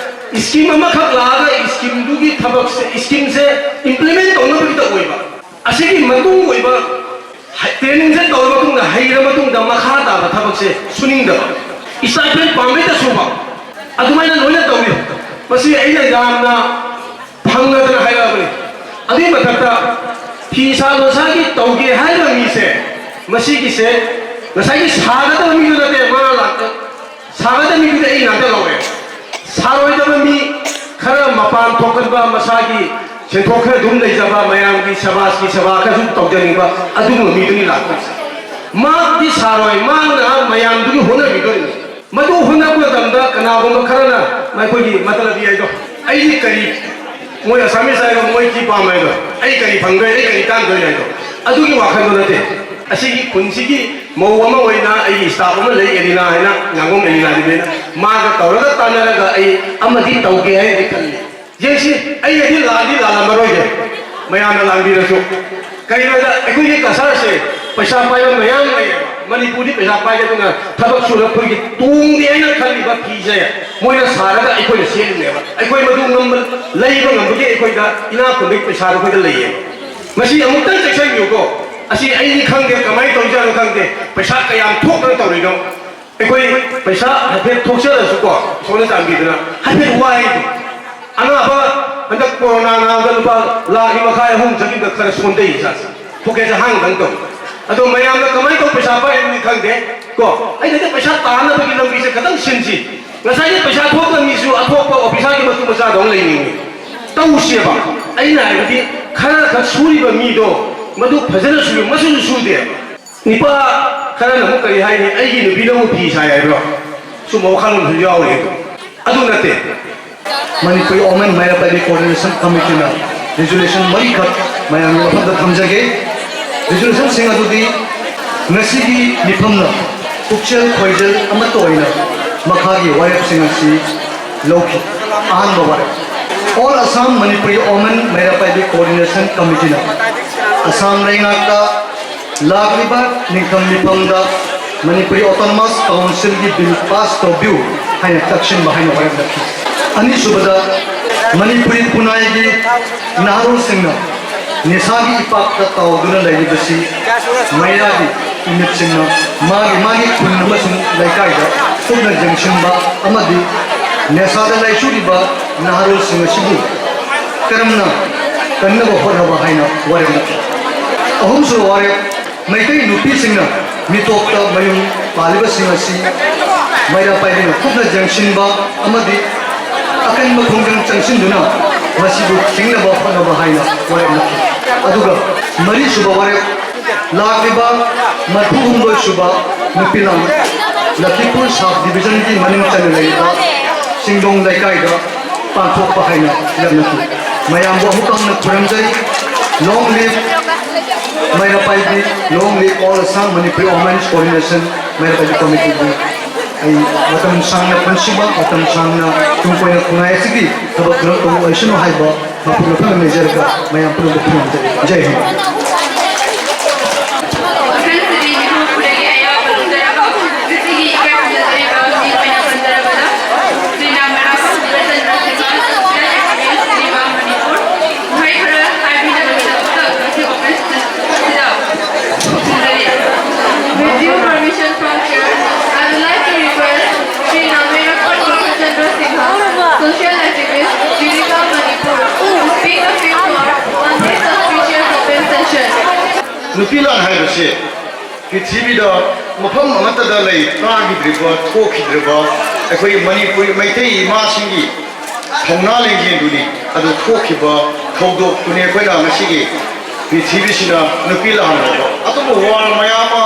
ꯏꯁꯀꯤꯝ ꯑꯃꯈꯛ ꯂꯥꯛꯑꯒ ꯏꯁꯀꯤꯝꯗꯨꯒꯤ ꯊꯕꯛꯁꯦ, ꯏꯁꯀꯤꯝꯁꯦ ꯏꯝꯄ꯭ꯂꯤꯃꯦꯟ ꯇꯧꯅꯕꯒꯤꯗ ꯑꯣꯏꯕ꯫ ꯑꯁꯤꯒꯤ ꯃꯇꯨꯡ ꯑꯣꯏꯕ ꯍ-, ꯇ꯭ꯔꯦꯅꯤꯡꯁꯦ ꯇꯧꯔꯕ ꯃꯇꯨꯡꯗ, ꯍꯩꯔꯕ ꯃꯇꯨꯡꯗ ꯃꯈꯥ ꯇꯥꯕ ꯊꯕꯛꯁꯦ ꯁꯨꯅꯤꯡꯗꯕ, ꯏꯁꯇꯥꯏꯄꯦꯟ ꯄꯥꯝꯕꯩꯗ ꯁꯨꯕ, ꯑꯗꯨꯃꯥꯏꯅ ꯂꯣꯏꯅ ꯇꯧꯏ꯫ ꯃꯁꯤ ꯑꯩꯅ ꯌꯥꯝꯅ ꯐꯪꯅꯗꯅ ꯍꯥꯏꯔꯛꯑꯕꯅꯤ꯫ ꯑꯗꯨꯒꯤ ꯃꯊꯛꯇ ꯐꯤ ꯁꯥ ꯂꯣꯟꯁꯥꯒꯤ ꯇꯧꯒꯦ ꯍꯥꯏꯔꯤꯕ ꯃꯤꯁꯦ, ꯃꯁꯤꯒꯤꯁꯦ ꯉꯁꯥꯏꯒꯤ ꯁꯥꯒꯗꯕ ꯃꯤꯗꯨ ꯅꯠꯇꯦ, ꯃꯥ ꯂꯥꯛꯇ ꯁꯥꯒꯗꯕ ꯃꯤꯗꯨꯗꯤ ꯑꯩ ꯉꯥꯛꯇ ꯂꯧꯋꯦ꯫ ꯁꯥꯔꯣꯏꯗꯕ ꯃꯤ ꯈꯔ ꯃꯄꯥꯟ ꯊꯣꯛꯀꯟꯕ, ꯃꯁꯥꯒꯤ ꯁꯦꯟꯊꯣꯛ ꯈꯔ ꯑꯗꯨꯝ ꯂꯩꯖꯕ, ꯃꯌꯥꯝꯒꯤ ꯁꯦꯕꯥꯒꯤ ꯁꯦꯕꯥ ꯈꯔꯁꯨ ꯇꯧꯖꯅꯤꯡꯕ ꯑꯗꯨꯒꯨꯝꯕ ꯃꯤꯗꯨꯅꯤ ꯂꯥꯛꯇꯣꯏꯁꯦ꯫ ꯃꯍꯥꯛꯇꯤ ꯁꯥꯔꯣꯏ, ꯃꯍꯥꯛꯅ ꯃꯌꯥꯝꯗꯨꯒꯤ ꯍꯣꯠꯅꯕꯤꯗꯣꯏꯅꯤ꯫ ꯃꯗꯨ ꯍꯣꯠꯅꯔꯛꯄ ꯃꯇꯝꯗ ꯀꯅꯥꯒꯨꯝꯕ ꯈꯔꯅ ꯃꯈꯣꯏꯒꯤ ꯃꯇꯂꯕꯤ ꯍꯥꯏꯗꯣ, ꯑꯩꯗꯤ ꯀꯔꯤ, ꯃꯣꯏ ꯑꯁꯥꯃꯤꯁ ꯍꯥꯏꯕ ꯃꯣꯏ ꯀꯤ ꯄꯥꯝ ꯍꯥꯏꯗꯣ, ꯑꯩ ꯀꯔꯤ ꯐꯪꯗꯣꯏ, ꯑꯩ ꯀꯔꯤ ꯀꯥꯟꯗꯣꯏ ꯍꯥꯏꯗꯣ, ꯑꯗꯨꯒꯤ ꯋꯥꯈꯜꯗꯣ ꯅꯠꯇꯦ꯫ ꯑꯁꯤꯒꯤ ꯈꯨꯟꯁꯤꯒꯤ ꯃꯧ ꯑꯃ ꯑꯣꯏꯅ ꯑꯩꯒꯤ ꯏꯁꯇꯥꯐ ꯑꯃ ꯂꯩ, ꯑꯦꯂꯤꯅꯥ ꯍꯥꯏꯅ, ꯉꯥꯉꯣꯝ ꯑꯦꯂꯤꯅꯥ ꯍꯥꯏꯅ, ꯃꯥꯒ ꯇꯧꯔꯒ ꯇꯥꯟꯅꯔꯒ ꯑꯩ ꯑꯃꯗꯤ ꯇꯧꯒꯦ ꯍꯥꯏꯅꯗꯤ ꯈꯜꯂꯤ꯫ ꯌꯦꯡꯁꯤ, ꯑꯩꯅꯗꯤ ꯂꯥꯟꯗꯤ ꯂꯥꯜꯂꯝꯃꯔꯣꯏꯒꯦ, ꯃꯌꯥꯝꯅ ꯂꯥꯟꯕꯤꯔꯁꯨ꯫ ꯀꯩꯒꯤꯅꯣꯗ ꯑꯩꯈꯣꯏꯒꯤ ꯀꯁꯥꯔꯁꯦ ꯄꯩꯁꯥ ꯄꯥꯏꯕ ꯃꯌꯥꯝ ꯂꯩꯌꯦꯕ꯫ ꯃꯅꯤꯄꯨꯔꯗꯤ ꯄꯩꯁꯥ ꯄꯥꯏꯗꯦ, ꯑꯗꯨꯅ ꯊꯕꯛ ꯁꯨꯔ ꯑꯩꯈꯣꯏꯒꯤ ꯇꯣꯡꯗꯦ ꯍꯥꯏꯅ ꯈꯜꯂꯤꯕ ꯐꯤꯁꯦ ꯃꯣꯏꯅ ꯁꯥꯔꯒ ꯑꯩꯈꯣꯏꯅ ꯁꯦꯠꯂꯤꯅꯦꯕ꯫ ꯑꯩꯈꯣꯏ ꯃꯗꯨ ꯉꯝꯕ, ꯂꯩꯕ ꯉꯝꯕꯒꯤ ꯑꯩꯈꯣꯏꯗ ꯏꯅꯥꯛ ꯈꯨꯟꯕꯒꯤ ꯄꯩꯁꯥꯗꯣ ꯑꯩꯈꯣꯏꯗ ꯂꯩꯌꯦꯕ꯫ ꯃꯁꯤ ꯑꯃꯨꯛꯇꯪ ꯆꯦꯛꯁꯤꯟꯕꯤꯌꯨꯀꯣ꯫ ꯑꯁꯤ ꯑꯩꯗꯤ ꯈꯪꯗꯦ, ꯀꯃꯥꯏꯅ ꯇꯧꯔꯤꯖꯥꯠꯅꯣ ꯈꯪꯗꯦ, ꯄꯩꯁꯥ ꯀꯌꯥꯝ ꯊꯣꯛꯇꯅ ꯇꯧꯔꯤꯅꯣ꯫ ꯑꯩꯈꯣꯏ ꯄꯩꯁꯥ ꯍꯥꯏꯐꯦꯠ ꯊꯣꯛꯆꯔꯁꯨꯀꯣ, ꯏꯁꯣꯔꯅ ꯆꯥꯟꯕꯤꯗꯨꯅ ꯍꯥꯏꯐꯦꯠ ꯋꯥꯏꯗꯣ꯫ ꯑꯅꯥꯕ ꯍꯟꯗꯛ ꯀꯣꯔꯣꯅꯥ ꯅꯥꯕꯗ ꯂꯨꯄꯥ ꯂꯥꯈ ꯑꯅꯤ ꯃꯈꯥꯏ ꯑꯍꯨꯝ ꯆꯪꯈꯤꯕꯗ ꯈꯔ ꯁꯣꯟꯊꯩ ꯏꯁꯥꯁꯦ꯫ ꯄꯣꯀꯦꯠꯁꯦ ꯍꯥꯡꯗꯪ ꯇꯧ꯫ ꯑꯗꯣ ꯃꯌꯥꯝꯅ ꯀꯃꯥꯏꯅ ꯇꯧ ꯄꯩꯁꯥ ꯄꯥꯏꯔꯤꯅꯣꯗꯤ ꯈꯪꯗꯦ ꯀꯣ꯫ ꯑꯩꯅꯗꯤ ꯄꯩꯁꯥ ꯇꯥꯅꯕꯒꯤ ꯂꯝꯕꯤꯁꯦ ꯈꯤꯇꯪ ꯁꯤꯟꯁꯤ꯫ ꯉꯁꯥꯏꯒꯤ ꯄꯩꯁꯥ ꯊꯣꯛꯇꯕ ꯃꯤꯁꯨ ꯑꯊꯣꯛꯄ ꯑꯣꯐꯤꯁꯥꯔꯒꯤ ꯃꯇꯨ ꯃꯆꯥꯗꯧꯅ ꯂꯩꯅꯤꯡꯉꯤ꯫ ꯇꯧꯁꯦꯕ꯫ ꯑꯩꯅ ꯍꯥꯏꯕꯗꯤ ꯈꯔ ꯈꯛ ꯁꯨꯔꯤꯕ ꯃꯤꯗꯣ ꯃꯗꯨ ꯐꯖꯅ ꯁꯨꯕꯤꯌꯨ, ꯃꯁꯤꯁꯨ ꯁꯨꯗꯦ꯫ ꯅꯤꯄꯥ ꯈꯔꯅ ꯑꯃꯨꯛ ꯀꯔꯤ ꯍꯥꯏꯅꯤ, "ꯑꯩꯒꯤ ꯅꯨꯄꯤꯅꯕꯨ ꯐꯤ ꯁꯥꯏ" ꯍꯥꯏꯕ꯭ꯔꯣ? ꯁꯨꯝꯕ ꯋꯥꯈꯜꯂꯣꯟꯁꯨ ꯌꯥꯎꯔꯤ꯫ ꯑꯗꯨ ꯅꯠꯇꯦ꯫ Manipur women ꯃꯩꯔꯥ Paibi coordination ꯀꯃꯤꯇꯤꯅ resolution ꯃꯔꯤꯈꯛ ꯃꯌꯥꯝꯒꯤ ꯃꯐꯝꯗ ꯊꯝꯖꯒꯦ꯫ ꯔꯤꯖꯣꯂꯨꯁꯟꯁꯤꯡ ꯑꯗꯨꯗꯤ ꯉꯁꯤꯒꯤ ꯃꯤꯐꯝꯅ ꯄꯨꯛꯆꯦꯜ ꯈꯣꯏꯖꯦꯜ ꯑꯃꯠꯇ ꯑꯣꯏꯅ ꯃꯈꯥꯒꯤ ꯋꯥꯔꯦꯞꯁꯤꯡ ꯑꯁꯤ ꯂꯧꯈꯤ꯫ ꯑꯍꯥꯟꯕ ꯋꯥꯔꯦꯞ, All Assam Manipuri Women Meira ꯄꯥꯏꯕꯤ Coordination Committeeꯅ Assam ꯂꯩꯉꯥꯛꯇ ꯂꯥꯛꯂꯤꯕ ꯅꯤꯡꯊꯝ ꯃꯤꯐꯝꯗ ꯃꯅꯤꯄꯨꯔꯤ Autonomous Councilꯒꯤ ꯕꯤꯜ ꯄꯥꯁ ꯇꯧꯕꯤꯌꯨ ꯍꯥꯏꯅ ꯇꯛꯁꯤꯟꯕ ꯍꯥꯏꯅ ꯋꯥꯔꯦꯞ ꯂꯧꯈꯤ꯫ ꯑꯅꯤꯁꯨꯕꯗ, ꯃꯅꯤꯄꯨꯔꯤ ꯄꯨꯅꯥꯏꯒꯤ ꯅꯍꯥꯔꯣꯜꯁꯤꯡꯅ ꯅꯤꯁꯥꯒꯤ ꯏꯄꯥꯛꯇ ꯇꯥꯎꯗꯨꯅ ꯂꯩꯔꯤꯕꯁꯤ ꯃꯩꯔꯥꯒꯤ ꯌꯨꯅꯤꯠꯁꯤꯡꯅ ꯃꯥꯒꯤ ꯃꯥꯒꯤ ꯈꯨꯟ ꯑꯃꯁꯨꯡ ꯂꯩꯀꯥꯏꯗ ꯀꯨꯞꯅ ꯌꯦꯡꯁꯤꯟꯕ ꯑꯃꯗꯤ ꯅꯤꯁꯥꯗ ꯂꯥꯏꯆꯨꯔꯤꯕ ꯅꯍꯥꯔꯣꯜꯁꯤꯡ ꯑꯁꯤꯕꯨ ꯀꯔꯝꯅ ꯀꯟꯅꯕ ꯍꯣꯠꯅꯕ ꯍꯥꯏꯅ ꯋꯥꯔꯦꯞ ꯂꯧꯈꯤ꯫ ꯑꯍꯨꯝꯁꯨꯕ ꯋꯥꯔꯦꯞ, ꯃꯩꯇꯩ ꯅꯨꯄꯤꯁꯤꯡꯅ ꯃꯤꯇꯣꯞꯇ ꯃꯌꯨꯝ ꯄꯥꯜꯂꯤꯕꯁꯤꯡ ꯑꯁꯤ ꯃꯩꯔꯥ ꯄꯥꯏꯕꯤꯅ ꯀꯨꯞꯅ ꯌꯦꯡꯁꯤꯟꯕ ꯑꯃꯗꯤ ꯑꯀꯟꯕ ꯈꯣꯡꯖꯪ ꯆꯪꯁꯤꯟꯗꯨꯅ ꯃꯁꯤꯕꯨ ꯊꯤꯡꯅꯕ ꯍꯣꯠꯅꯕ ꯍꯥꯏꯅ ꯋꯥꯔꯦꯞ ꯂꯧꯈꯤ꯫ ꯑꯗꯨꯒ ꯃꯔꯤꯁꯨꯕ ꯋꯥꯔꯦꯞ, ꯂꯥꯛꯂꯤꯕ ꯃꯔꯤꯐꯨꯍꯨꯝꯗꯣꯏ ꯁꯨꯕ ꯅꯨꯄꯤ ꯂꯥꯟ ꯂꯈꯤꯄꯨꯔ ꯁꯕ ꯗꯤꯕꯤꯖꯟꯒꯤ ꯃꯅꯨꯡ ꯆꯟꯅ ꯂꯩꯔꯤꯕ ꯆꯤꯡꯗꯣꯡ ꯂꯩꯀꯥꯏꯗ ꯄꯥꯡꯊꯣꯛꯄ ꯍꯥꯏꯅ ꯂꯦꯞꯅꯈꯤ꯫ ꯃꯌꯥꯝꯕꯨ ꯑꯃꯨꯛꯀ ꯍꯟꯅ ꯈꯨꯔꯨꯝꯖꯔꯤ꯫ Long live ꯃꯩꯔꯥ ꯄꯥꯏꯕꯤ, long live All Assam Manipuri Women's Coordination ꯃꯩꯔꯥ ꯄꯥꯏꯕꯤ Committeeꯕꯨ꯫ ꯑꯩ ꯃꯇꯝ ꯁꯥꯡꯅ ꯄꯨꯟꯁꯤꯕ, ꯃꯇꯝ ꯁꯥꯡꯅ ꯇꯨꯡ ꯀꯣꯏꯅ ꯈꯨꯟꯅꯥꯏ ꯑꯁꯤꯒꯤ ꯊꯕꯛ ꯊꯧꯔꯝ ꯇꯧꯕ ꯑꯣꯏꯁꯅꯨ ꯍꯥꯏꯕ ꯃꯄꯨ ꯃꯐꯝ ꯂꯩꯖꯔꯒ ꯃꯌꯥꯝ ꯄꯨꯝꯅꯃꯛꯄꯨ ꯈꯨꯔꯨꯝꯖꯔꯤ꯫ ꯖꯩ ꯍꯤꯟꯗ꯫ ꯃꯊꯪꯁꯤꯗꯤ ꯃꯤꯊꯨꯡ ꯈꯨꯗꯒꯤ ꯑꯌꯥꯕ ꯂꯧꯖꯔꯕ ꯉꯁꯤꯒꯤ ꯏꯀꯥꯏ ꯈꯨꯝꯅꯖꯔꯤꯕ ꯃꯤꯡ ꯑꯣꯏꯅ ꯄꯟꯖꯔꯕꯗ ꯁ꯭ꯔꯤ ꯔꯥꯝ ꯔꯥꯝ ꯁꯨꯟꯗꯔ ꯆꯟꯗ꯭ꯔ ꯁꯤꯡꯍ, ꯁꯣꯁꯤꯌꯦꯜ ꯑꯦꯛꯇꯤꯚꯤꯁ꯭ꯠ, ꯖꯤꯔꯤꯕꯥꯝ, ꯃꯅꯤꯄꯨꯔ꯫ ꯋꯥꯍꯩ ꯈꯔ ꯍꯥꯏꯕꯤꯅꯕꯒꯤꯗꯃꯛꯇ ꯉꯁꯤ ꯑꯣꯐꯤꯁ ꯑꯁꯤꯗ ꯈꯨꯔꯨꯝꯖꯔꯤ꯫ With due permission from chair, I would like to request Shri Ramveer Chandra Singha, social activist, Jiribam, Manipur, to speak a few words on this auspicious open session. ꯅꯨꯄꯤ ꯂꯥꯟ ꯍꯥꯏꯕꯁꯤ ꯄ꯭ꯔꯤꯊꯤꯕꯤꯗ ꯃꯐꯝ ꯑꯃꯠꯇꯗ ꯂꯩ ꯇꯥꯈꯤꯗ꯭ꯔꯤꯕ, ꯊꯣꯛꯈꯤꯗ꯭ꯔꯤꯕ ꯑꯩꯈꯣꯏꯒꯤ ꯃꯅꯤꯄꯨꯔꯤ ꯃꯩꯇꯩ ꯏꯃꯥꯁꯤꯡꯒꯤ ꯊꯧꯅꯥ ꯂꯤꯡꯖꯦꯜꯗꯨꯅꯤ꯫ ꯑꯗꯨ ꯊꯣꯛꯈꯤꯕ ꯊꯧꯗꯣꯛꯇꯨꯅꯤ ꯑꯩꯈꯣꯏꯅ ꯉꯁꯤꯒꯤ ꯄ꯭ꯔꯤꯊꯤꯕꯤꯁꯤꯗ ꯅꯨꯄꯤ ꯂꯥꯟ ꯍꯥꯏꯕ꯫ ꯑꯇꯣꯞꯄ ꯋꯥꯔ ꯃꯌꯥꯝ ꯑꯃ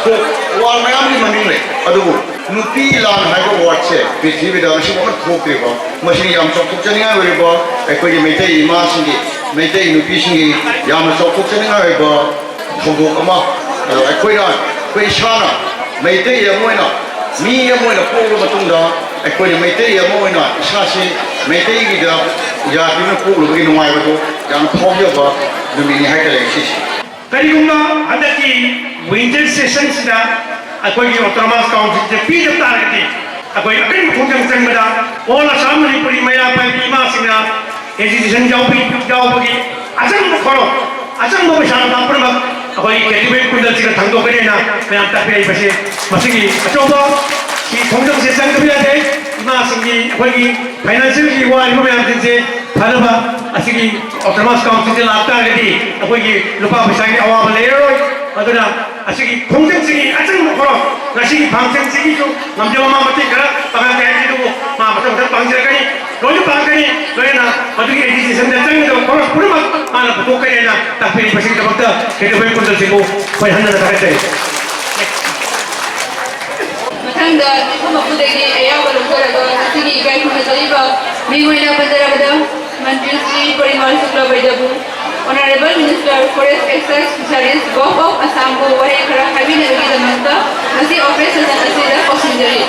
ꯊꯣꯛ-, ꯋꯥꯔ ꯃꯌꯥꯝꯒꯤ ꯃꯃꯤꯡ ꯂꯩ, ꯑꯗꯨꯕꯨ ꯅꯨꯄꯤ ꯂꯥꯟ ꯍꯥꯏꯕ ꯋꯥꯔꯗꯁꯦ ꯄ꯭ꯔꯤꯊꯤꯕꯤꯗ ꯉꯁꯤ ꯑꯃꯠꯇ ꯊꯣꯛꯇ꯭ꯔꯤꯕ꯫ ꯃꯁꯤꯅ ꯌꯥꯝ ꯆꯥꯎꯊꯣꯛꯆꯅꯤꯡꯉꯥꯏ ꯑꯣꯏꯔꯤꯕ, ꯑꯩꯈꯣꯏꯒꯤ ꯃꯩꯇꯩ ꯏꯃꯥꯁꯤꯡꯒꯤ, ꯃꯩꯇꯩ ꯅꯨꯄꯤꯁꯤꯡꯒꯤ ꯌꯥꯝꯅ ꯆꯥꯎꯊꯣꯛꯆꯅꯤꯡꯉꯥꯏ ꯑꯣꯏꯕ ꯊꯧꯗꯣꯛ ꯑꯃ꯫ ꯑꯗꯣ ꯑꯩꯈꯣꯏꯅ, ꯑꯩꯈꯣꯏ ꯏꯁꯥꯅ ꯃꯩꯇꯩ ꯑꯃ ꯑꯣꯏꯅ, ꯃꯤ ꯑꯃ ꯑꯣꯏꯅ ꯄꯣꯛꯂꯕ ꯃꯇꯨꯡꯗ, ꯑꯩꯈꯣꯏꯅ ꯃꯩꯇꯩ ꯑꯃ ꯑꯣꯏꯅ ꯏꯁꯥꯁꯤ ꯃꯩꯇꯩꯒꯤꯗ ꯖꯥꯇꯤ ꯑꯃ ꯄꯣꯛꯂꯨꯕꯒꯤ ꯅꯨꯡꯉꯥꯏꯕꯗꯨ ꯌꯥꯝ ꯐꯥꯎꯖꯕ ꯅꯨꯃꯤꯠꯅꯤ ꯍꯥꯏꯇꯥꯔꯦ ꯉꯁꯤꯁꯤ꯫ ꯀꯔꯤꯒꯨꯝꯕ ꯍꯟꯗꯛꯀꯤ winter sessionꯁꯤꯗ ꯑꯩꯈꯣꯏꯒꯤ autonomous councilꯁꯦ ꯄꯤꯗꯕ ꯇꯥꯔꯒꯗꯤ, ꯑꯩꯈꯣꯏ ꯑꯀꯟꯕ ꯈꯣꯡꯖꯪ ꯆꯪꯕꯗ all Assam Manipuri ꯃꯩꯔꯥ ꯄꯥꯏꯕꯤ ꯏꯃꯥꯁꯤꯡꯅ agitation ꯌꯥꯎꯕꯤ-, ꯌꯥꯎꯕꯒꯤ ꯑꯆꯪꯕ ꯈꯣꯔꯣ, ꯑꯆꯪꯕ ꯄꯩꯁꯥ ꯅꯨꯄꯥ ꯄꯨꯝꯅꯃꯛ ꯑꯩꯈꯣꯏꯒꯤ ꯀꯦꯇꯤꯕꯦꯠ ꯀꯨꯟꯗꯜꯁꯤꯗ ꯊꯥꯡꯗꯣꯛꯀꯅꯤ ꯍꯥꯏꯅ ꯃꯌꯥꯝ ꯇꯥꯛꯄꯤꯔꯛꯏꯕꯁꯦ, ꯃꯁꯤꯒꯤ ꯑꯆꯧꯕ ꯁꯤ ꯈꯣꯡꯖꯪꯁꯦ ꯆꯪꯗꯕ ꯌꯥꯗꯦ꯫ ꯏꯃꯥꯁꯤꯡꯒꯤ, ꯑꯩꯈꯣꯏꯒꯤ financialꯒꯤ ꯋꯥꯔꯤꯕ ꯃꯌꯥꯝꯁꯤꯡꯁꯦ ꯐꯅꯕ ꯑꯁꯤꯒꯤ autonomous councilꯁꯦ ꯂꯥꯛꯇꯥꯔꯒꯗꯤ ꯑꯩꯈꯣꯏꯒꯤ ꯂꯨꯄꯥ ꯄꯩꯁꯥꯒꯤ ꯑꯋꯥꯕ ꯂꯩꯔꯔꯣꯏ꯫ ꯑꯗꯨꯅ ꯑꯁꯤꯒꯤ ꯈꯣꯡꯖꯪꯁꯤꯒꯤ ꯑꯆꯪꯕ ꯈꯣꯔꯣ, ꯉꯁꯤꯒꯤ functionꯁꯤꯒꯤꯁꯨ ꯉꯝꯖꯕ ꯃꯥ ꯃꯇꯦꯡ ꯈꯔ ꯄꯥꯡꯉꯛꯀꯦ ꯍꯥꯏꯕꯗꯨꯕꯨ ꯃꯥ ꯃꯊꯪ ꯃꯊꯪ ꯄꯥꯡꯖꯔꯛꯀꯅꯤ, ꯂꯣꯏꯅ ꯄꯥꯡꯉꯛꯀꯅꯤ꯫ ꯂꯣꯏꯅꯅ ꯃꯗꯨꯒꯤ agitationꯗ ꯆꯪꯒꯗꯕ ꯈꯣꯔꯣꯁ ꯄꯨꯝꯅꯃꯛ ꯃꯥꯅ ꯄꯨꯊꯣꯛꯀꯅꯤ ꯍꯥꯏꯅ ꯇꯥꯛꯄꯤꯔꯤꯕꯁꯤꯒꯤꯗꯃꯛꯇ ꯀꯦꯇꯤꯕꯦꯠ ꯀꯨꯟꯗꯜꯁꯤꯕꯨ ꯑꯩꯈꯣꯏ ꯍꯟꯅ ꯍꯟꯅ ꯊꯥꯒꯠꯆꯔꯤ꯫ ꯃꯊꯪꯗ ꯃꯤꯐꯝ ꯃꯄꯨꯗꯒꯤ ꯑꯌꯥꯕ ꯂꯧꯖꯔꯒ ꯉꯁꯤꯒꯤ ꯏꯀꯥꯏ ꯈꯨꯝꯅꯖꯔꯤꯕ ꯃꯤꯡ ꯑꯣꯏꯅ ꯄꯟꯖꯔꯕꯗ ꯃꯟꯇ꯭ꯔꯤ Shri ꯄꯔꯤꯃꯜ ꯁꯨꯛꯂꯕꯩꯗꯕꯨ Honorable Minister Forest Excise Fisheries Govt of Assamꯕꯨ ꯋꯥꯍꯩ ꯈꯔ ꯍꯥꯏꯕꯤꯅꯕꯒꯤꯗꯃꯛꯇ ꯉꯁꯤ office session ꯑꯁꯤꯗ ꯀꯧꯁꯤꯟꯖꯔꯤ꯫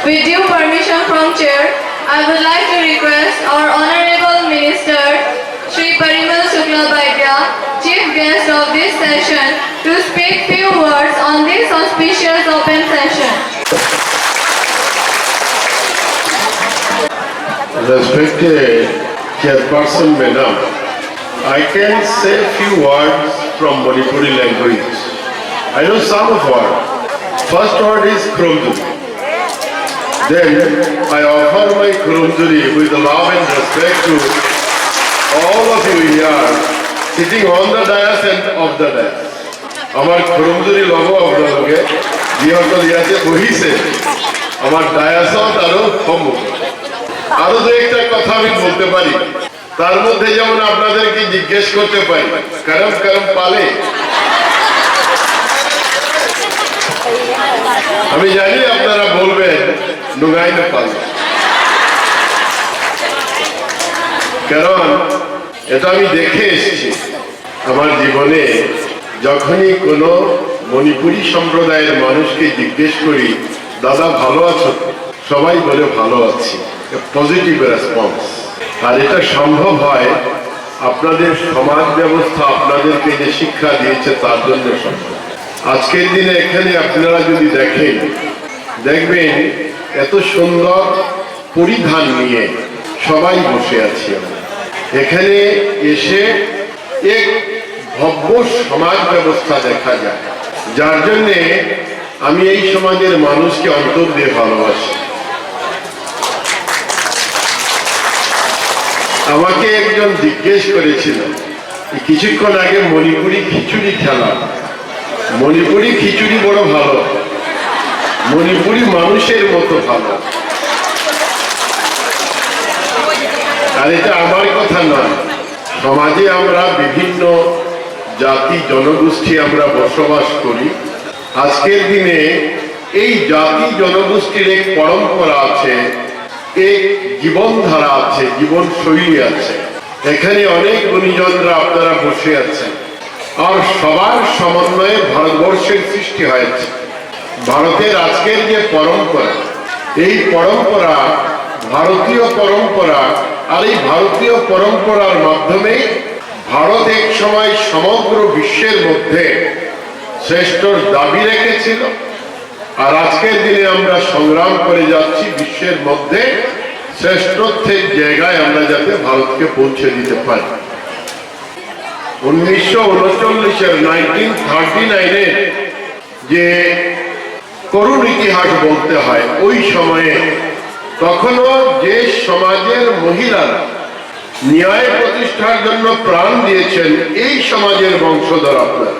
With due permission from Chair, I would like to request our Honorable Minister Shri Parimal Shukla Baidya, Chief Guest of this session, to speak few words on this auspicious open session. Respected Chairperson Madam, I can say few words from Manipuri language. I know some of word. First word is Khurumjuri. Then I offer my Khurumjuri with love and respect to all of you here, sitting on the dais and off the dais. আমাৰ খুৰুমজুৰি ল'ব আপোনালোকে, যিসকল ইয়াতে বহিছে, আমাৰ ডায়াছত আৰু সন্মুখত। আরো দু একটা কথা আমি বলতে পারি। তার মধ্যে যেমন আপনাদেরকে জিজ্ঞেস করতে পারি, গরম গরম পালে? আমি জানি আপনারা বলবেন, নুঙাই না পালে। কারণ এটা আমি দেখে এসেছি আমার জীবনে। যখনই কোনো মণিপুরী সম্প্রদায়ের মানুষকে জিজ্ঞেস করি, "দাদা, ভালো আছো তো?" সবাই বলে, "ভালো আছি।" Positive response. আর এটা সম্ভব হয় আপনাদের সমাজ ব্যবস্থা আপনাদেরকে যে শিক্ষা দিয়েছে, তার জন্য সম্ভব। আজকের দিনে এখানে আপনারা যদি দেখেন, দেখবেন এত সুন্দর পরিধান নিয়ে সবাই বসে আছি আমরা। এখানে এসে এক ভব্য সমাজ ব্যবস্থা দেখা যায়, যার জন্যে আমি এই সমাজের মানুষকে অন্তর দিয়ে ভালোবাসি। আমাকে একজন জিজ্ঞেস করেছিল, এই কিছুক্ষণ আগে মণিপুরি খিচুড়ি খেলাম, মণিপুরি খিচুড়ি বড় ভালো, মণিপুরি মানুষের মতো ভালো। আর এটা আমার কথা নয়, সমাজে আমরা বিভিন্ন জাতি জনগোষ্ঠী আমরা বসবাস করি। আজকের দিনে এই জাতি জনগোষ্ঠীর এক পরম্পরা আছে, এক জীবনধারা আছে, জীবনশৈলী আছে। এখানে অনেক গুণীজনরা আপনারা বসে আছেন, আর সবার সমন্বয়ে ভারতবর্ষের সৃষ্টি হয়েছে। ভারতের আজকের যে পরম্পরা, এই পরম্পরা ভারতীয় পরম্পরা, আর এই ভারতীয় পরম্পরার মাধ্যমেই ভারত এক সময় সমগ্র বিশ্বের মধ্যে শ্রেষ্ঠর দাবি রেখেছিল। আর আজকের দিনে আমরা সংগ্রাম করে যাচ্ছি বিশ্বের মধ্যে শ্রেষ্ঠত্বের জায়গায় আমরা যাতে ভারতকে পৌঁছে দিতে পারি। উনিশশো উনচল্লিশের, নাইনটিন থার্টি নাইনের যে করুণ ইতিহাস বলতে হয়, ওই সময়ে তখনও যে সমাজের মহিলারা ন্যায় প্রতিষ্ঠার জন্য প্রাণ দিয়েছেন, এই সমাজের বংশধর আপনারা।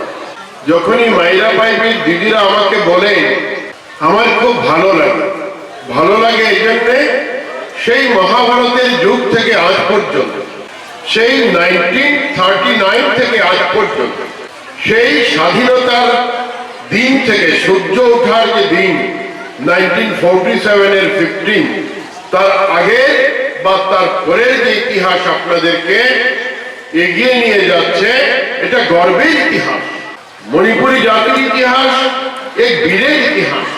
যখনই মাইরা পাইবির দিদিরা আমাকে বলেন, আমার খুব ভালো লাগে। ভালো লাগে এই জন্যে, সেই মহাভারতের যুগ থেকে আজ পর্যন্ত, সেই নাইনটিন থার্টি নাইন থেকে আজ পর্যন্ত, সেই স্বাধীনতার দিন থেকে, সূর্য ওঠার যে দিন, নাইনটিন ফোরটি সেভেনের ফিফটিন, তার আগের বা তার পরের যে ইতিহাস আপনাদেরকে এগিয়ে নিয়ে যাচ্ছে, এটা গর্বের ইতিহাস। মণিপুরী জাতির ইতিহাস এক বীরের ইতিহাস,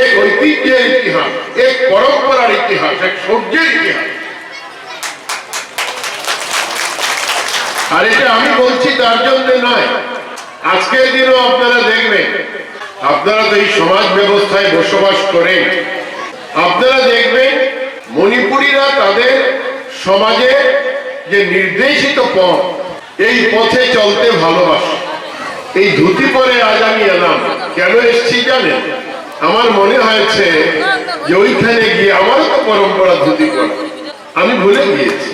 এক ঐতিহ্যের ইতিহাস, এক পরম্পরার ইতিহাস, এক শৌর্যের ইতিহাস। আর এটা আমি বলছি তার জন্য নয়। আজকের দিনও আপনারা দেখবেন, আপনারা তো এই সমাজ ব্যবস্থায় বসবাস করেন, আপনারা দেখবেন মণিপুরীরা তাদের সমাজে যে নির্দেশিত পথ, এই পথে চলতে ভালোবাসে। এই ধুতি পরে আজ আমি এলাম। কেন এসছি জানেন? আমার মনে হয়েছে যে ওইখানে গিয়ে, আমারও তো পরম্পরা ধুতি পরা, আমি ভুলে গিয়েছি।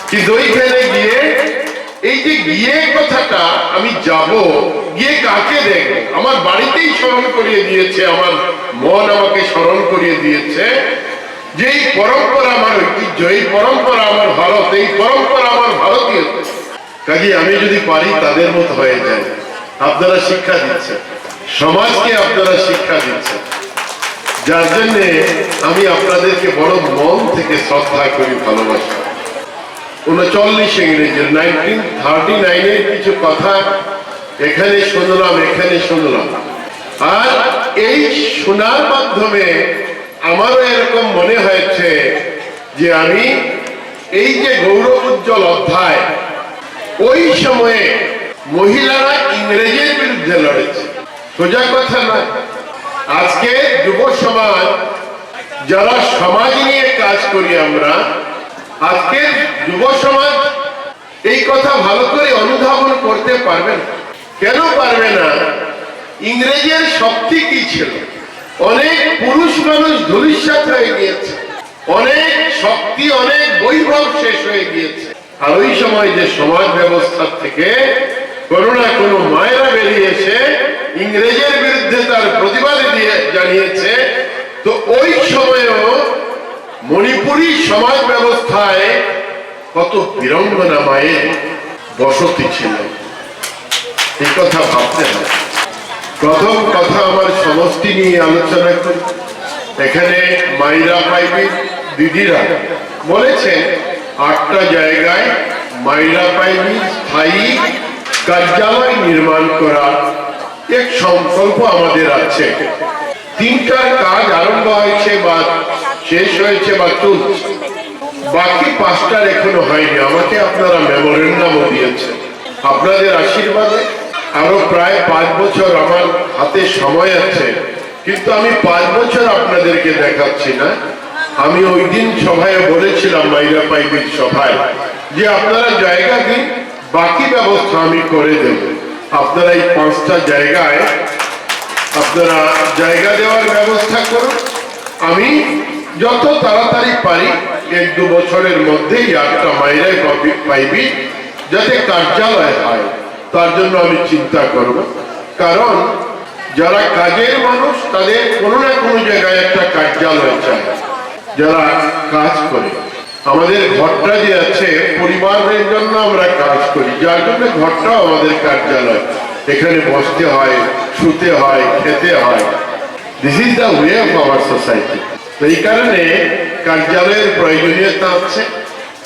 কিন্তু ওইখানে গিয়ে, এই যে গিয়ে কথাটা, আমি যাব, গিয়ে কাকে দেখব? আমার বাড়িতেই স্মরণ করিয়ে দিয়েছে, আমার মন আমাকে স্মরণ করিয়ে দিয়েছে যে এই পরম্পরা আমার ঐতিহ্য, এই পরম্পরা আমার ভারত, এই পরম্পরা আমার ভারতীয়। কাজেই আমি যদি পারি তাদের মতো হয়ে যাই। আপনারা শিক্ষা দিচ্ছেন, সমাজকে আপনারা শিক্ষা দিচ্ছেন, যার জন্য আমি আপনাদেরকে বড় মন থেকে শ্রদ্ধা করি, ভালোবাসি। ঊনচল্লিশ ইংরেজির, নাইনটিন থার্টি নাইনের কিছু কথা এখানে শুনলাম, এখানে শুনলাম। আর এই শোনার মাধ্যমে আমারও এরকম মনে হয়েছে যে আমি এই যে গৌরব উজ্জ্বল অধ্যায়, ওই সময়ে মহিলারা ইংরেজের বিরুদ্ধে লড়েছে। সোজা কথা নয়। আজকে যুব সমাজ, যারা সমাজ নিয়ে কাজ করি আমরা, আজকের যুব সমাজ এই কথা ভালো করে অনুধাবন করতে পারবে না। কেন পারবে না? ইংরেজের শক্তি কি ছিল? অনেক পুরুষ মানুষ ধূলিসাৎ হয়ে গিয়েছে, অনেক শক্তি, অনেক বৈভব শেষ হয়ে গিয়েছে। আর ওই সময় যে সমাজ ব্যবস্থা থেকে কোনো না কোনো মায়েরা বেরিয়ে এসে ইংরেজের বিরুদ্ধে তার প্রতিবাদ দিয়ে জানিয়েছে, তো ওই সময়ও মণিপুরী সমাজ ব্যবস্থায় কত বীরাঙ্গনা মায়ের বসতি ছিল, এই কথা ভাবতে হবে। প্রথম কথা, আমার সমষ্টি নিয়ে আলোচনা করি। এখানে মাইরা পাইবি দিদিরা বলেছেন, আটটা জায়গায় মাইরা পাইবি স্থায়ী কার্যালয় নির্মাণ করার এক সংকল্প আমাদের আছে। তিনটার কাজ আরম্ভ হয়েছে বা শেষ হয়েছে বা চলছে, বাকি পাঁচটার এখনো হয়নি। আমাকে আপনারা মেমোরেন্ডামও দিয়েছেন। আপনাদের আশীর্বাদে আরো প্রায় পাঁচ বছর আমার হাতে সময় আছে, কিন্তু আমি পাঁচ বছর আপনাদেরকে দেখাচ্ছি না। আমি ওই দিন সভায় বলেছিলাম, মাইরা পাইবির সভায়, যে আপনারা জায়গা দিন, বাকি ব্যবস্থা আমি করে দেব। আপনারা এই পাঁচটা জায়গায় আপনারা জায়গা দেওয়ার ব্যবস্থা করুন। আমি যত তাড়াতাড়ি পারি, এক দু বছরের মধ্যেই আটটা মাইরায় পাবি- পাইবি যাতে কার্যালয় হয়, তার জন্য আমি চিন্তা করব। কারণ যারা কাজের মানুষ, তাদের কোনো না কোনো জায়গায় একটা কার্যালয় চাই। যারা কাজ করে, আমাদের ঘরটা যে আছে, পরিবারের জন্য আমরা কাজ করি, যার জন্য ঘরটাও আমাদের কার্যালয়। এখানে বসতে হয়, শুতে হয়, খেতে হয়। This is the way of our society. তো এই কারণে কার্যালয়ের প্রয়োজনীয়তা আছে।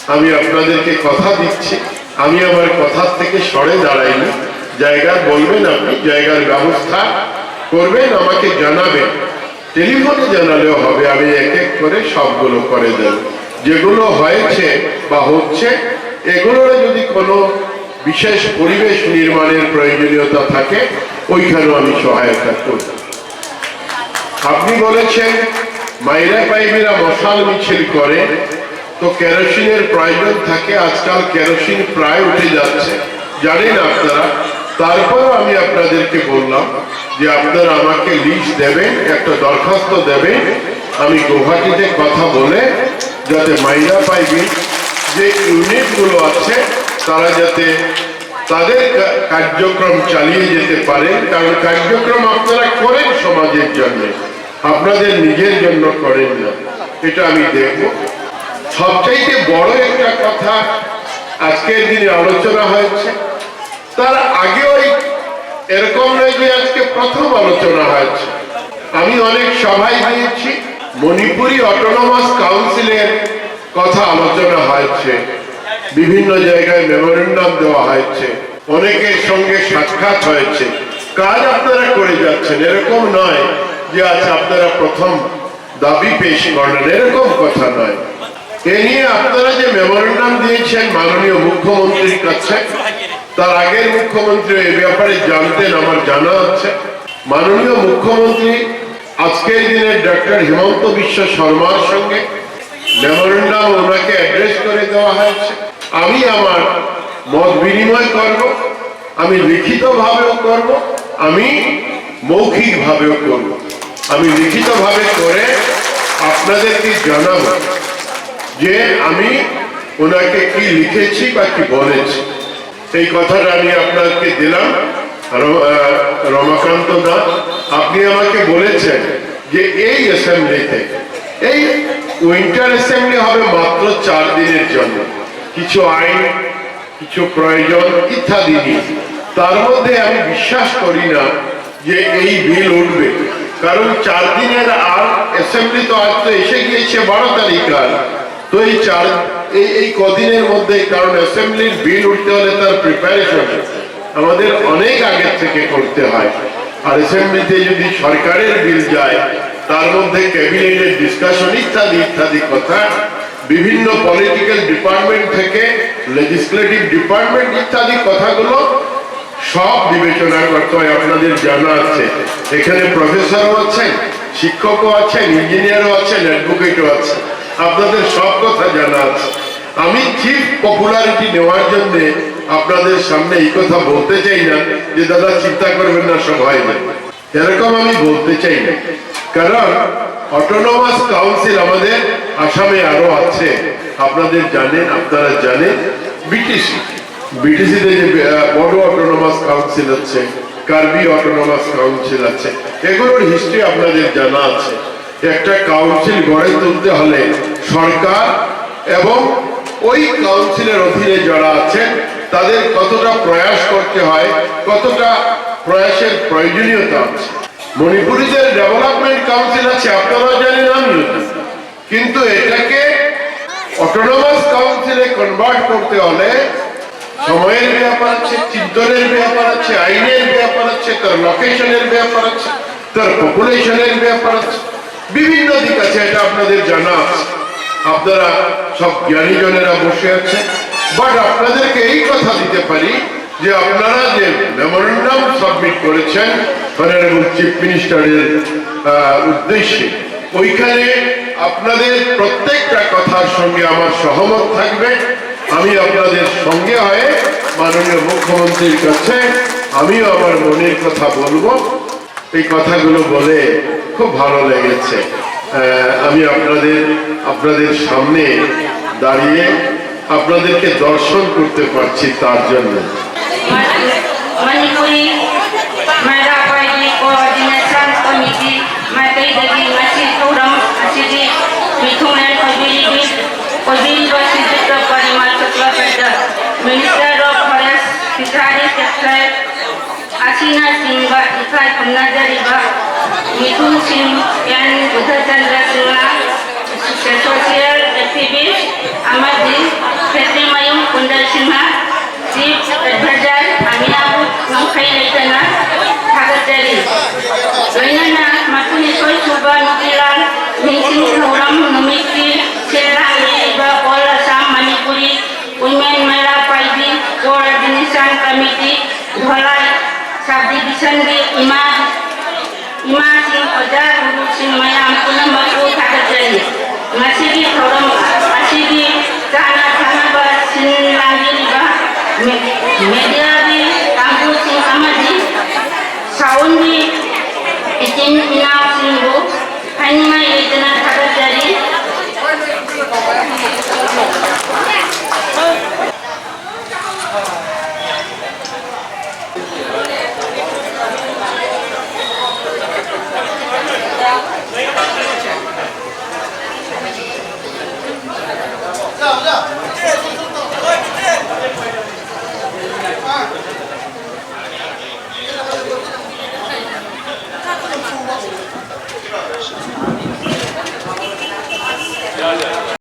আমি আপনাদেরকে কথা দিচ্ছি, আমি আমার কথা থেকে সরে দাঁড়াইনি। জায়গা বলবেন আপনি, জায়গার ব্যবস্থা করবেন, আমাকে জানাবেন। টেলিফোনে জানালেও হবে, আমি এক এক করে সবগুলো করে দেব। যেগুলো হয়েছে বা হচ্ছে, এগুলোর যদি কোনো বিশেষ পরিবেশ নির্মাণের প্রয়োজনীয়তা থাকে, ওইখানেও আমি সহায়তা করব। আপনি বলেছেন, মাইরা পাইবিরা মশাল মিছিল করে, তো কেরোসিনের প্রয়োজন থাকে। আজকাল কেরোসিন প্রায় উঠে যাচ্ছে, জানেন আপনারা। তারপরও আমি আপনাদেরকে বললাম যে আপনারা আমাকে লিস্ট দেবেন, একটা দরখাস্ত দেবেন, আমি গুয়াহাটিতে কথা বলে যাতে মাইরা পাইবি যে ইউনিটগুলো আছে, তারা যাতে তাদের কা- কার্যক্রম চালিয়ে যেতে পারেন, কারণ কার্যক্রম আপনারা করেন সমাজের জন্য, আপনাদের নিজের জন্য করেন না, এটা আমি দেখব। সবচাইতে বড় একটা কথা আজকের দিনে আলোচনা হয়েছে, তার আগেও এই এরকম নয় যে আজকে প্রথম আলোচনা হয়েছে। আমি অনেক সভায় গিয়েছি, মণিপুরি অটোনমাস কাউন্সিলের কথা আলোচনা হয়েছে, বিভিন্ন জায়গায় মেমোরেন্ডাম দেওয়া হয়েছে। অনেকের সঙ্গে সাক্ষাৎ হয়েছে। কাজ আপনারা করে যাচ্ছেন, এরকম নয় যে আজ আপনারা প্রথম দাবি পেশ করলেন, এরকম কথা নয়। এ নিয়ে আপনারা যে মেমোরেন্ডাম দিয়েছেন মাননীয় মুখ্যমন্ত্রীর কাছে, তার আগের মুখ্যমন্ত্রী এই ব্যাপারে জানতেন, আমার জানা আছে। মাননীয় মুখ্যমন্ত্রী আজকের দিনে ডক্টর হিমন্ত বিশ্ব শর্মার সঙ্গে মেমোরেন্ডাম ওনাকে অ্যাড্রেস করে দেওয়া হয়েছে। আমি আমার মত বিনিময় করব, আমি লিখিতভাবেও করব, আমি মৌখিকভাবেও করব। আমি লিখিতভাবে করে আপনাদেরকে জানাবো যে আমি ওনাকে কি লিখেছি বা কি বলেছি। এই কথাটা আমি আপনাকে দিলাম। র-, আহ, রমাকান্ত দা, আপনি আমাকে বলেছেন যে এই অ্যাসেম্বলিতে, এই উইন্টার অ্যাসেম্বলি হবে মাত্র চার দিনের জন্য, কিছু আইন, কিছু প্রয়োজন ইত্যাদি নিয়ে। তার মধ্যে আমি বিশ্বাস করি না যে এই বিল উঠবে, কারণ চার দিনের আর অ্যাসেম্বলি তো আজ তো এসে গিয়েছে বারো তারিখ, আর তো এই চার এই এই কদিনের মধ্যে, কারণ অ্যাসেম্বলির বিল উঠতে হলে তার প্রিপারেশন আমাদের অনেক আগের থেকে করতে হয়। আর অ্যাসেম্বলিতে যদি সরকারের বিল যায়, তার মধ্যে ক্যাবিনেটের ডিসকাশন ইত্যাদি ইত্যাদি কথা, বিভিন্ন পলিটিক্যাল ডিপার্টমেন্ট থেকে লেজিসলেটিভ ডিপার্টমেন্ট ইত্যাদি কথাগুলো সব বিবেচনা করতে হয়। আপনাদের জানা আছে, এখানে প্রফেসরও আছেন, শিক্ষকও আছেন, ইঞ্জিনিয়ারও আছেন, অ্যাডভোকেটও আছেন। আপনাদের সব কথা জানা আছে। আমি চিফ পপুলারিটি নেওয়ার জন্য আপনাদের সামনে এই কথা বলতে চাই না যে দাদা চিন্তা করবেন না, সব হয়ে যাবে, এরকম আমি বলতে চাই না। কারণ অটোনোমাস কাউন্সিল আমাদের আসামে আরো আছে, আপনাদের জানেন, আপনারা জানেন, বিটিসি, বিটিসিতে যে আহ, বড় অটোনোমাস কাউন্সিল আছে, কার্বি অটোনোমাস কাউন্সিল আছে, এগুলোর হিস্ট্রি আপনাদের জানা আছে। একটা কাউন্সিল গড়ে তুলতে হলে সরকার এবং ওই কাউন্সিলের অধীনে যারা আছেন তাদের কতটা প্রয়াস করতে হয়, কতটা প্রয়াসের প্রয়োজনীয়তা আছে। মণিপুরে যে ডেভেলপমেন্ট কাউন্সিল আছে, আপনারাও জানেন, আমিও জানি, কিন্তু এটাকে অটোনোমাস কাউন্সিলে কনভার্ট করতে হলে সময়ের ব্যাপার আছে, চিন্তনের ব্যাপার আছে, আইনের ব্যাপার আছে, তার লোকেশনের ব্যাপার আছে, তার পপুলেশনের ব্যাপার আছে, বিভিন্ন দিক আছে, এটা আপনাদের জানা আছে। আপনারা সব জ্ঞানীজনেরা বসে আছেন, বাট আপনাদেরকে এই কথা দিতে পারি যে আপনারা যে মেমোরেন্ডাম সাবমিট করেছেন অনারেবল চিফ মিনিস্টারের উদ্দেশ্যে, ওইখানে আপনাদের প্রত্যেকটা কথার সঙ্গে আমার সহমত থাকবে। আমি আপনাদের সঙ্গে হয়ে মাননীয় মুখ্যমন্ত্রীর কাছে আমিও আমার মনের কথা বলবো। এই কথাগুলো বলে খুব ভালো লেগেছে। আহ, আমি আপনাদের আপনাদের সামনে দাঁড়িয়ে আপনাদেরকে দর্শন করতে পারছি, তার জন্য। Manipuri Mahila Paibri Coordination Committee ꯃꯥꯏꯀꯩꯗꯒꯤ ꯉꯁꯤ ꯊꯧꯔꯝ ꯑꯁꯤꯒꯤ ꯃꯤꯊꯨꯡꯂꯦꯟ ꯑꯣꯏꯕꯤꯔꯤꯕꯤ, ꯑꯣꯏꯕꯤꯔꯤꯕ ꯁ꯭ꯔꯤꯖꯨꯛꯇ ꯄꯔꯤꯃꯜ ꯁꯨꯀ꯭ꯂꯥꯕꯩꯗ, Minister of Forest, Fisheries, Textile ꯑꯁꯤꯅꯆꯤꯡꯕ ꯏꯀꯥꯏ ꯈꯨꯝꯅꯖꯔꯤꯕ ꯃꯤꯊꯨꯡꯁꯤꯡ and Budhachandra Singh, social activist ꯑꯃꯗꯤ ꯈꯦꯇ꯭ꯔꯤꯃꯌꯨꯝ ꯀꯨꯟꯗꯜ ꯁꯤꯡꯍ, Chief Advisor ꯑꯃꯤꯌꯥꯕꯨ ꯉꯝꯈꯩ ꯂꯩꯇꯅ ꯊꯥꯒꯠꯆꯔꯤ꯫ ꯂꯣꯏꯅꯅ ꯃꯔꯤꯐꯨꯅꯤꯊꯣꯏ ꯁꯨꯕ ꯅꯨꯄꯤ ꯂꯥꯟ ꯅꯤꯡꯁꯤꯡ ꯊꯧꯔꯝ ꯅꯨꯃꯤꯠꯀꯤ ꯁꯤꯜ ꯂꯥꯡꯂꯤꯕ All Assam Manipuri Women Mahila Paibri Coordination Committee ꯙꯣꯂꯥꯏ Sub Divisionꯒꯤ ꯏꯃꯥ, ꯏꯃꯥꯁꯤꯡ, ꯑꯣꯖꯥ ꯒꯨꯔꯨꯁꯤꯡ ꯃꯌꯥꯝ ꯄꯨꯝꯅꯃꯛꯄꯨ ꯊꯥꯒꯠꯆꯔꯤ꯫ ꯉꯁꯤꯒꯤ ꯊꯧꯔꯝ ꯑꯁꯤꯒꯤ ꯆꯥꯅ ꯊꯛꯅꯕ ꯁꯤꯟ ꯂꯥꯡꯕꯤꯔꯤꯕ ꯃꯦ-, ꯃꯦꯗꯤꯌꯥꯒꯤ ꯀꯥꯡꯕꯨꯁꯤꯡ ꯑꯃꯗꯤ ꯁꯥꯎꯟꯒꯤ ꯏꯆꯤꯟ ꯏꯅꯥꯎꯁꯤꯡꯕꯨ ꯍꯥꯏꯅꯤꯡꯉꯥꯏ ꯂꯩꯇꯅ ꯊꯥꯒꯠꯆꯔꯤ꯫